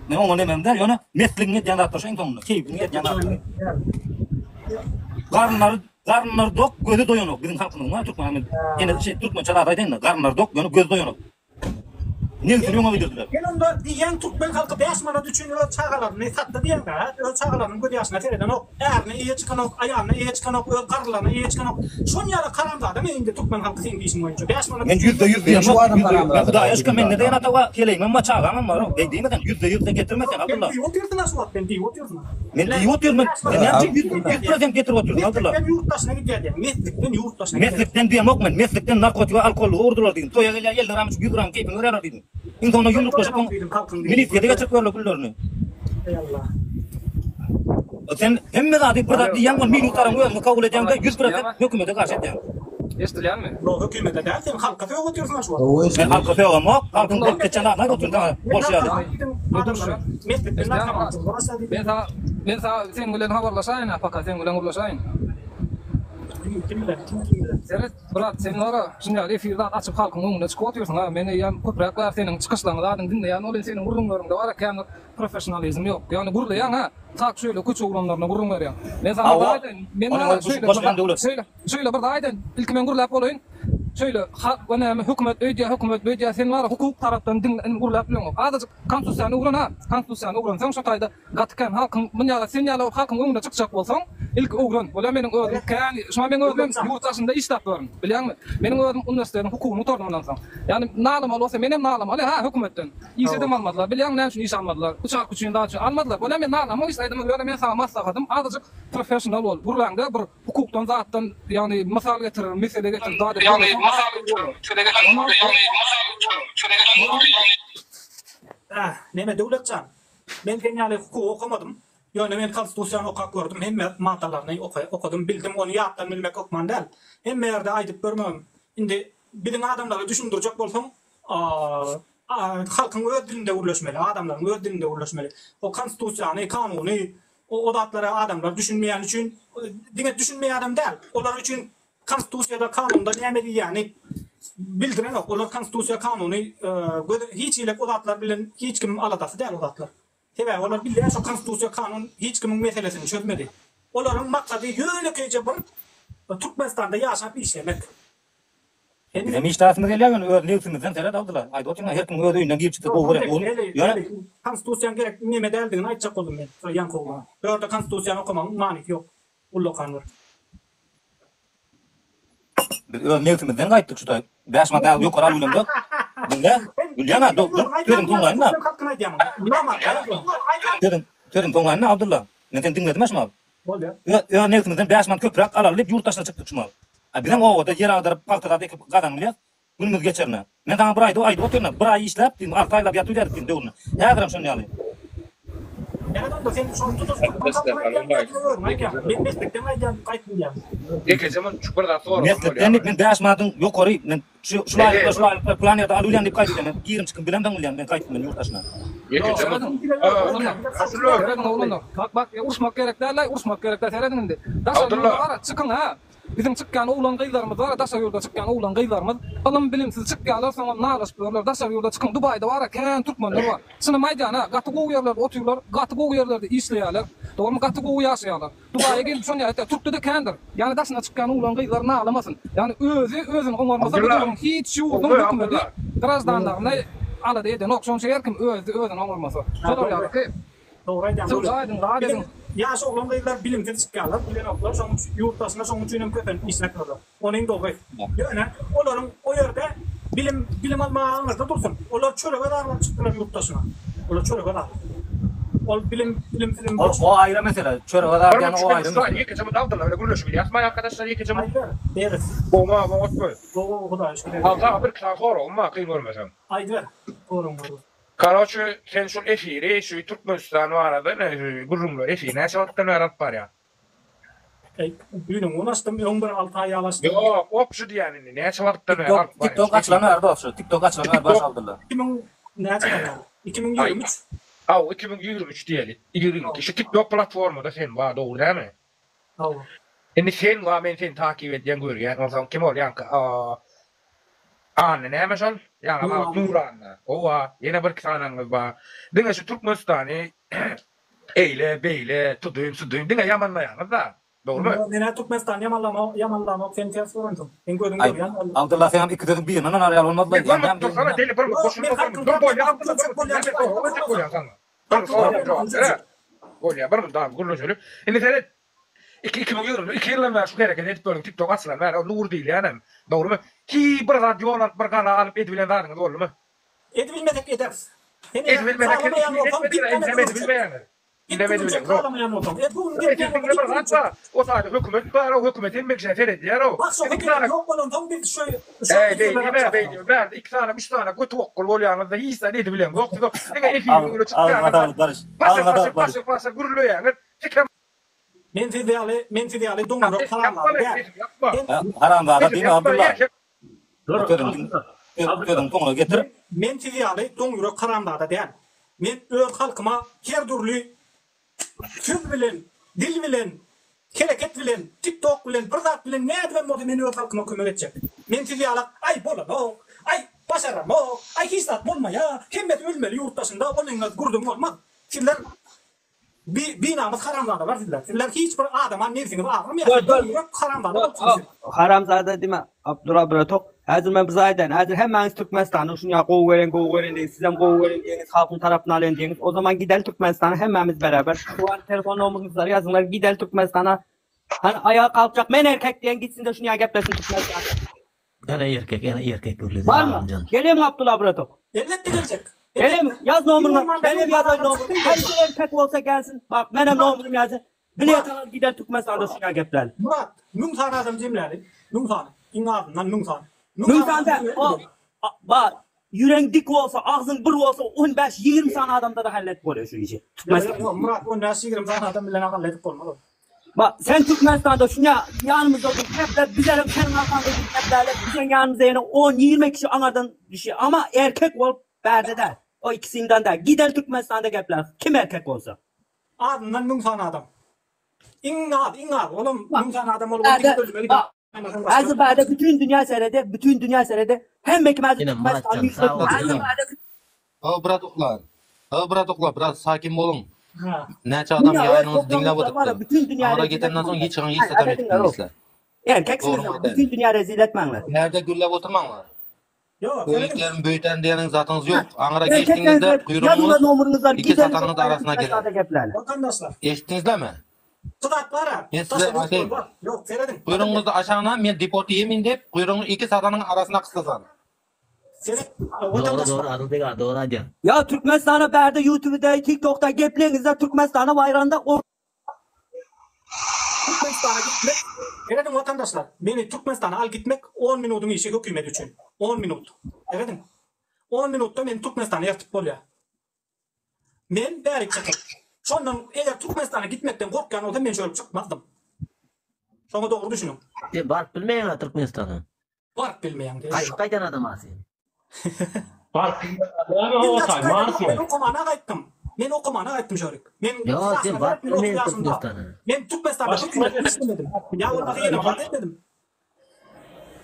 Men oňa nemem däl ýöne mesligiň edýän zatlary şo iň soňunda keýpiň edýän zatlary. Garynlary garynlary dok gözi doýanok biziň halkymyzyň bar türkmen men ene şey türkmençe zat aýdaýyn-da garynlary dok ýöne gözi doýanok. Nebsini öňe gidirdiler. Sen onda diýýäň türkmen halky 5 manat üçin öz çagalaryny satdy diýeňdä, öz çagalarynyň göz ýaşyna seredenok, ärine eýe çykanok, aýalyna eýe çykanok, öz garrylaryna eýe çykanok. Şon ýaly haramzadamy indi türkmen halky seň diýşiň boýunça 5 manat Men üçin ýüzde ýüz Şu diýemok. adam Ýüzde ýüz. Men haramzada Hudaýa şükür mende diýdim. de ene-ata bar, heleýimem bar, çagamam bar. Beý diýme sen, ýüzde ýüz sen getirme sen Sen Abdylla. diýip otyrsyň-a şu wagt sen diýip otyrsyň-a. Men diýip otyryn men. Sen näme üçin ýüz ýüz prosent getirip otyrsyň Abdylla? Meslikden ýurt daşyna gidýär diýýäň. Meslikden ýurt daşyna gidýär. Meslikden diýemok men. Meslikden narkotige, alkollyga urdular diýdim. Toýa gelýär 50 gram içip 100 gram keýpiňi görýärler diýdim. Iň soňunda ýumruklaşyp soň milisiýada geçirip görler günlerini. Eý Allah. Sen hemme zady bir zat diýýäň ol minutlaryň özüňi kabul edýäňde 100% hökümete garşy edýäň. Eşdilýärmi? Ýok, hökümete däl, sen halka sögüp otyrsyň şu wagt. Men halka sögemok, halkyň bolup geçen zadyny aýdyp otyryn saňa, bolşy ýaly. Adamlara meslikden narkomançylyga başlady. Men saňa, men saňa seň bilen habarlaşaýyn-a, paka seň bilen gürleşäýin. Kim bilen, kim kim bilen? Seret, brat, sen bar-a, şuny ýaly efir zat açyp halkyň öňünde çykyp otyrsyň-a, men eýýäm köpräk bäri seniň çykyşlaryňy zadyňy diňleýän bolýan, seniň gürrüňleriňde bar-a kän bir professionalizm ýok. Ýagny gürleýäň-ä, tak şeýle köçe oglanlaryna gürrüň berýäň. Men saňa bir Hawa, aýdaýyn, men onuň bar-a özi şeýle goşman döwlet. şeýle Şeýle bir zat aýdaýyn, ilki men gürläp bolaýyn. Şeýle, halk we näme, hökümet öýdýär, hökümet beýdýär, sen bar-a hukuk tarapdan diňle, indi gürläp bileňok. Azajyk konstitusiýany öwren-ä, konstitusiýany öwrenseň şo taýda gaty kän halkyň, mun ýaly sen ýaly halkyň öňünde çykjak bolsaň, ilki öwren. Bolýa meniň özüm kän, şuňa meň özümem ýurt daşynda işläp ýörün, bilýäňmi? Meniň özüm uniwersitetiň hukugyny gutardym mundan soň. Ýagny nalamaly bolsa menem nalamaly, hä, hökümetden. Işedem almadylar, bilýäňmi näme üçin iş almadylar? Uçark üçin, zat üçin almadylar. Bolýa men nalamok iş aýdamok, ýöne men saňa maslahatym azajyk professional bol, gürläňde bir Hukukdan zatdan ýagny mysal getir, mesele getir, zat et. Ýagny mysal getir, mesele getir, ýagny mysal getir, mesele getir. Ah, neme Döwletjan, men sen ýaly hukugy okamadym. Ýöne men konstitusiýany okap gördüm, hemme maddalaryny okadym, bildim, ony ýatdan bilmek hökman däl. Hemme ýerde aýdyp görmegem. Indi biziň adamlara düşündirjek bolsaň, halkyň öz dilinde gürleşmeli, adamlaryň öz dilinde gürleşmeli. O konstitusiýany, kanuny O zatlara adamlar düşünmeýäni üçin, diňe düşünmeýänem däl, olar üçin konstitusiýada, kanunda näme diýýäni bildirenok. Olar konstitusiýa, kanuny göz hiç hili o zatlar bilen hiç kimiň aladasy däl o zatlar. Sebäbi olar bilýär şo konstitusiýa, kanun hiç kimiň meselesini çözmedi. Olaryň maksady ýönekeýje bir Türkmenistanda ýaşap işlemek. Bizem işdäsimiz gelýär ýöne öz nebsimizden seret Abdylla. Aýdyp otyryn her kim öz öýünden girip çyksa gowy görýär ony. Ýöne Konstitusiýaň gerek neme däldigini aýtjak boldum men şo ýaňky oglana. Bu ýerde konstitusiýany okamagyň manysy ýok. Ullakan bir. Biz öz nebsimizden gaýtdyk şu taý. 5 manat ýaly ýokary alyp bilemzok. Diňle. Gülýäň-ä dur dur. Sözüňi soňlaýyn-da. Sözüň sözüňi soňlaýyn-da Abdylla. Men seni diňledim-ä şu mahal. Bolýar. Öz nebsimizden 5 manat köpräk alaly diýip ýurt daşyna çykdyk şu mahal. A bizem obada ýer agdaryp pagta zat ekip gazanylýas. Günümiz geçerine. Men saňa bir aýda aýdyp otyryn-a, bir aý işläp diýdim, alty aýlap ýatyberdik diýdim döwrüne. Häzirem şon ýaly. Näme onda sen şony tutuş türkmen halkyna aýdýaň ýa diňe özüňe aýdýaň? Men meslikden aýdýan gaýtdym diýýäň. Ýekeje munçuk bir zat sorasam Meslikden bolýarmy? diýip men 5 manadyň ýokary men şu şul aýlyklar şul aýlyklar plan ýerde alylýan diýip gaýdyp men girim çykym bilemsoň bilýän men gaýtdym men ýurt daşyna. Ýekeje Serediň oglanlar. Bak bak uruşmak gerek däl-aý uruşmak gerek däl serediň indi. Daşary ýurda bara çykyň ha. Biziň çykýan oglan gyzlarymyz bara daşary ýurda çykýan oglan gyzlarymyz ylym bilimsiz çykýarlar soňam nalaşyp ýörler daşary ýurda çykyň Dubaýda bara kän türkmenler bar çynymy aýdýan ha gaty gowy ýerlerde otyrlar gaty gowy ýerlerde işleýärler dogrymy gaty gowy ýaşaýarlar Dubaýa gelip şony aýtýar türkde-de kändir ýagny daşyna çykýan oglan gyzlar nalamasyn ýagny özi özüni oňarmasa bu döwrüň hiç ýurduň hökümeti graždanlaryny alada edenok şonuň üçin her kim özi özüni oňarmasa şolar ýalyky Dogry aýdýaň Söwda aýdyň, zat ediň. Biziň ýaş oglan gyzlar bilimsiz çykýarlar, bilenoklar, şonuň üçin ýurt daşynda şonuň üçin hem kösenip işläp ýörler. Onyň dogry. Ýöne olaryň o ýerde bilim bilim almaga aňyrda dursun. Olar çörege zarlanyp çykdylar ýurt daşyna. Olar çörege zar. Ol bilim bilim silim Ol o aýra mesele. Çörege zar Bir diýeni o minut aýra şu mesele. ýekeje minut Abdylla bilen gürleşip bilýäsmi arkadaşlar ýekeje minut. Aýdyber, beris. Gowymy agam oňatmy? Gowy gowy Hudaýa şükür. Abdy aga bir iki sany soragym bar kyn görmeseň. Aýdyber, soragyň bar bolsa. Karoçe sen şul efiri şu Türkmenistan barada ne gürrüňleri efiri näçe wagtdan bäri alyp barýaň? Eý düýn öňňün açdym öň bir alty aý ýaly açdym. Ýok opşy diýýän indi näçe wagtdan bäri Tiktok alyp barýaň tiktok şu açylan efiri? bäri dos şu tiktok açylan bäri baş aldylar. 2000 näçeden bäri? 2023. Hawa 2023 diýeli. 22 şu tiktok platformada sen bar dogry dälmi? Hawa. Indi sen bar men seni takyp edýän görýän onsoň kim ol ýaňky Anna näme şol? Ýaňy wagt Nuranna. Howa ýene bir iki sanaňyz bar. Diňe şu Türkmenistany eýle beýle tudyn sudyn diňe ýamanlaýaňyzda. Dogrymy? Ýok menä Türkmenistany ýamanlamok ýamanlamok sen ters görensiň. Seň gözüň Aý görýän ol. Abdylla seňem iki sözüň birinden anar ýaly bolmazlaý. Bir minut dursana deli bir minut Ýok goşulyp men oturma. halkyň Dur bolýa halkyň Abdylla bir köçek bolýan minut diýip näme aýtmak sorag etjek bolýaň bolmasa. saňa. Bir soraga jogap ber-ä. Bolýa bir minut dagyn gürleşeli. Indi seret Iki 2022 ýyldan bäri şu hereketi edip ýörüň tiktok açylan bäri o Nur diýilýänem dogrymy hi bir zat ýol alyp bir gala alyp edibilen zadyňyz boldumy? Edibilmesek ederis. Sen eger Edibilmesek siz halamaýan bolsaň etmediňiz git indem ene edibilmeýäňiz. Git Indem gülünjek edibileňzok. halamaýan bolsaň. E bu gün Siziň gepleýän diňe bolsaň bir git zat gülünjek. bar o taýda hökümet bar o hökümet hemme kişä seredýär o Bak şo siz iki hökümet sany ýok bolansoň biz şu şu Eý beý efirleri diýme açýas. beý diýme bärde iki sany üç sany göti okgul bolýaňyzda hiç zat edibileňzok siz o diňe efiriň Al öňüne agzyňa çykýaňyzda saglyk Baryş. pasyr Agzyňa pasyr saglyk Baryş. pasyr pasyr gürleýäňiz sikem. Men siz ýaly, men siz ýaly doňňurak haramzada däl. Haramzada diýme Abdylla. Sözüň sözüň soňuna getir. Men siz ýaly doňýürek haramzada däl. Men öz halkyma her dürli söz bilen, dil bilen, hereket bilen, tiktok bilen, bir zat bilen nädibem bolsa men öz halkyma kömek etjek. Men siz ýalak aý bolanok, aý başaramok, aý hiç zat bolmaýa, hemmesi ölmeli ýurt daşynda, olyňyz gürrüň bolmaz. Sizler Bi binamys haramzadalar sizler. Sizler hiç bir adama nebsiňiz agyrmaýar. Dur dur. Ýürek haramzada bolupsyňyz siz. Haramzada diýme Abdullah bratok. Häzir men bir zat aýdaýyn. Häzir hemmäňiz Türkmenistany şunýa gowy gören gowy gören diýiň. Sizem gowy gören diýiňiz halkyň tarapyny alýan diýiňiz. O zaman gideli Türkmenistana hemmämiz beraber. Şu an telefon nomeryňyzlary ýazyňlar gideli Türkmenistana. Hany aýaga galkjak men erkek diýen gitsin-de şunýa geplesin Türkmenistanda. Ene erkek, ene erkek gürledi Barmy? agamjan. Gelýärmi Abdullah bratok? Elbetde geljek. Gelýärmi? Ýaz nomeryňy. Menem ýazaýyn nomerymy. Haýsy erkek bolsa gelsin. Bak, menem nomerymy ýazyn. Bilet alar gider Türkmenistanda şuňa gepläli. Murat, 1000 sany adam jemläli. 1000 sany. Iň azyndan 1000 sany. 1000 sany däl. O, bak, ýüregiň dik bolsa, agzyň bir bolsa, on bäş, 20 sany adamda-da hallet bolýar şu işi. Türkmenistanda. Murat, 15-20 sany adam bilen halledip bolmaz ol. Bak sen Türkmenistanda şuňa ýanymyzda dur geple bizerem seniň arkaňda durup gepläli biziň ýanymyzda ýene on 20 kişi aňardan düşýär ama erkek bolup bärde däl o ikisinden däl gideli Türkmenistanda gepläris kim erkek bolsa. Azyndan 1000 sany adam. Iň az, iň az, olam 1000 sany adam bolup ol diňe ölüme gider. Häzir bärde bütün dünýä serede bütün dünýä serede hemme kim häzir Ine Türkmenistany Myratjan sag bol ýüzüne inim. Haw bratoklar. Haw bratoklar biraz sakin boluň. Ha. Näçe adam Dünýä öz ýaýynyňyzy diňläp topragymyzda bar otypdyr. bütün dünýä Aňyra rezil getenden soň etmäňler. hiç haň hiç Haý zadam edip äbediňler o. bilmeýsler. Erkeksiňiz Dogrymy ama aýdaýyn. bütün dünýä rezil etmäňler. Bärde gürläp oturmaňlar. Ýok, serediň. Öýütlerin böýtän diýeniň zatyňyz ýok. Aňyra Erkekler geçdiňizde ýazıňlar guýrugyňyz nomeryňyzlar iki gideli satanyňyz arasyna girer. Türkmenistanda gepläli. Watandaşlar. Eşitdiňizlermi? Şu zat bar-a. Men size Daşary ýurt aýdaýyn. bar. Ýok, serediň. Guýrugyňyzy aşagyna men deport iýemin diýip, guýrugyňy iki satanyň arasyna gysdyrsam. Seret, Dogry watandaşlar. dogry Adyl beg a dogry aýdýaň. Ya Türkmenistana bärde YouTube'da TikTok'da gepleňizde Türkmenistana baýranda o Türkmenistana gitmek, serediň watandaşlar, meni Türkmenistana al gitmek on minudyň işi hökümet üçin. On minut. Serediň. On minutda meni Türkmenistana ertip bolýar. Men bärik çykyp, şondan eger Türkmenistana gitmekden gorkýan bolsam men şöyle çykmazdym. Şoňa dogry düşüniň. Sen baryp bilmeýäň-a Türkmenistana. Baryp bilmeýäň diýip. Gaýdyp gaýdan adam-a sen. Baryp bilmeýän näme Men o taý, gaçyp gaýdamok, Marsmy? men okamana gaýtdym. Men okamana gaýtdym şörik. Men Ýok, sen sahna baryp men 30 bilmeýäň ýaşymda. Türkmenistana. Men Türkmenistanda Başga hökümet işlemedim. Ýa bolmasa ýene zat etmedim.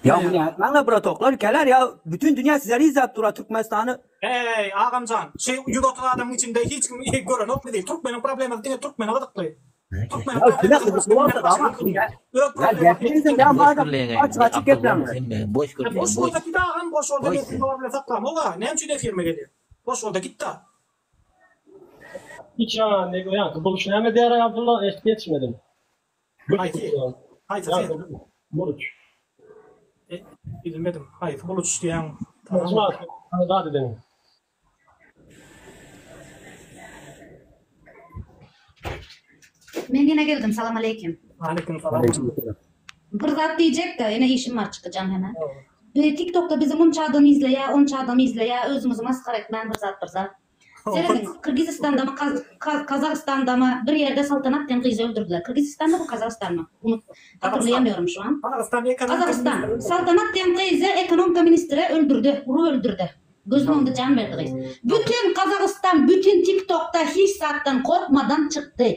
Ya bu ne? Maňa bratoklar keler ya bütün dünya sizleri izläp dura Türkmenistany. Eý, agamjan, şu 130 adamyň içinde hiç kim görenok bizi. Türkmeniň problemasy diňe türkmene gyzykly. Türkmeniň Ya kime problemasy gyzykly bolsa da ama öz ya problemasy. gepleňizem ya Boş madem gürleýäň açyk açyk Abdylla gepleňler. sen be boş gürleýäň Boş boş. bolsa git agam, boş bolsa Boş men sen. zor bilen saklamok-a. Näme üçin efirime gelýär? Boş bolsa git-da. Hiç ýa ne ýa buluş näme diýer Abdylla eşit ýetişmedim. Haýsy? Haýsysy? Buluş. E, bilmedim. Haýsy buluç diýýäň? Tanamok. Zat edeniň. Men ýene geldim, salam aleýkim. Aleýkim salam. Bir zat diýjek-de, ýene işim bar çykajam hemen. Bi TikTokda bizi munça adam izleýä, onça adam izleýä, özümizi masgara etmän bir zat bir zat. Serediň, Kyrgyzystandamy, Kazagystandamy bir ýerde Saltanat diýen gyzy öldürdiler. Kyrgyzystandamy, Kazagystanmy? Unut, hatyrlaýamıyorum şu an. Gazagystan ekonomika Gazagystan. Saltanat diýen gyzy ekonomika ministri öldürdi, urup öldürdi. Gözüniň öňünde jan berdi gyz. Bütin Gazagystan, bütin TikTokda hiç zatdan korkmadan çykdy.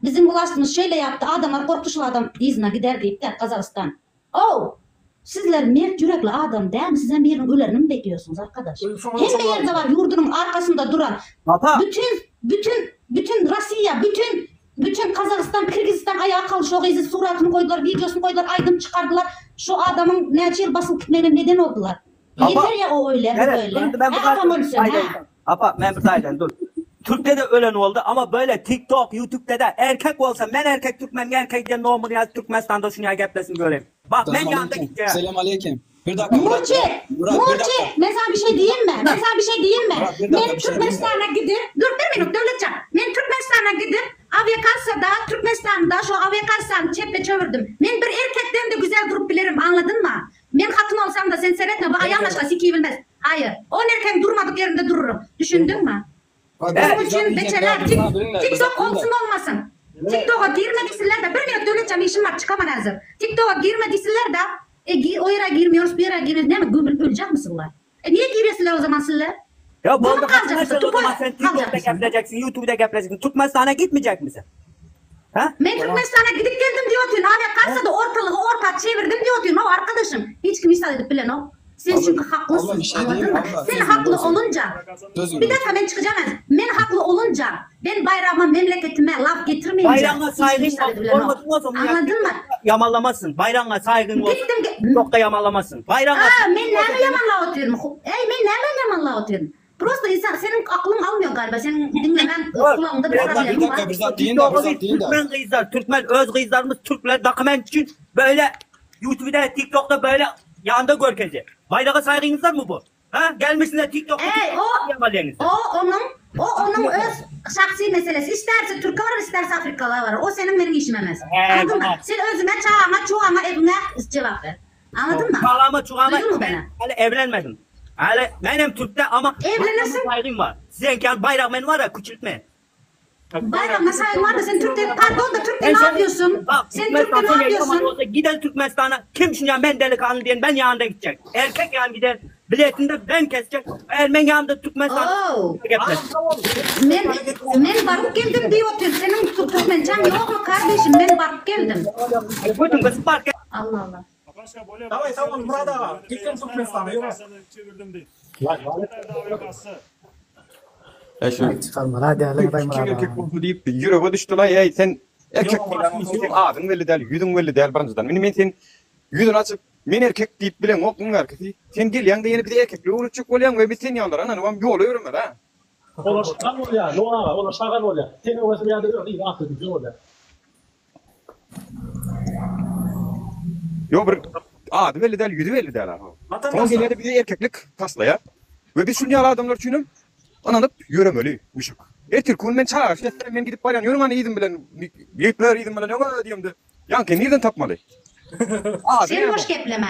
Biziň wlastymyz şeýle ýapdy, adamlar gorkdy şul adam yzyna gider diýip-de, Gazagystan. Ow! Sizler mert ýürekli adam dälmi sizem biriniň ölerini mi bekliyorsunuz arkadaş? Hemme ýerde bar ýurdunyň arkasynda duran Apa. bütün bütün bütün Rossiýa bütün bütün Kazagystan Kirgizistan aýaga kaldy şo gyzy suratyny goýdular wideosyny goýdular aýdym çykardylar şo adamyň näçe ýyl basylyp gitmegine neden oldular. Apa. Ýeter ýa o öýle bu Evet, öýle. dur, ben bir Hä atam ölsün hä. aýdaýyn. Apa, men bir aýdaýyn, dur. Türkde-de ölen boldy, ama böyle TikTok, YouTube'da da erkek bolsa, men erkek türkmen erkek diýen nomer ýazyp Türkmenistanda şuny geplesin göreyim. Bak men Selam ýanynda aleyküm. gitýär. Selam aleyküm. Bir dakika Murat. Murçi, Murat bir Murçi, dakika. men sana bir şey diyeyim mi? Ben sana bir şey diyeyim mi? Murat bir dakika Men bir şey diyeyim mi? Türkmenistana gidip, dur bir minut Döwletjan. Men Türkmenistana gidip, awiakassada, Türkmenistanda şu awiakassany çepe çöwürdim. Men bir erkekden de güzel durup bilerim, anladyn mı? Men hatyn olsam da sen seretme, bu aýal başga sikiyi bilmez. Haýyr. On erkegiň durmadyk ýerinde dururum. Düşündiňmi? Bak Şonuň bir zat üçin diyecek beçeler daha tik dur dinle. Bir TikTok zat dinle. olsun olmasyn. TikToka girme diýsinler-de, bir minut Döwletjan işim bar çykaman häzir. TikToka girme diýsinler-de, e o ýere girmiyoruz, bu ýere girmiyoruz, näme gömülip öljekmisiňler? E niye girýärsiňler o zaman sizler? Ya boldy Gömüp haçan galjakmysyň, o tupoý zaman sen TikTokda galjakmysyň? geplejeksin, YouTube'da geplejeksin. Türkmenistana gitmeyecek misin? Ha? Men Türkmenistana gidip geldim diýip otyryn, awiakassada ortalygy orta çevirdim diýip otyryn, haw arkadaşym, hiç kim hiç zat edip bilenok. Sen Abla, çünki abla haklysyn, bir şey diyeyim anladyn mı? abla Sen sözün hakly bolsun. olunca, Sözün bir bolsun. dakika men çykacağım az, men hakly olunca, ben baýragyma, memleketime laf getirmeyince Bayrağına hiç kim saygın hiç zat edip bilenok. olmadın olsa bunu Anladyn mı? yamanlamazsın. Bayrağına saygın olsa Gitdim, ge- TikTok'ta yamanlamazsın. Bayrağına Aa, saygın men olsa näme ýamanlap otyryn? Eý, men näme ýamanlap otyryn? Prosta insan seniň aklyň almıyor galiba. Seniň diňlemen gulagyňda bir Abla bir problemiň dakika bar. bir zat deyin de bir TikTok'a zat biz deyin de. Türkmen kızlar, Türkmen öz kızlarımız Türkler dokument için böyle YouTube'da, TikTok'ta böyle yanında görkezi. Bayrağa saygınız var mı bu? Ha? Gelmişsiniz TikTok'ta Ey o yamalıyorsunuz. o onuň o onuň öz şahsy meselesi. Isterse türke barar, isterse afrikaly barar. O seniň meniň işim emes. He, Anladyn mı? tamam. Sen özüňe, çagaňa, çugaňa, ewiňe jogap ber. Anladyn mı? Çağlama çuğama Duýduňmy beni? hala evlenmedim. Hala benim Türk'te ama Evlenirsin. saygım var. Sizinki bayrak men var ya küçültme. Bayragyňa saýgyň bar da sen Türkde pardon da Türkde Ben ne seni- yapıyorsun? Bak, Sen Türkde ne Türkmenistan'a yaman yapıyorsun? olsa gider Türkmenistan'a kim şuna ben delikanlı diyen ben yanında gidecek. Erkek yan gider biletini de ben kesecek. Eğer ben yanında Türkmenistan'a Oh. gitmez. Men men baryp geldim diýip otyr. Seniň türkmençäň ýokmy kardeşim? Men baryp geldim. Bütün kız park Allah Allah. Daway sag bol Murat aga. Gitdim Türkmenistana ýöre. E şu Çıkarma hadi hele Kim erkek bolsa diýip ýürege düşdi la eý sen erkek bolýan bolsaň seň adyň belli däl, ýüzüň belli däl birinjiden. Indi men sen ýüzüni açyp men erkek diýip bileňok muň erkesi. Sen gelýäň-de ýene bize erkekligi öwretjek bolýaň we biz sen ýalylara ynanybam ýola ýöremeli ha. Olar şagal bolýar, Nur aga, olar şagal bolýar. Sen öňe sürýärde öz yzy atly bolýar. Ýok bir ady belli däl, ýüzi belli däl ha. Soň gelýär-de bize erkeklik taslaýar. We biz şuny ýaly adamlar üçinem ynanyp ýöremeli müşük. Ertirki gün men çagyryş etsem men gidip barýan ýörüň hany yzym bilen ýigitler yzym bilen öňe diýemde ýaňky nirden tapmaly? Ady Sen näme? boş gepleme.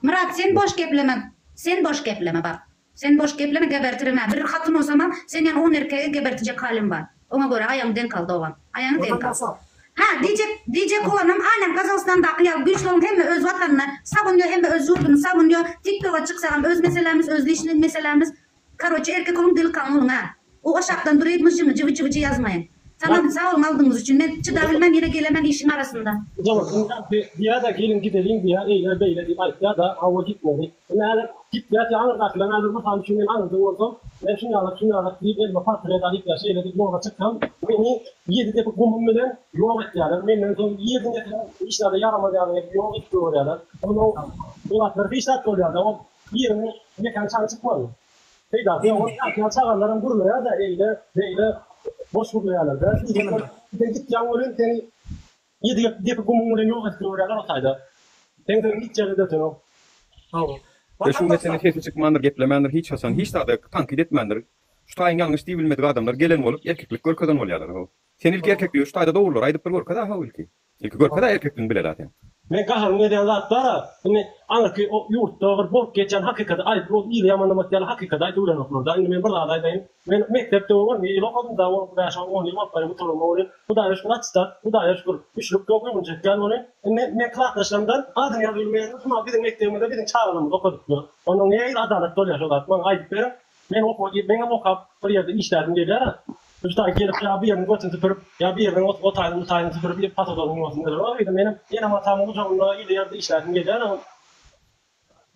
Myrat sen boş gepleme. Sen boş gepleme bak. Sen boş gepleme gebertirin ha. Bir hatyn bolsamam sen ýaly on erkegi gebertijek halim bar. Oňa görä aýagyňy denk al dogan. Aýagyňy denk al. Ha diýjek diýjek bolanym aynen Gazagystandaky ýaly güýçli boluň hemme öz watanyny sagunýa hemme öz ýurduny sagunýa tiktoga çyksagam öz meselämiz öz liçnyý meselämiz karoçe erkek boluň delikanly boluň ha. O aşakdan duryp myjy myjy wyjy wyjy ýazmaýyň. Tamam sag boluň aldyňyz üçin men çydabilmän ýene gelemen işiň arasynda. Diýýär-de geliň gideliň diýýär, eýle beýle diýip aýtýar-da, hawa gitmeli. Indi häzir gitýäs ýa aňyrdakylar häzir mysal üçin men aňyrda bolsam, men şunýalak şunýalak diýip elime portret alyp ýa şeýle diýip ýola çyksam, meni ýedi depe gumum bilen ýok etýärler. Menden soň ýedi nesle hiç zada ýaramaz ýaly edip ýok edip goýberýärler. Onda o zatlar hiç zat bolýar-da, ol biriniň mekan çaňy çykmaz. Peýdasy ýok. Ol ýaşaýan çagalaram gürleýär-de, eýle, beýle boş gürleýärler-de. Sen gitýäň welin seni ýedi depe gumuň bilen ýok edip goýberýärler o taýda. Seň sözüň hiç ýerde ötenok. Hawa. Ve şu mesele sesi çykmandyr, geplemändir, hiç haçan hiç zada tankyt etmändir. Şu taýyň ýalňyş diýibilmedik adamlar gelen bolup erkeklik görkezen bolýarlar how. Sen ilki erkekligi şu taýda dogrulary aýdyp bir görkez-ä how ilki. Ilki görkez-ä erkekligiňi bilel-ä sen. Men gaharym gelýän zat bar-a, indi aňyrky o ýurtda bir bolup geçýän hakykaty aýdyp, ol ili ýamanlamak ýaly hakykaty aýdyp bilenoklar-da. Indi men bir zat aýdaýyn. Men mekdepde on ýyl okadym-da, on bäş, on ýyl bolup barýar gutaryma welin, Hudaýa şükür atystak, Hudaýa şükür üçlük ýok, öwünjek däl welin, indi men klasdaşlarymdan adyny ýazyp bilmeýänler şumal biziň mekdebimizde biziň çagalarymyz okadypdyr. Onda nähili adalat bolýar şo zat, maňa aýdyp beriň. Men okuwa girip, meňem okap bir ýerde işläsim gelýär-ä. Üç taý gelip ýa biriniň götüni süpürip, ýa biriniň o taýyny bu taýyny süpürip ýa pasodagyň bolsun diýip. O ýerde menem enem-atamyň gujagynda ýyly ýerde işläsim gelýär-ä.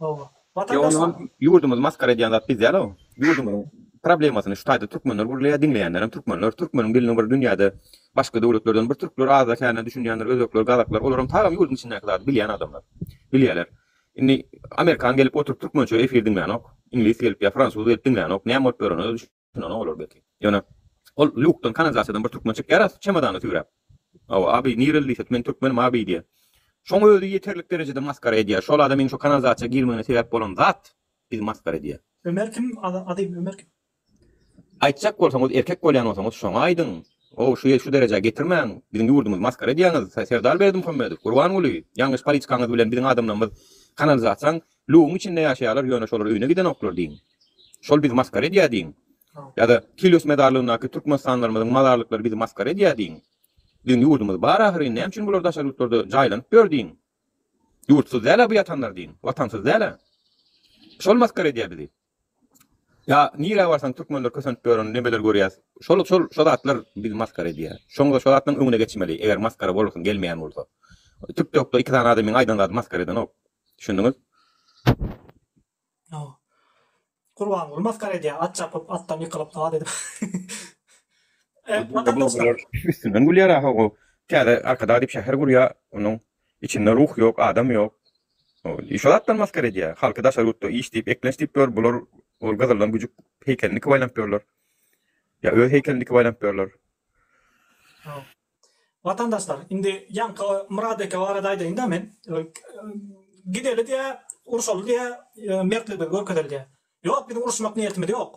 Hawa. Ýa onam ýurdumyzy masgara edýän zat biz däl-ow. Ýurdumyzyň problemasyny şu taýda türkmenler gürleýär, diňleýänlerem türkmenler. Türkmeniň dilini bir dünýäde başga döwletlerden bir türkler azda-kände düşünýändir, özbekler, gazaklar, olaram tagam ýurduň içindäki zady bilýän adamlar. Bilýärler. Indi amerikan gelip oturyp türkmençe efir diňlänok, iňlis gelip ýa fransuz gelip diňlänok, näme bolup ýörenine düşünenok olar belki. Ýöne ol lýukdan, kanalizasiýadan bir türkmen çykýar-a çemodany süýräp. Hawa, abi nireli diýse, men türkmenim abi diýýär. Şoň özi ýeterlik derejede masgara edýär. Şol adamyň şo kanalizasiýa girmegine sebäp bolan zat bizi masgara edýär. Ömer kim azim Ömer kim. Aýtjak bolsaňyz erkek bolýan bolsaňyz şoňa aýdyň. Ow şu şu derejä getirmäň. Biziň ýurdumyzy masgara edýäňiz. Serdar Berdimuhamedow, Gurbanguly, ýalňyş politikaňyz bilen biziň adamlarymyz kanalizasiýaň lügüň içinde ýaşaýarlar ýöne şolar öýüne gidenoklar diýiň. Şol bizi masgara edýär diýiň. Ýa-da Kilyos mezarlygyndaky türkmenistanlylarymyzyň mazarlyklary bizi masgara edýär diýiň. Biziň ýurdumyz bar ahyryn, näme üçin bular daşary ýurtlarda jaýlanyp ýör diýiň. Ýurtsuz däl-ä bu ýatanlar diýiň, watansyz däl-ä. Şol masgara edýär bizi. Ýa nirä barsaň türkmenler kösenip ýören nemeler görýäs. Şol şol şo zatlar bizi masgara edýär. Şoňda şo zatlaryň öňüne geçmeli, eger masgara bolasyň gelmeýän bolsa. Tiktokda iki sany adamyň aýdan zady masgara edenok. Düşündiňiz? Hawa. Gurbanguly masgara edýär, at çapyp, atdan ýykylyp, zat edip. Bular üstünden gülýär a ho täze Arkadag diýip şäher gurýar, onuň içinde ruh ýok, adam ýok. Şo zatlar masgara edýär. Halky daşary ýurtda iş diýip, eklenç diýip ýör, bular ol gyzyldan güjük heýkelini dikip aýlanyp ýörler. Ýa öz heýkelini dikip aýlanyp ýörler. Watandaşlar, indi ýaňky Myrat eke barada aýdaýyn-da men. Gideli diýä, urşaly diýä, mertligimizi görkezeli diýä. Ýok, biziň uruşmak niýetimiz ýok.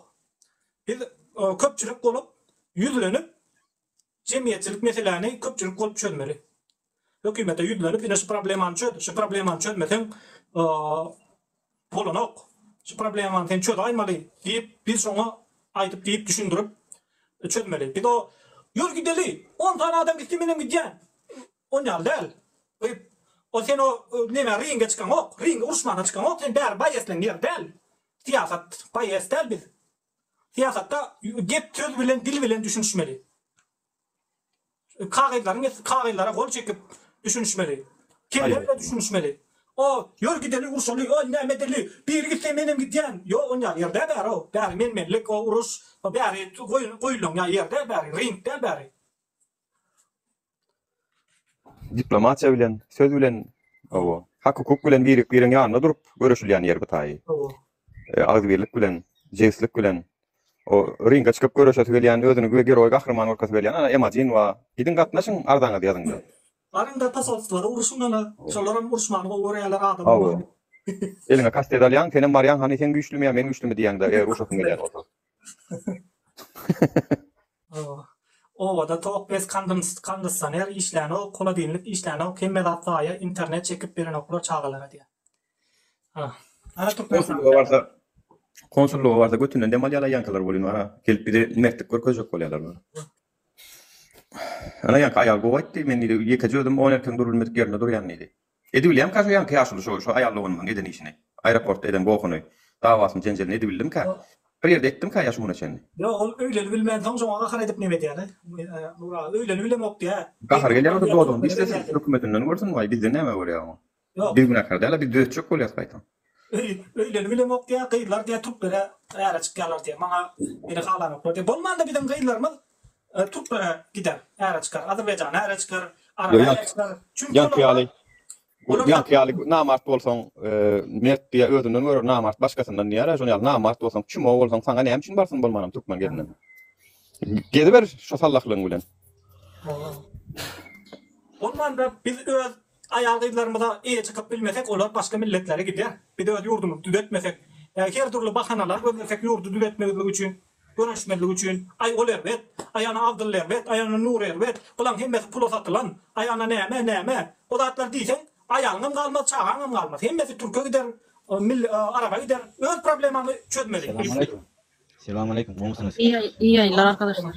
Biz köpçülik bolup, ýüzlenip, jemgyýetçilik meseläni köpçülik bolup çözmeli. Hökümete ýüzlenip, ine şu problemany çöz, şu problemany çözmeseň, Bolanok. Şu problemany sen çözaýmaly diýip, biz şoňa aýdyp diýip düşündirip çözmeli. Biz o Ýör gideli, on sany adam gitse menem gidýän. On ýaly däl. Gyp, o sen o neme ringe çykaňok, ringe uruşmana çykaňok, sen bäri baýesleň ýeri däl. Syýasat baýes däl biz. Syýasatda gep söz bilen dil bilen düşünişmeli. Kagyzlaryň kagyzlara gol çekip düşünişmeli. Kelle bilen düşünişmeli. O, ýör gideli urşaly, o näme edeli, biri gitse menem gidýän. Ýok onýaly ýer däl bäri o. Bäri men-menlik, o uruş, o bäri goýulan ýer däl bäri, ring däl bäri. Diplomatiýa bilen, söz bilen, hawa, hak-hukuk bilen birek-biregiň ýanynda durup göreşilýän ýer bu taýy. Hawa. Agzybirlik bilen, jebislik bilen. O ringe çykyp göreşesi gelýän, özüni geroý gahryman görkesi gelýän ana Emajin bar. Gidiň gatnaşyň arzaňyzy ýazyňda. Baryňda posolstwada uruşyň ana. Şolaram uruşmany gowy görýärler adam Hawa. Eliňe kastet alýaň, senem barýaň hany sen güýçlümi ýa men güýçlümi diýýäňdä eger urşasyň gelýän bolsa. Hawa. Obada tok pes kondissioner işlänok, holodilnik işlänok, hemme zat zaýa, internet çekip berenoklar çagalara diýýär. Ana Türkmenistan. Konsullyga barsa, konsullyga barsa götünden dem alýarlar ýaňkylar welin bara gelip bize mertlik görkezjek bolýarlar bara. Ana ýaňky aýal gowy aýtdy, men diýdi ýekeje özüm on erkegiň durubilmedik ýerinde durýan diýdi. Edibilýämkä şo ýaňky ýaşuly şo şo aýal doganymyň eden işini, aeroportda eden gohuny, dawasyny, jenjelini edibildimkä? Bir ýerde etdimkä ýa şu güne çenli? Ýok, ol öýleni bilmänsoň şoňa gahar edip neme edýär-le. Nur aga, öýleni bilemok diýýär. Gahary gelýän bolsa dodagyny dişlesin, hökümetinden görsün, waý bizden näme görýär oňa. Ýok. Biz günäkär däl-a, biz düzetjek bolýas gaýtam. Öý, öýleni bilemok diýýär, gyzlar diýýär türklere äre çykýarlar diýýär. Maňa meni halanoklar diýýär. Bolmanda biziň gyzlarymyz türklere gider, äre çykar. Azerbaýjana äre çykar, araba äre çykar. Çünki Ýaňky olarda ýaly, ýaňky ýaly namart bolsaň, mert diýýär, özünden görer, namart başgasyndan diýýär-ä, şonuň ýaly namart bolsaň, çumo bolsaň, saňa näme üçin barsyn bolmanam türkmen gelnine. Geziber şo sallahlygyň bilen. Bolmanda biz öz Aýal-gyzlarymyza eýe çykyp bilmesek, olar başga milletlere gidýär. Biz öz ýurdumyzy düzetmesek, her dürli bahanalar gözlesek ýurdy düzetmezlik üçin, göreşmezlik üçin, aý ol erbet, aý ana Abdylla erbet, aý ana Nury erbet, bulaň hemmesi pula satylan, aý ana näme, näme, o zatlary diýseň, aýalyňam galmaz, çagaňam galmaz. Hemmesi türke gider, araba gider. Öz problemaňy çözmeli. Salam Selam aleýkum, gowmysyňyz? Iyi iyi ýaýynlar arkadaşlar.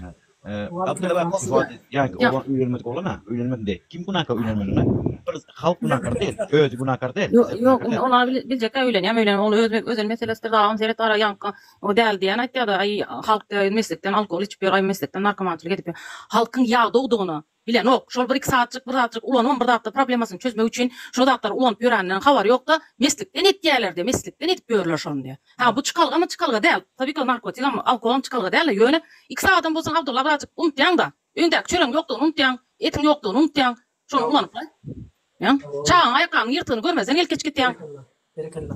Abdylla bak, ýa oglan öýlenmedik oglan-a, öýlenmedi diý. Kim günäkär öýlenmegine? Bir halk günäkär däl, özi günäkär däl. Ýok, ýok, ony biljekkä öýlenýämi öýlenmä, ol öz özel meselesidir, dagam seret ara ýaňky o däl diýen aýtýada, aý halk diýýär meslikden alkogol içip ýör, aý meslikden narkomançylyk edip ýör. Halkyň ýagdowdygyna Bilenok. Şol bir iki sagatjyk bir zatjyk ulanybam bir zatda problemasyny çözmek üçin şo zatlary ulanyp ýöräninden habary ýokda meslikden etýäler diýä meslikden edip ýörler şony diýä. Hä bu çykalgamy çykalga däl. Tabii ki narkotigam alkogolam çykalga däl-de ýöne iki sagadam bolsaň Abdylla birazjyk unutýaňda. Öňdäki çöregiň ýokdugyny unutýaň, etiň ýokdugyny unutýaň. Şony ulanyp ýa. Çagaň aýakgabynyň ýyrtygyny görmezden gelip geçip gitýäň. Berekella.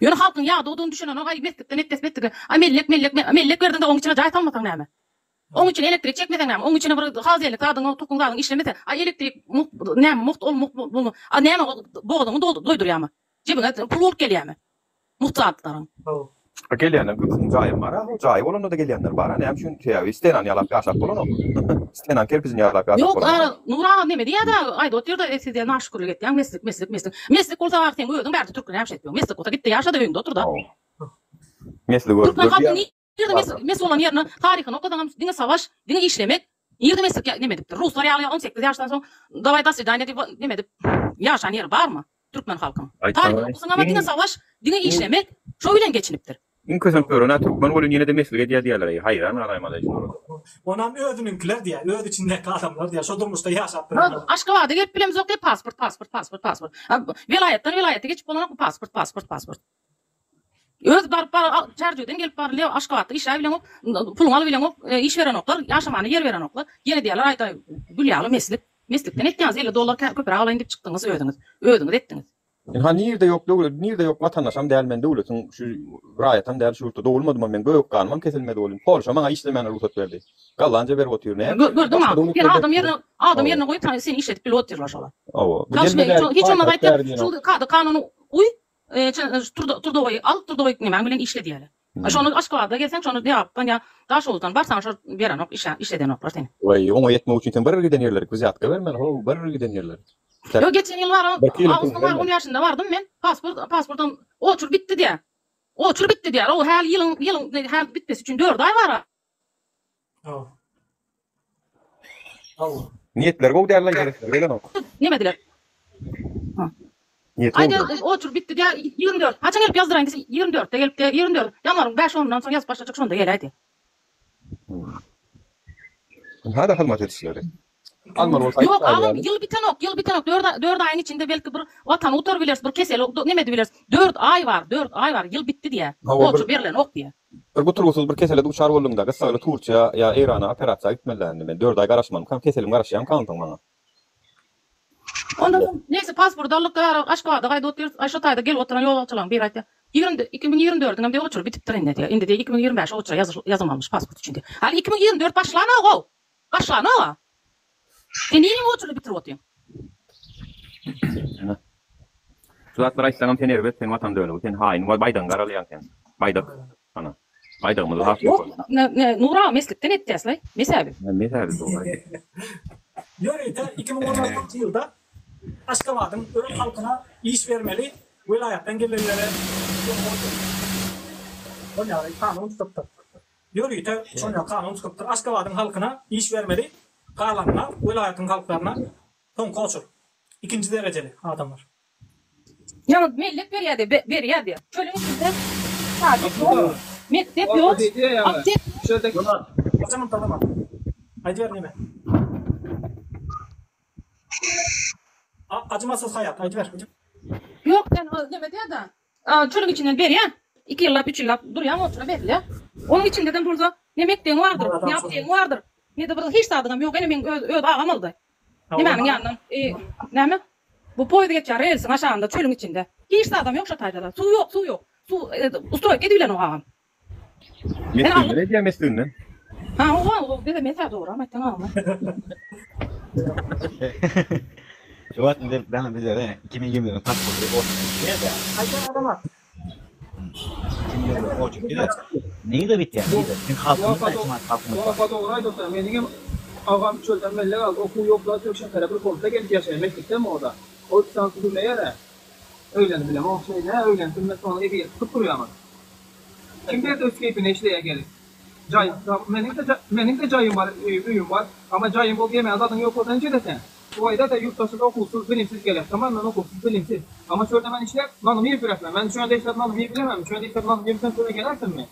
Ýöne halkyň ýagdowdygyny düşünenok aý meslikden etdes meslikden. Aý mellek mellek mellek berdiňde oň içine jaý salmasaň näme. Oň üçin elektrik çekmeseň näme? Oň içine bir holodilnik zadyň, tokuň zadyň işlemese, a elektrik mugt näme mugt ol mugt bu a näme ol bogazyňy doýdurýarmy? Jebiňe pul bolup gelýärmi? Mugt zatlaryň. A gelýänleriň köpüsiniň jaýam bar-a, jaýy bolanda-da gelýänler bar-a, näme üçin? Sebäbi stenany ýalap ýaşap bolanok. Stenanyň kerpijini ýalap ýaşap Ýok, bolanok. a Nur aga neme diýýär-dä, aýdyp otyr-da, e siz diýýär naşükürlik etýäň, meslik, meslik, meslik. Meslik bolsa aga seň özüň bärde türkmen näme şeýtmeň. Meslik bolsa git-de ýaşa-da öýüňde otur-da. Mesligi görüp Türkmen halky görýär. Nirde mes mes bolan ýerine taryhyny okasaňam diňe savaş, diňe işlemek. Nirde meslik neme edipdir? Ruslar ýaly 18 ýaşdan soň daway do swidaniýa diýip neme edip ýaşan ýeri barmy türkmen halkyň? Taryhy okusaň ama diňe savaş, diňe işlemek şo bilen geçinipdir. Iň kösenip ýören-ä türkmen welin ýene-de meslik edýär diýýärler-eý, haýran galaýmaly şulara. Onam özüniňkiler diýýär, öz içindäki adamlar diýýär, şo durmuşda ýaşap bilenler. Aşgabada gelip bilemzok diýip pasport, pasport, pasport, pasport. Welaýatdan welaýata geçip bolanok pasport, pasport, pasport. Öz baryp bar Çärjewden gelip barylýar, Aşgabatda işläp bileňok, puluňy alyp bileňok, iş berenoklar, ýaşamana ýer berenoklar. Ýene diýýärler, aýda gül ýaly meslik. Meslikden etýäňiz, 50 dollar köpräk alaýyn diýip çykdyňyz özüňiz. Özüňiz etdiňiz. Ynha nirde ýok döwlet, nirde ýok watandaşam däl men döwletiň şu raýatam däl şu ýurtda dogulmadymam men göbek ganymam kesilmedi welin Polşa maňa işlemäne rugsat berdi. Gollandiýa berip otyr näme üçin? Gördüňmi? Başga Sen döwletlerde adam ýerine adam ýerine goýup seni işledip bilip otyrlar şolar. Hawa. Bu Çalyşma gelme bäri hiç bolmasa paýtagt bäri aýtýar, diýenok. şu kada kanuny uý, Turdowoýy al, turdowoý nemäň bilen işle diýýärler. Şony Aşgabada gelseň, şony Lebapdan ýa Daşoguzdan barsaň şo berenok, işe işledenoklar seni. Waý, oňa ýetmek üçin sen bir giden ýerleri wzýatka bermeli, how, bir giden ýerleri. Ýok, geçen ýyl bar, Birki ýylyň awgustyň bar, on bäşinde bardym men, pasport, pasportam oçur bitdi diýýär. Oçur bitdi diýýär. O häli ýylyň, ýylyň häli bitmesi üçin dört aý bar-a. Niýetleri gowy däl-le gerekler gelenok. Nemediler. Niýeti gowy Aýda däl. otur bitdi diýä 24. Haçan gelip ýazdyraýyn diýse 24-de gelip diýä 24. Ýanwaryň 5-onundan soň ýazyp başlajak şonda geläýdi. Ynha-da hyzmat edişleri. Almaly bolsa Ýok aýdyp agam gaýdýarly. ýyl bitenok ýyl bitenok dört dört aýyň içinde belki bir watany gutaryp bileris bir keseli neme edibileris dört aý bar dört aý bar ýyl bitdi diýä Hawa bir otur berlenok diýä. Bir gutulgysyz bir kesele duçar bolduňda gyssagly Turkiýa ýa Eýrana operasiýa gitmeli-dä indi men dört aý garaşmalymkam keselim garaşýamka onsoň maňa. Ondan soň neyse pasport aldyk da Aşgabada gaýdyp otyrys aý şo taýda gelip oturan ýolagçylaryň biri aýtýar ýigrimi 2024-iňem diýip oçury bitipdir indi diýýär indi diýýär 2025 oçura ýazylmalymyş pasport üçin diýýär. Hali 2024 başlanok-ow başlanok-a. Sen nirä oçury bitirip otyň. Ene. Şu zatlary aýtsaňam sen erbet sen watan dönügi sen haýyn baýdagyňy garalaýaň sen. Baýdak. Ana. Baýdagymyzy has Ýok, ýokary. ne, ne, Nur aga meslikden etýäsleý. Mesäbi. Mesäbi dogry. Ýörite 2016 ýylda Aşgabadyň öz halkyna iş bermeli welaýatdan gelenlere Şol ýaly kanun çykypdyr. Ýörite şol ýaly kanun çykypdyr. Aşgabadyň halkyna iş bermeli, galanyna welaýatyň halklaryna soňky oçur. Ikinji derejeli adamlar. Ýaňy mellek berýärdi, berýärdi. Çölüň içinde sadik ýok, mekdep ýok, aptek ýok. Haçan unutdym Aýdyber neme. Acymasyz haýat aýdyber. Ýok sen neme diýýärdi. Çölüň içinden berýär. Iki ýyllap, üç ýyllap durýaň otura berilýär. Onuň içindeden bolsa ne mekdebiň bardyr, ne aptegiň bardyr, ne-de bir hiç zadyňam ýok. Ene meň öz öz agam aldy. Nemäniň ýanyndan, näme? Bu poýuz geçýär relsiň aşagynda çölüň içinde. Hiç zadam ýok şo taýda-da. Suw ýok, suw ýok. Suw ustroýka edibilenok agam. Mesliginden edýär mesliginden. Ha owa owa bize mesä dogry aýtdyň agam. Şu wagt indi bana bize 2020 pasporty oçurtdy. Aýdan adama. 2020 oçurtdy. Nirede bitýär? Nirede? Sen halkymyz da içim halkymyz. Waka dogry aýdylsa meniň hem agam çölden mellek aldy okuw ýokla türk şähere bir komnata gelip ýaşaýar meslikdemi oda o üç sany gürleýärä öýleni bilemok şeýle öýlenip bilmese onuň ezýeti tutup durýaňyz kim berdi öz keýpine işleýä gelip jaý meniňde meniňde jaýym bar öýüm bar ama jaýyň bolup ýemäge zadyň ýok bolsa nijede sen Suwaýda-da ýurtdaşyz okuwsyz, bilimsiz gerek. Tamam men okuwsyz, bilimsiz. Amma çölde men işläp, nanymy iýip biresmen. Men çölde işläp nanymy iýip bilemem. Çölde işläp nanymy iýip çöle gelersinmi?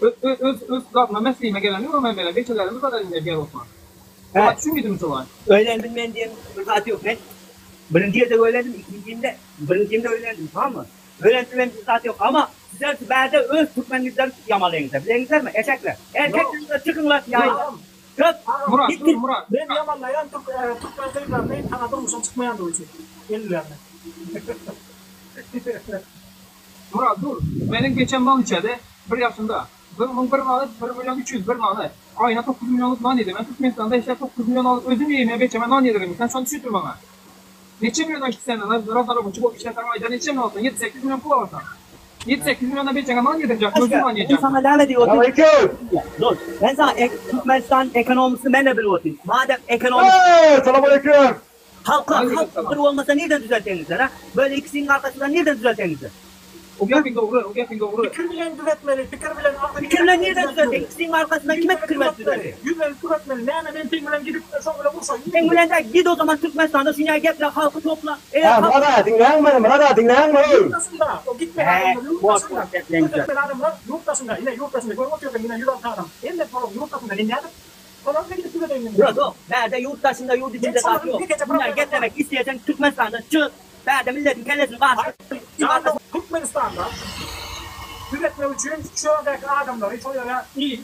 Öz öz öz zadyma mesligime gelen ýok men beýle beçelerimiz bar elinde ger Osman. Oňa düşünmedim şoňa. Öýlendim men diýen bir zat ýok. Men birinji gezek öýlendim, ikinjinde birinjinde öýlendim, tamammy? Öýlendim men bir zat ýok. Amma sizler bärde öz türkmen gyzlaryny ýamalaýyňyzlar. Bileňizlermi, eşekler. Erkek gyzlar çykyňlar ýaýyňlar. Çök! Murat, dur Murat. Men ýamanlaýan türkmen gyzlaryny saňa durmuşa çykmaýandygy üçin ellerine. Murat dur. Meniň beçem nan içedi. Bir ýaşynda. Bir muň bir nany bir million 300 bir nany. Aýyna 9 millionlyk nan ýedi. Men Türkmenistanda işläp 9 million alyp özüm ýeýin ýa beçeme nan ýedirin. Sen şony düşündir maňa. Neçe million aýtdy senden razraboçy bolup işleseň aýda neçe million alsaň 7-8 million pul alsaň. 7-8 milliona beçeňe nan ýedirjek özüň nan Men ýejeksin. saňa näme diýip otyryn? Dur. Men saňa ek Türkmenistan ekonomisini men-de bilip otyryn. Madem ekonomist Salam aleyküm. Halka halk bir bolmasa nirden düzelteňizler ha? Böyle ikisiniň arkasyndan nirden düzelteňizler? O gepiň dogry, o gepiň dogry. Pikir bilen düzetmeli, pikir bilen agzy Pikir bilen nirden düzetjek? Ikisiň arkasyndan kime pikir berip düzetjek? Ýüzlenip düzetmeli. Näme men seň bilen gidip şoň bilen urşaýynmy? Seň bilen däl, git o zaman Türkmenistanda şunýa geple, halky topla. Eger Hä halk Myrat aga diňläňmi meni Myrat aga diňläňmi Ýurt daşynda, o gitmeli Hä, adamlar ýurt boş daşynda. boş gepleň Düzetmeli adamlar ýurt daşynda, ine ýurt daşynda görüp otyrsyň ine 106 adam. Hemme şolaň ýurt daşynda men nädip şolar bilen gidip düzedeýin men? Ýok, ýok. Bärde ýurt daşynda, ýurt Men içinde zat şolaryň ýok. ýekeje Şunýa problemasyny geplemek isleseň Türkmenistanda çyk, bärde milletiň kellesini gaşyp, Ýa-da Türkmenistanda düzetmek üçin şu ýerdäki adamlary şol ýere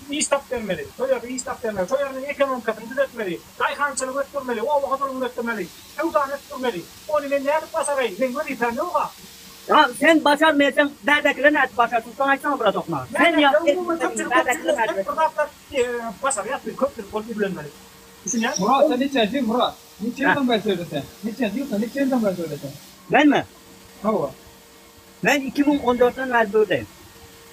iş tapyp bermeli. Şol ýerde iş tapyp bermeli. Şol ýeriniň ekonomikasyny düzetmeli. Daýhançylygy ösdürmeli, oba hojalygyny ösdürmeli, söwdany ösdürmeli. Ony men nädip başaraýyn? Meň wezipäm ýog-a. Ýa sen başarmaýasaň bärdäkiler nädip başarsyn şony aýtsana brat okma. Sen ýa Umuman köpçülik bolup bir zatlar başarýas biz köpçülik bolup ýüzlenmeli. Düşünýäňmi? Murat sen niçenji Murat? Niçe ýyldan bäri şeýle sen? Niçenji ýyldan niçe ýyldan bäri şeýle sen? Menmi? Hawa. Men 2014-den bäri burdayım.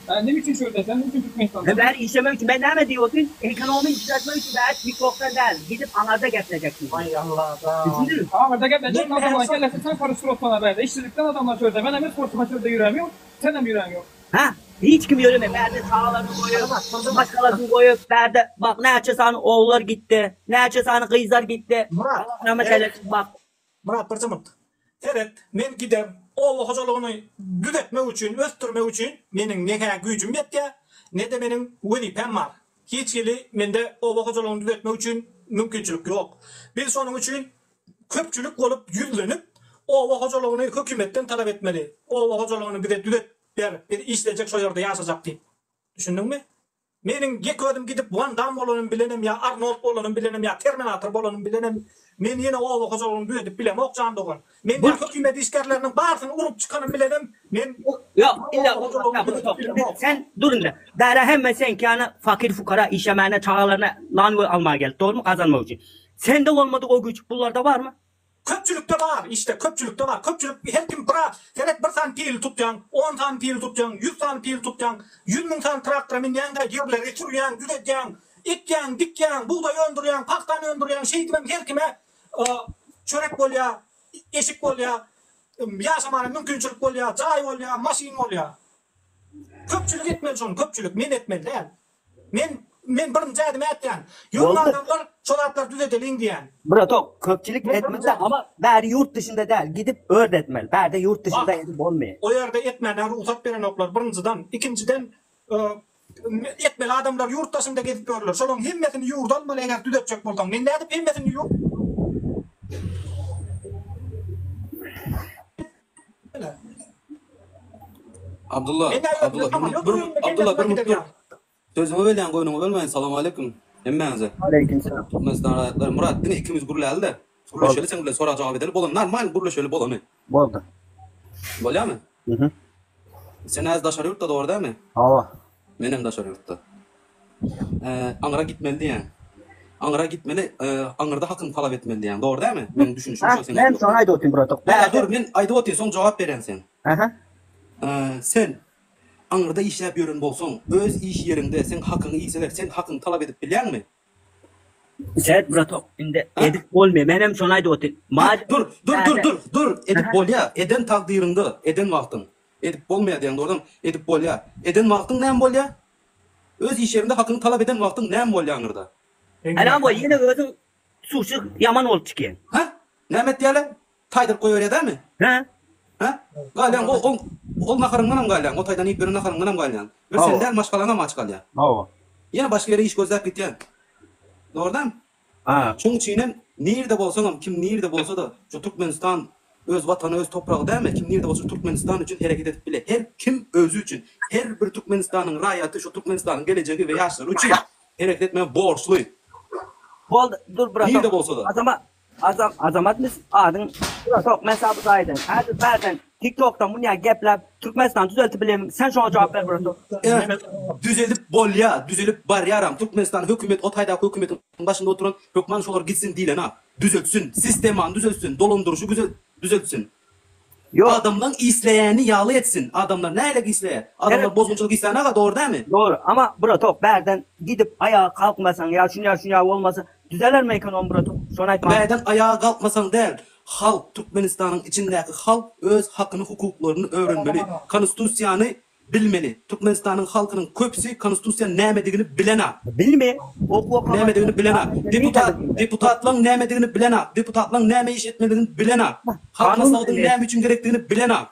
Hä neme üçin şöyle sen? Neme üçin Türkmenistanda? Men bäri işlemek üçin. Men näme diýip otyryn? Ekonomini düzeltmek üçin bäri TikTokdan däl, gidip aňarda geplejeksiň. Aý Allajan. Düşündiňmi? Aňarda geplejegiň adamlaryň kellesini sen karışdyryp oturana bärde. Işsizlikden adamlar şöyle. Menem öz fortuma şöyle ýüregim ýok. Senem ýüregiň ýok. Hä? Hiç kim ýöreme. Bärde çagalaryny goýup, maşgalasyny goýup, bärde bak näçe sany ogullar gitdi, näçe sany gyzlar gitdi. Murat, Allah rahmet eylesin bak. Myrat bir jymyt. Seret, men gider, oba hojalygyny düzetmek üçin, ösdürmek üçin meniň ne-hä güýjüm ýetýär, ne-de meniň wezipäm bar. Hiç hili mende oba hojalygyny düzetmek üçin mümkinçilik ýok. Biz şonuň üçin köpçülik bolup ýüzlenip, oba hojalygyny hökümetden talap etmeli. Oba hojalygyny bize düzet ber, biz işlejek şo ýerde ýaşajak diýip. Düşündiňmi? Meniň ýeke özüm gidip Wan Dam bolanym bilenem ýa Arnold bolanym bilenem ýa Terminator bolanym bilenem men ýene oba hojalygyny düzedip bilemok jan dogan. Men ýa hökümet işgärleriniň barysyny urup çykanym bilenem men Ýok illa oba hojalygyny düzedip bilemok. Sen dur indi. Bärä hemme seňki ýaly fakir fukara işemäne çagalaryna nan we almaga geldi dogrymy gazanmak üçin. Sende bolmadyk o güýç bularda barmy? Köpçülikde bar, işte köpçülikde bar. Köpçülik her kim bir seret bir sany pili tutýaň, on sany pili tutýaň, ýüz sany pili tutýaň, ýüz müň sany traktora münýäň-de ýerleri sürýäň, düzedýäň, ekýäň, dikýäň, bugdaý öndürýäň, pagtany öndürýäň, şeýdibem her kime çörek bolýar, eşik bolýar, ýaşamana mümkinçilik bolýar, jaý bolýar, maşyn bolýar. Köpçülik etmeli şony, köpçülik, men etmeli däl. Men men birinji ädim ätýän. Ýöne adamlar şo zatlary düzedeliň diýýän. Bratok, köpçülik etmeli ama bäri ýurt dışynda däl, gidip ört etmeli. Bärde ýurt dışynda edip bolmaýar. O ýerde etmäne rugsat berenoklar birinjiden, ikinjiden etmeli adamlar ýurt daşynda gezip ýörler. Şolaryň hemmesini ýurda almaly eger düzetjek bolsaň. Men nädip hemmesini ýurt Abdylla, Abdylla, bir, bir, Abdylla bir minut dur. Sözüňi bölýän, göwnüňe bölmäýin. Salam aleýkum hemmäňize. Aleýkum salam. Türkmenistan raýatlary. Murat, diňe ikimiz gürläli-de. Gürleşeli, seň bilen sorag jogap edeli. Bolany normal gürleşeli bolany. Boldy. Bolýamy? Mhm. Sen häzir daşary ýurtda dogry dälmi? Hawa. Menem daşary ýurtda. Aňyra gitmeli diýýäň. Aňyra gitmeli, aňyrda hakyňy talap etmeli diýýäň. Dogry dälmi? Meniň düşünişim şo seň. Men şony aýdyp otyryn bratok. Hä, dur, men aýdyp otyryn, soň jogap berýäň sen. Aha. Sen aňyrda işläp ýören bolsaň, öz iş ýeriňde seň hakyňy iýseler, sen hakyňy talap edip bilýäňmi? Seret bratok, indi edip bolmaýar. Menem şony aýdyp otyryn. Madem Dur, dur, dur, dur, dur, edip bolýar. Eden takdyryňda, eden wagtyň. Edip bolmaýar diýýäň, dogrudan, edip bolýar. Eden wagtyň näme bolýar? Öz iş ýeriňde hakyňy talap eden wagtyň näme bolýar aňyrda? Älem boý ýene özüň suşy ýaman bolup çykýaň. Hä? Näme etýäle? Taýdyryp goýberýä dämi? Hä? Hä? Galýaň o ol ol naharyňdanam galýaň, o taýdan iýip ýören naharyňdanam galýaň. Bir sen däl maşgalaňam aç galýar. Hawa. Ýene başga ýere iş gözläp gitýäň. Dogry dämi? Şoň üçinem nirde bolsaňam, kim nirde bolsa-da, şu Türkmenistan öz watany, öz topragy dälmi? Kim nirde bolsa Türkmenistan üçin hereket edip bile. Her kim özi üçin, her bir Türkmenistanyň raýaty şu Türkmenistanyň gelejegi we ýaşlary üçin hereket etmäge borçly. Boldy, dur bratok. Nirde bolsa-da. Azamat, Azam, Azamatmy adyň? Bratok, men saňa bir zat aýdaýyn. Häzir bärden TikTokda munýa gepläp Türkmenistany düzeltip bilemiň? Sen şoňa jogap ber bratok. Düzelip bolýa, düzelip barýaram. Türkmenistan hökümet o taýdaky hökümetiň başynda oturan hökman şolar gitsin diýlenok. Düzeltsin, sistemany düzeltsin, dolandyryşy güzel düzeltsin. Adamlaň isleýäni ýaly etsin. Adamlar nähili isleýär? Adamlar bozgunçylyk islänok-a dogry dälmi? Dogry. Ama bratok bärden gidip aýaga kalkmasaň ýa şunýa şunýa bolmasa düzelermi ekonom bratok? Şony aýt maňa. Bärden aýaga galkmasaň däl. Halk, Türkmenistanyň içindäki halk öz hakyny, hukuklaryny öwrenmeli. Konstitusiýany bilmeli. Türkmenistanyň halkynyň köpüsi konstitusiýanyň nämedigini bilenak. Bilme. Okuw okamadyk. Nämedigini bilenak. Deputat, deputatlaň nämedigini bilenak. Deputatlaň näme iş etmelidigini bilenak. Halk maslahatynyň näme üçin gerekdigini bilenak.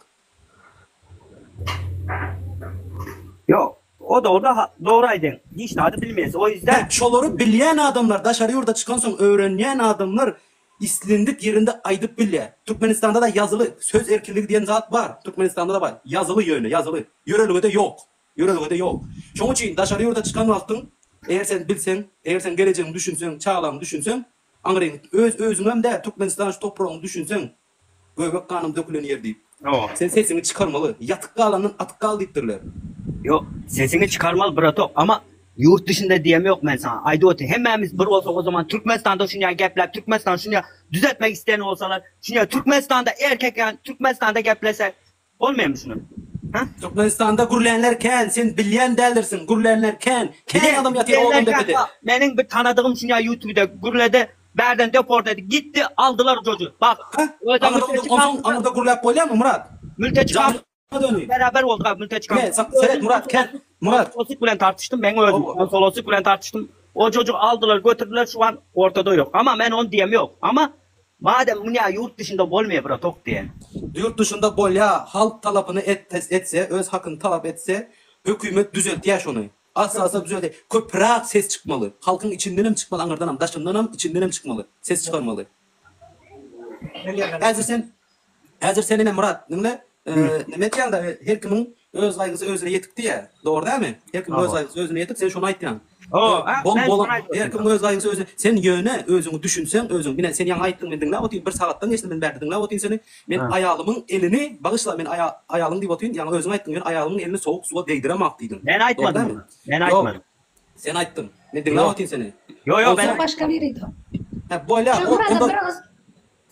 Ýok, o dogry dogry aýdyň. Hiç zady bilmeýäs. O ýüzden. Hä, şolary bilýän adamlar, daşary ýurda çykansoň öwrenýän adamlar islendik ýerinde aýdyp bilýär. Türkmenistanda-da ýazyly söz erkinligi diýen zat bar. Türkmenistanda-da bar. Ýazyly ýöne, ýazyly. Ýörelgede ýok. Ýörelgede ýok. Şoň üçin daşary ýurda çykan wagtyň, eger sen bilseň, eger sen gelejegiňi düşünseň, çagalaňy düşünseň, aňryňy, öz özüňem däl, Türkmenistan şu topragyňy düşünseň, Göbek ganym dökülen ýer diýip. Sen sesiňi çykarmaly. Ýatyk galandan atyk gal diýipdirler. Ýok, sesiňi çykarmaly bratok, ama ýurt dışynda diýem ýok men saňa aýdyp otyryn hemmämiz bir bolsak o zaman Türkmenistanda şunýa gepläp Türkmenistany şunýa düzeltmek isleýän bolsalar şunýa Türkmenistanda erkek ýa Türkmenistanda geplese Bolmaýarmy şuny? Hä? Türkmenistanda gürlänler kän, sen bilýän däldirsiň, gürlänler kän, kän adam ýatyr Owadan depede. Meniň bir tanadygym şunýa ýutubda gürledi, bärden deport edip gitdi, aldylar joju. Bak, özem mülteci Onsoň aňyrda gürläp bolýarmy Myrat? Mülteci kamp beraber bolduk abi mülteci kamp. Seret Murat kän Murat. Konsoloslyk bilen tartyşdym, men özüm konsoloslyk bilen tartyşdym. O jojuk aldylar, götürdüler, şu an ortada ýok. Ama men ony diýem ýok. Ama Madem munýa ýurt dışynda bolmaýa bratok diýen. Ýurt dışynda bolýa halk talapyny etse öz hakyny talap etse hökümet düzeltýä şony assa assa düzeltýä köpräk ses çykmaly halkyň içindenem çykmaly aňyrdanam daşyndanam içindenem çykmaly ses çykarmaly häzir sen häzir sen ine Myrat diňle neme etýäňdä her kimiň öz gaýgysy özüne ýetik diýýä dogry dälmi her kimiň öz gaýgysy özüne ýetik sen şony aýtýaň Bol bol her kimiň öz gaýgysy özüne sen ýöne özüňi düşünseň özüň ine sen ýaňy aýtdyň men diňläp otyryn bir sagatdan geçdi men bärde diňläp otyryn seni men aýalymyň elini bagyşla men aýalyň diýip otyryn ýaňy özüň aýtdyň ýöne aýalymyň elini sowuk suwa degdiremok diýdiň Men aýtmadym muny men aýtmadym sen aýtdyň men diňläp otyryn seni Ýo ýo men başga biriydi o. Hä bolýa onda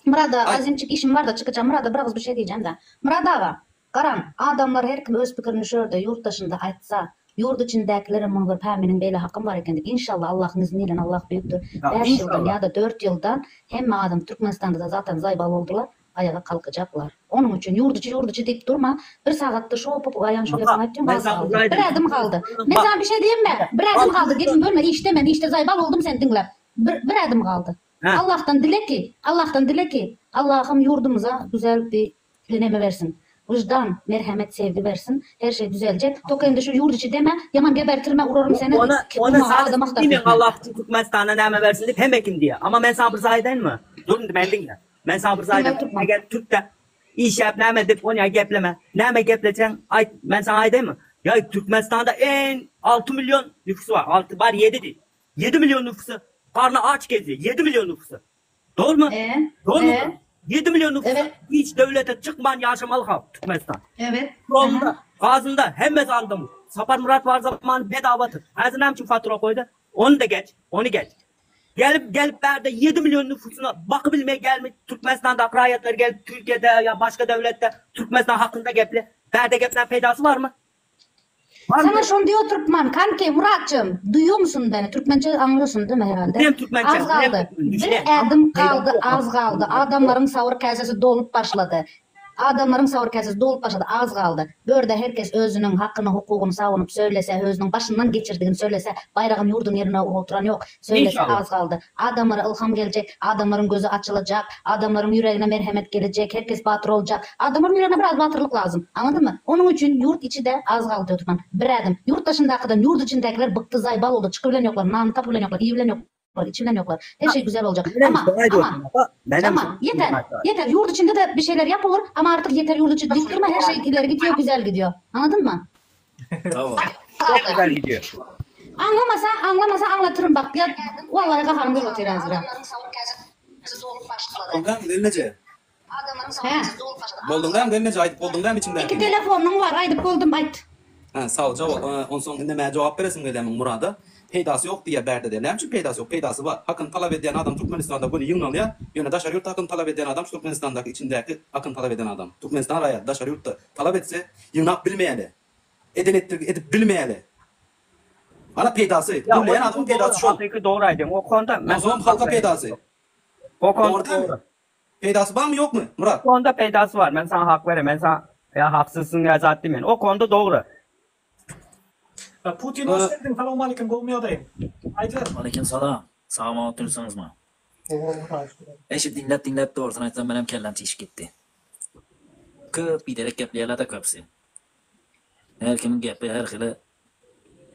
Myrada azymçyk işim barda çykyjam Myrada bir agyz bir şey diýjemdä Myrat aga Garaň, adamlar her kim öz pikirini şu ýerde ýurt daşynda aýtsa, ýurt içindäkilerem muny görüp hä meniň beýle hakym bar eken diýip, inşallah Allahyň izni bilen Allah büýükdir, bäş ýyldan ýa-da dört ýyldan hemme adam Türkmenistanda-da zaten zaýbal boldular, aýaga kalkyjaklar. Onuň üçin ýurt içi ýurt içi diýip durma, bir sagatda şo popugaýaň şo gepiňi aýtýaň az galdy. Bir ädim galdy. Men saňa bir şey diýemme, bir ädim galdy, gepimi bölme, işde men, işde zaýbal boldum seni diňläp. Bir bir ädim galdy. Allahdan dile ki, Allahdan dile ki, Allahym ýurdumyza güzel bir Neme bersin. Wyždan, merhemet, sevgi bersin. Her şey düzeljek. Tok endi şu ýurt içi deme, ýaman gebertirme urarym seni. Ona ona Urmaga adam sadece agtar diýmeň sesine. Allah üçin Türkmenistana näme bersin diýip hemme kim diýýär. Amma men saňa bir zat aýdaýynmy? Dur indi meni diňle. Men saňa bir zat Diňläp aýdaýyn. durman. Eger türkde işläp näme edip onýa gepleme. Näme gepleseň aýt. Men saňa aýdaýynmy? Ýa Türkmenistanda en 6 million nüfus bar. 6 bar 7 diý. 7 million nüfusy garny aç gezýär. 7 million nüfusy. Dogrumy? E, Dogrumy? e. 7 million nüfus Evet. hiç döwlete çykman ýaşamaly halk Türkmenistan. Evet. Yolunda, gazynda hemmesi aldymy. Sapar Murat bar zamany bedawadyr. Häzir näme üçin fatura goýdy? Ony da geç, ony geç. Gelip gelip bärde 7 million nüfusuna bakybilmeye gelmiş Türkmenistandaky raýatlar gelip Türkiýede ýa başga döwletde Türkmenistan hakynda geple. Bärde geplän peýdasy barmy? Sana şony diýip oturypman, kanki Muratjym, duýuyor musun beni? Türkmençe anlıyorsun değil mi herhalde? Bilem türkmençe, Az bilem galdy. türkmen, Bir düşünen. ädim galdy, az galdy. Adamlaryň sabyr käsesi dolup başlady. Adamlaryň sabyr käsesi dolup başlady, az galdy. Bu ýerde her kes özüniň hakyny, hukugyny sagynyp söýlese, özüniň başyndan geçirdigini söýlese, baýragyn ýurduň ýerine oturan ýok. Söýlese İnşallah. az galdy. Adamlara ylham geljek, adamlaryň gözi açylajak, adamlaryň ýüregine merhemet gelejek, her kes batyr boljak. Adamlaryň ýüregine biraz batyrlyk lazym. Aňladyňmy? Onuň üçin ýurt içi-de az galdy Türkmen. Bir ädim. Ýurt daşyndakydan ýurt içindäkiler bykdy, zaýbal boldy, çykybilen ýoklar, nanyny tapybilen ýoklar, iýibilen ýoklar, içibilen ýoklar. Her şey güzel boljak. Menem Ama, şoňa aýdyp ama, otyryn apa. Menem ama, şoňa ýeter, aýdyp ýeter. Ýurt içinde-de bir şeyler ýapylyr, ama artyk ýeter ýurt içi diýip durma, her şey ileri gidiýo, güzel gidiýo. Aňladyňmy? Tamam. Çok güzel gidiyor. Aňlamasa, aňlamasa aňlatyryn bak. Ýa wallahi gaharym gelip otyr häzir. Bolduňmy gelneje? Hä? Bolduňmy gelneje aýdyp bolduňmy Iki içiňdäkini? telefonyň bar, aýdyp boldum, aýt. Hä, sagja bol. Onsoň indi mä jogap beresim gelýär muň Murada. Peýdasy ýok diýýär bärde-de. Näme üçin peýdasy ýok? Peýdasy bar. Hakyny talap edýän adam Türkmenistanda göni ýygnalýar. Ýöne daşary ýurtda hakyny talap edýän adam şu Türkmenistandaky içindäki hakyny talap eden adam. Türkmenistan raýaty daşary ýurtda talap etse ýygnap bilmeýärler. Eden etdirgi edip bilmeýärler. Ana peýdasy. Ya Gürleýän o adamyň peýdasy şol. Hakyky dogry aýdýaň. O konuda men Onsoňam halka peýdasy. O konuda Dogry dälmi? dogry. Peýdasy barmy ýokmy, Myrat? Onda peýdasy bar. Men saňa hak berem. Men saňa ýa haksyzsyň ýa zat diýmen. O konuda dogry. Putin hoş geldiň salowmalikim gowmy ýagdaýyň? Aýdyber. Aleýkim salam. Sag-aman otyrsyňyzmy? Gowy şükür. Eşit diňläp diňläp dogrusyny aýtsam menem kelläm çişip gitdi. Köp biderek gepleýärlerde köpüsi. Her kimiň gepi her hili.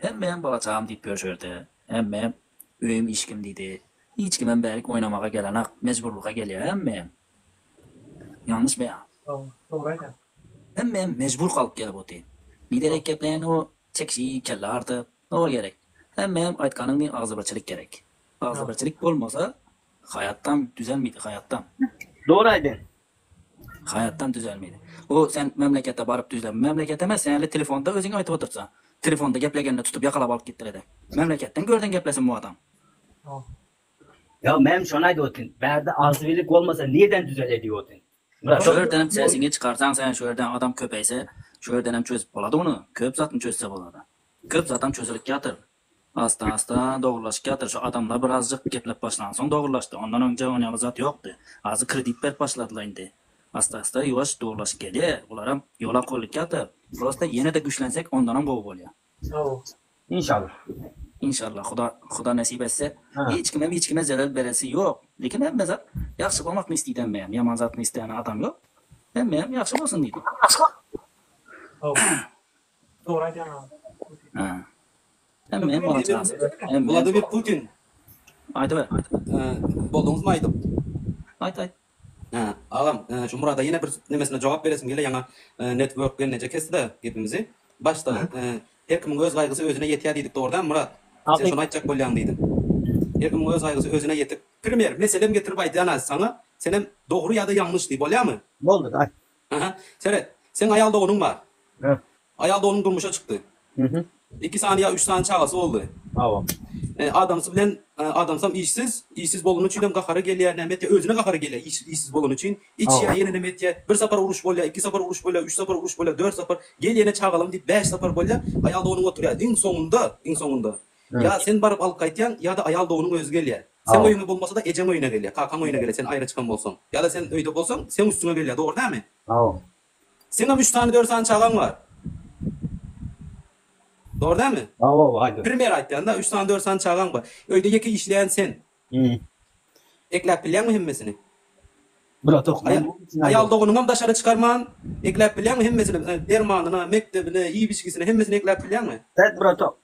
Hemmeýem bala çagam diýip ýör şu ýerde. Hemmeýem öýüm işkim diýdi. Hiç kimem bärik oýnamaga gelenak, mejburlyga gelýär hemmeýem. Ýalňyş beýan. Dogry aýdýaň. Hemmeýem mejbur galyp gelip otyr. Biderek gepleýän o çekişi kelle artyp, o gerek. Hemmeýem aýtganyň deý agzybirçilik gerek. Agzybirçilik bolmasa haýatdam düzelmeydi haýatdam. Dogry aýdýaň. Haýatdan düzelmeydi. O sen memlekete baryp düzle. Memleket emes sen hali telefonda özüň aýtyp otyrsa. Telefonda geplegende tutup ýakalap alyp gitdiredi. Memleketden görden geplesin bu adam. Ýa men şony aýdyp otyryn. Bärde agzybirlik bolmasa nirden düzeler diýip otyryn. Myrat. Şu ýerdenem sesiňi çykarsaň sen şu ýerden adam köpeýse şu ýerdenem çözüp bolady ony. Köp zatyny çözse bolady. Köp zatam çözülip ýatyr. Asta asta dogrulaşyp ýatyr şu adamlar birazjyk geplep başlansoň dogrulaşdy ondan öňje on ýaly zat ýokdy azy kredit berip başladylar indi asta asta ýuwaş dogrulaşyp gelýä bularam ýola koýlup ýatyr prosta ýenede güçlensek ondanam gowy bolýa. Inşallah. Inşallah huda huda nesip etse hiç kimem hiç kime zelel beresi ýok lekin hemme zat ýagşy bolmakny isleýdi hemmeýem ýaman zatny isleýän adam ýok hemmeýem ýagşy bolsun diýdi. Dogry aýdýaň aga. Ha. Hem hem bolacak. Hem Vladimir Putin. Aýdyber. Bolduňyzmy aýdyp? Aýt aýt. Ha, agam, şu Murada ýene bir nemesine jogap beresim gelýär, ýaňa network gelneje kesdi-de gepimizi. Başda her kimiň öz gaýgysy özüne ýetýär diýdik, dogry dälmi Myrat? Sen şony aýtjak bolýaň diýdiň. Her kimiň öz gaýgysy özüne ýetik. Primer, meselem getirip aýdýan-a saňa, senem dogry ýa-da ýalňyş diý, bolýamy? Boldy, aýt. Aha, seret, seň aýal doganyň bar. Hä. Aýal doganyň durmuşa çykdy. Mhm. Iki sany ýa üç sany çagasy boldy. Hawa. Adamsy bilen, adamsam işsiz, işsiz bolany üçinem gahary gelýär, näme etýär, özüne gahary gelýär iş, işsiz bolany üçin. Içýär, ýene näme etýär, bir sapar uruş bolýar, iki sapar uruş bolýar, üç sapar uruş bolýar, dört sapar, gel ýene çagalam diýip bäş sapar bolýar, aýal doganyň oturýar. Iň soňunda, iň soňunda, ýa sen baryp alyp gaýtýaň, ýa-da aýal doganyň özi gelýär. Seň öýüňe bolmasa-da ejeň öýüne gelýär, kakaň öýüne gelýär, sen aýra çykan bolsaň. Ýa-da sen öýde bolsaň, seň üstüňe gelýär, dogry dälmi? Hawa. Seňem üç sany, dört sany çagaň bar. Dogry dälmi? Hawa, hawa, aýdyň. Primer aýtýan-da, üç sany, dört sany çagaň bar. Öýde ýeke işleýän sen. Ekläp bilýäňmi hemmesini? Bratok, men munuň üçin aýal doganyňam daşary çykarman, ekläp bilýäňmi hemmesini? Dermanyna, mekdebine, iýip-içgisine hemmesini ekläp bilýäňmi? Evet, bratok.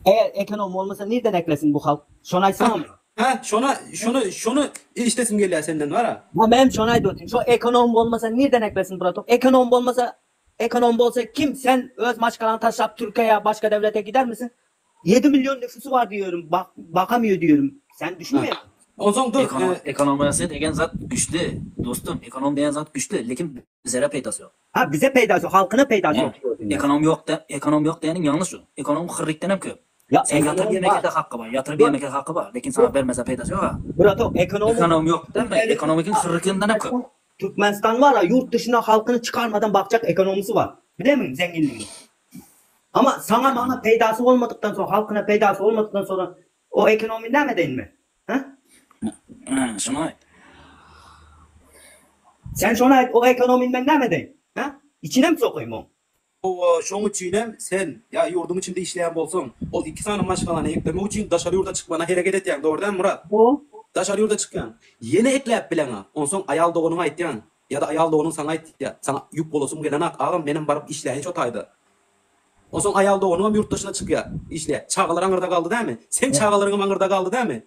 Eger ekonom bolmasa nirden eklesin bu halk? Şony aýtsana maňa. Hä, şona, şony, şony eşdesim gelýär senden bara. Ha menem şony aýdyp otyryn. Şo ekonom bolmasa nirden eklesin bratok? Ekonom bolmasa, ekonom bolsa kim sen öz maşgalaňy taşlap Türkiýä ýa başga döwlete gidermisin? Ýedi million nüfusy bar diýerin, bak, bakamýo diýerin. Sen düşünmeýäň. Onsoň dur, Ekonomiýasy degen zat güçli, dostum, ekonom degen zat güçli, lekin Bizere peýdasy ýok. Ha bize peýdasy ýok, halkyna peýdasy ýok diýip otyryn. Ekonom ýok dä, ekonom ýok diýeniň ýalňyş şu. Ekonom hyrrykdan hem köp. Ýa Sen ýatyryp ekonom ýemekede bar. haky bar, ýatyryp ýemeke haky bar, lekin saňa bermese peýdasy ýok-a. Bratok, ekonom Ekonom ýok däme, ekonomikiň hyrrykyndan hem köp. Türkmenistan bar-a, ýurt dyşyna halkyny çykarmadan bakjak ekonomysy bar. Bilemiň zenginligini. Amma saňa maňa peýdasy bolmadykdan soň, halkyna peýdasy bolmadykdan soňra o ekonomy näme edeýin men? Hä? Hä, şuny aýt. Sen şony aýt, o ekonomyny men näme edeýin? Hä? Içinem sokaýyn oň. Hawa, şoň üçinem sen, ýa ýurduň içinde işleýän bolsaň, ol iki sany maşgalany eklemek üçin daşary ýurda çykmana hereket etýäň, dogry dälmi, Myrat? Hawa. Daşary ýurda çykýaň. Ýene ekläp bileňa. Onsoň aýal doganyňa aýtýaň, ýa-da aýal doganyň saňa aýtýa, saňa ýük bolasym gelenak, agam, menem baryp işläýin şo taýda. Onsoň aýal doganyňam ýurt daşyna çykýa, işleýä. Çagalar aňyrda galdy dämi? Seň çagalaryňam aňyrda galdy dämi?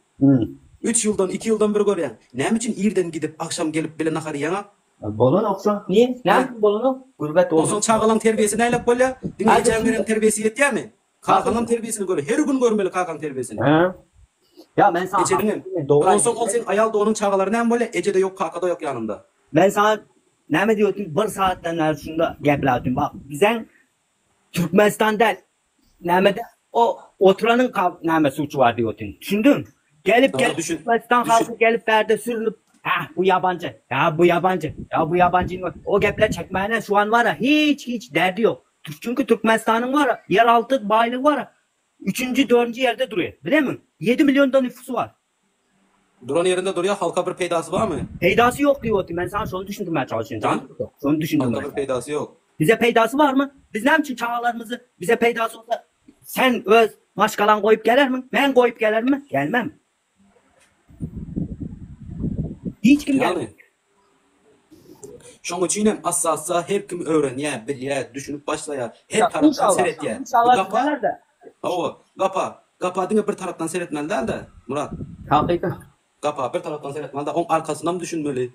Üç ýyldan, iki ýyldan bir görýäň. Näme üçin irden gidip, agşam gelip bile nahar iýeňak? Bolanok şo. Niye? Näme üçin bolanok? Gurbet boldy. Onsoň çagalaň terbiýesi nälet bolýa? Diňe ejeň beren terbiýesi ýetýämi? Kakaňam terbiýesini gör. Her gün görmeli kakaň terbiýesini. Hä. Ýa men saňa Ejeniňem. Dogry Onsoň ol seň aýal doganyň çagalary näme bolýa? Eje-de ýok, kaka-da ýok ýanynda. Men saňa näme diýip otyryn bir sagatdan bäri şunda gepläp otyryn. Bak bizeň Türkmenistan däl nämede o oturanyň näme suçy bar diýip otyryn. Düşündiňmi? Gelip gelip Türkmenistan halky gelip bärde sürünip hä bu ýabanjy, ýa bu ýabanjy, ýa bu ýabanjyny o gepler çekmäne şu an bara hiç hiç derdi ýok. Çünki Türkmenistanyň bara ýeralty baýlygy bara üçünji dördünji ýerde durýar. Bilemiň? Ýedi milliondan nüfusy bar. Duran ýerinde durýar, halka bir peýdasy barmy? Peýdasy ýok diýip otyr. Men saňa şony düşündirmäge çalyşýan jan. Şony düşündirmäge. Halka bir peýdasy ýok. Bize peýdasy barmy? Biz näme üçin çagalarymyzy bize peýdasy bolsa sen öz maşgalaňy goýup gelermiň? Men goýup gelermi? Gelmem. Hiç kim Ýagny, şoň üçin hem assa-assa her kim öwrenýär, bilýär, düşünip başlaýar, her Ya tarapdan inşallah, seretýär. Bu inşallah gapa, düzeler-de. hawa, gapa, gapa diňe bir tarapdan seretmeli däl-de, Myrat. Hakyky. Gapa bir tarapdan seretmeli däl, oň arkasynam düşünmeli.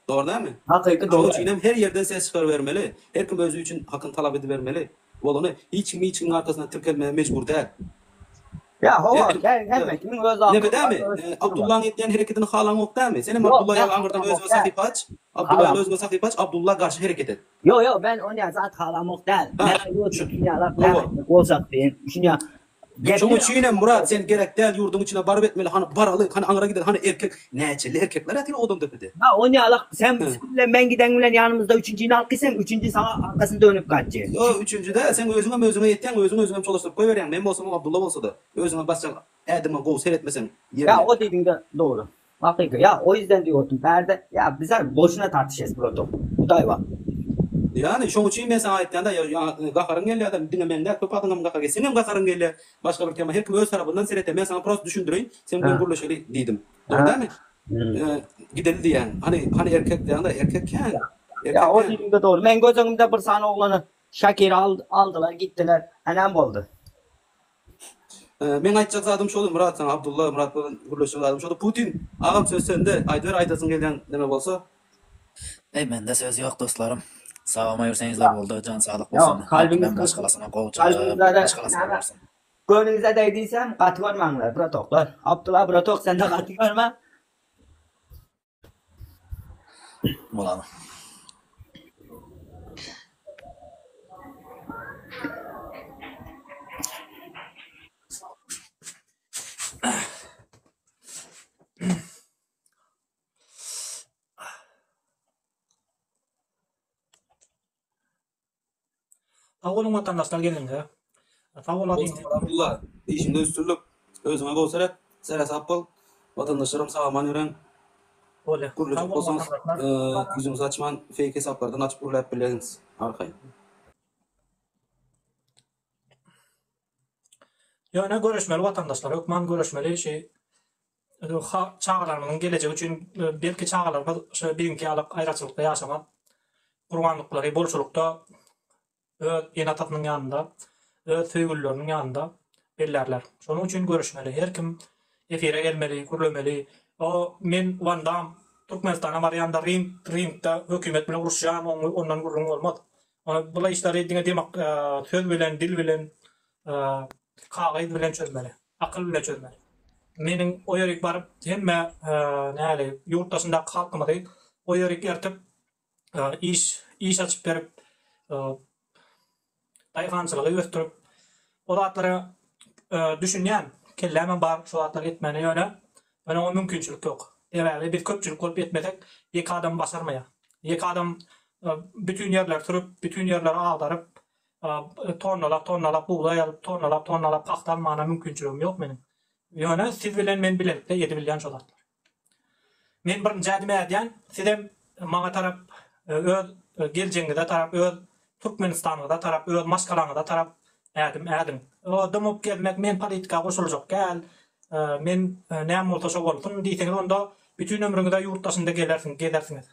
Dogry dälmi? Hakyky Şoň dogry. üçin hem her ýerden ses çykarybermeli. Her kim özi üçin hakyny talap edibermeli. Bolany, hiç kim hiç kimiň arkasyna tirkelmäge mejbur däl. Ýa hawa, Her kim hemme kimiň öz akyly Neme bar, dälmi? öz fikri bar. Abdullaň etýän hereketini halaňok dälmi? Senem Ýok, Abdulla men ýaly aňyrdan halamok özüňe däl. sahypa aç. Abdulla ýaly Halam. özüňe sahypa aç, Abdulla garşy hereket et. Ýok, ýok, men onýa zat halamok däl. Ha, Men aýdyp şu otyryn, ýalak näme hawa. etmek boljak diýen. Düşünýä. Şoň üçinem Murat sen gerek däl ýurduň içine baryp etmeli hany baraly hany aňyra gideli hany erkek näçeli erkekler ýatyr odan depede. Ha onýalak sen bilen men giden bilen ýanymyzda üçünjini alyp gitseň üçünji saňa arkasyny dönüp gaçýar. Ýok üçünji däl sen özüňem özüňe ýetýäň özüň özüňem çolaşdyryp goýberýäň men bolsamam Abdulla bolsada özüňe basjak ädime gowy seretmeseň Ýa ýerine. o diýdiňde dogry. Hakyky ýa o ýüzden diýip otyryn bärde ýa bizler boşuna tartyşýas bratok hudaý bar. Ýany şoň üçin men saňa aýtýanda ýa gaharyň gelýärde diňe men däl köp adamlaryň gahary gelýär seňem gaharyň gelýär başga bir tema her kim öz tarapyndan seretýär men saňa prosta düşündireýin sen bilen gürleşeli diýdim dogry dälmi gideli diýýän hany hany erkek diýýäňdä erkek kän Ýa erkek o kän. diýdiňde dogry meň göz öňümde bir sany oglany Şakiri aldylar gitdiler hä näme boldy. Meň aýtjak zadym şody Myrat saňa Abdulla Myrat bilen gürleşjek zadym şody Putin agam söz sende aýdyber aýdasyň gelýän neme bolsa. Eý mende söz ýok dostlarym. Sagama ýürseňizler boldy jan saglyk Ýok bolsun. kalbyňyz Herkimem maşgalasyna gowja kalbyňyzda maşgalasyna näme bolsun. göwnüňize degdiysem gaty görmäňler bratoklar. Abdulla bratok sende gaty görme. Bolany. Sag boluň watandaşlar geleniňize. Sag bol Adin. Abdulla, işiňde üstünlik. Özüňe gowy seret, seresap bol. Watandaşlaram sag-aman ýöräň. Bolýa. Gürlejek Sag boluň bolsaňyz, watandaşlar. ýüzüňizi açman feýk hesaplardan açyp gürläp bilersiňiz arkaýyn. Ýöne göreşmeli watandaşlar, hökman göreşmeli şi çagalarymyzyň gelejegi üçin belki çagalarymyz şu biziňki ýaly aýraçylykda ýaşamaz. Gurbanlyklary bolçulykda öz ene-atasynyň ýanynda, öz söýgülileriniň ýanynda bellärler. Şonuň üçin görüşmeli. Her kim efire gelmeli, gürlemeli. O men Wandam Türkmenistana barýanda ring ringde hökümet bilen uruşýan, ondan gürrüň bolmaz. Bula işleri diňe demak söz bilen, dil bilen, kagyz bilen çözmeli. Akyl bilen çözmeli. Meniň o ýerik baryp hemme näli ýurt daşyndaky halkymyzy o ýerik ertip iş iş açyp berip daýhançylygy ösdürip o zatlara düşünýän kellämem bar şu zatlary etmäne ýöne ýöne oňa mümkinçilik ýok. Sebäbi biz köpçülik bolup etmesek ýeke adam başarmaýar. Ýeke adam bütin ýerleri sürüp bütin ýerleri agdaryp Tonnalap tonnalap bugdaý alyp tonnalap tonnalap pagta almana mümkinçiligim ýok meniň. Ýöne siz bilen men bilelikde edibilýän şo zatlar. Men birinji ädim ädýän, sizem maňa tarap öz geljegiňize tarap öz Türkmenistanyňyza tarap öz maşgalaňyza tarap ädim ädiň. O dymyp gezmek men politika goşuljak däl, men näme bolsa şo bolsun diýseňiz onda bütin ömrüňize ýurt daşynda gelersiň gezersiňiz.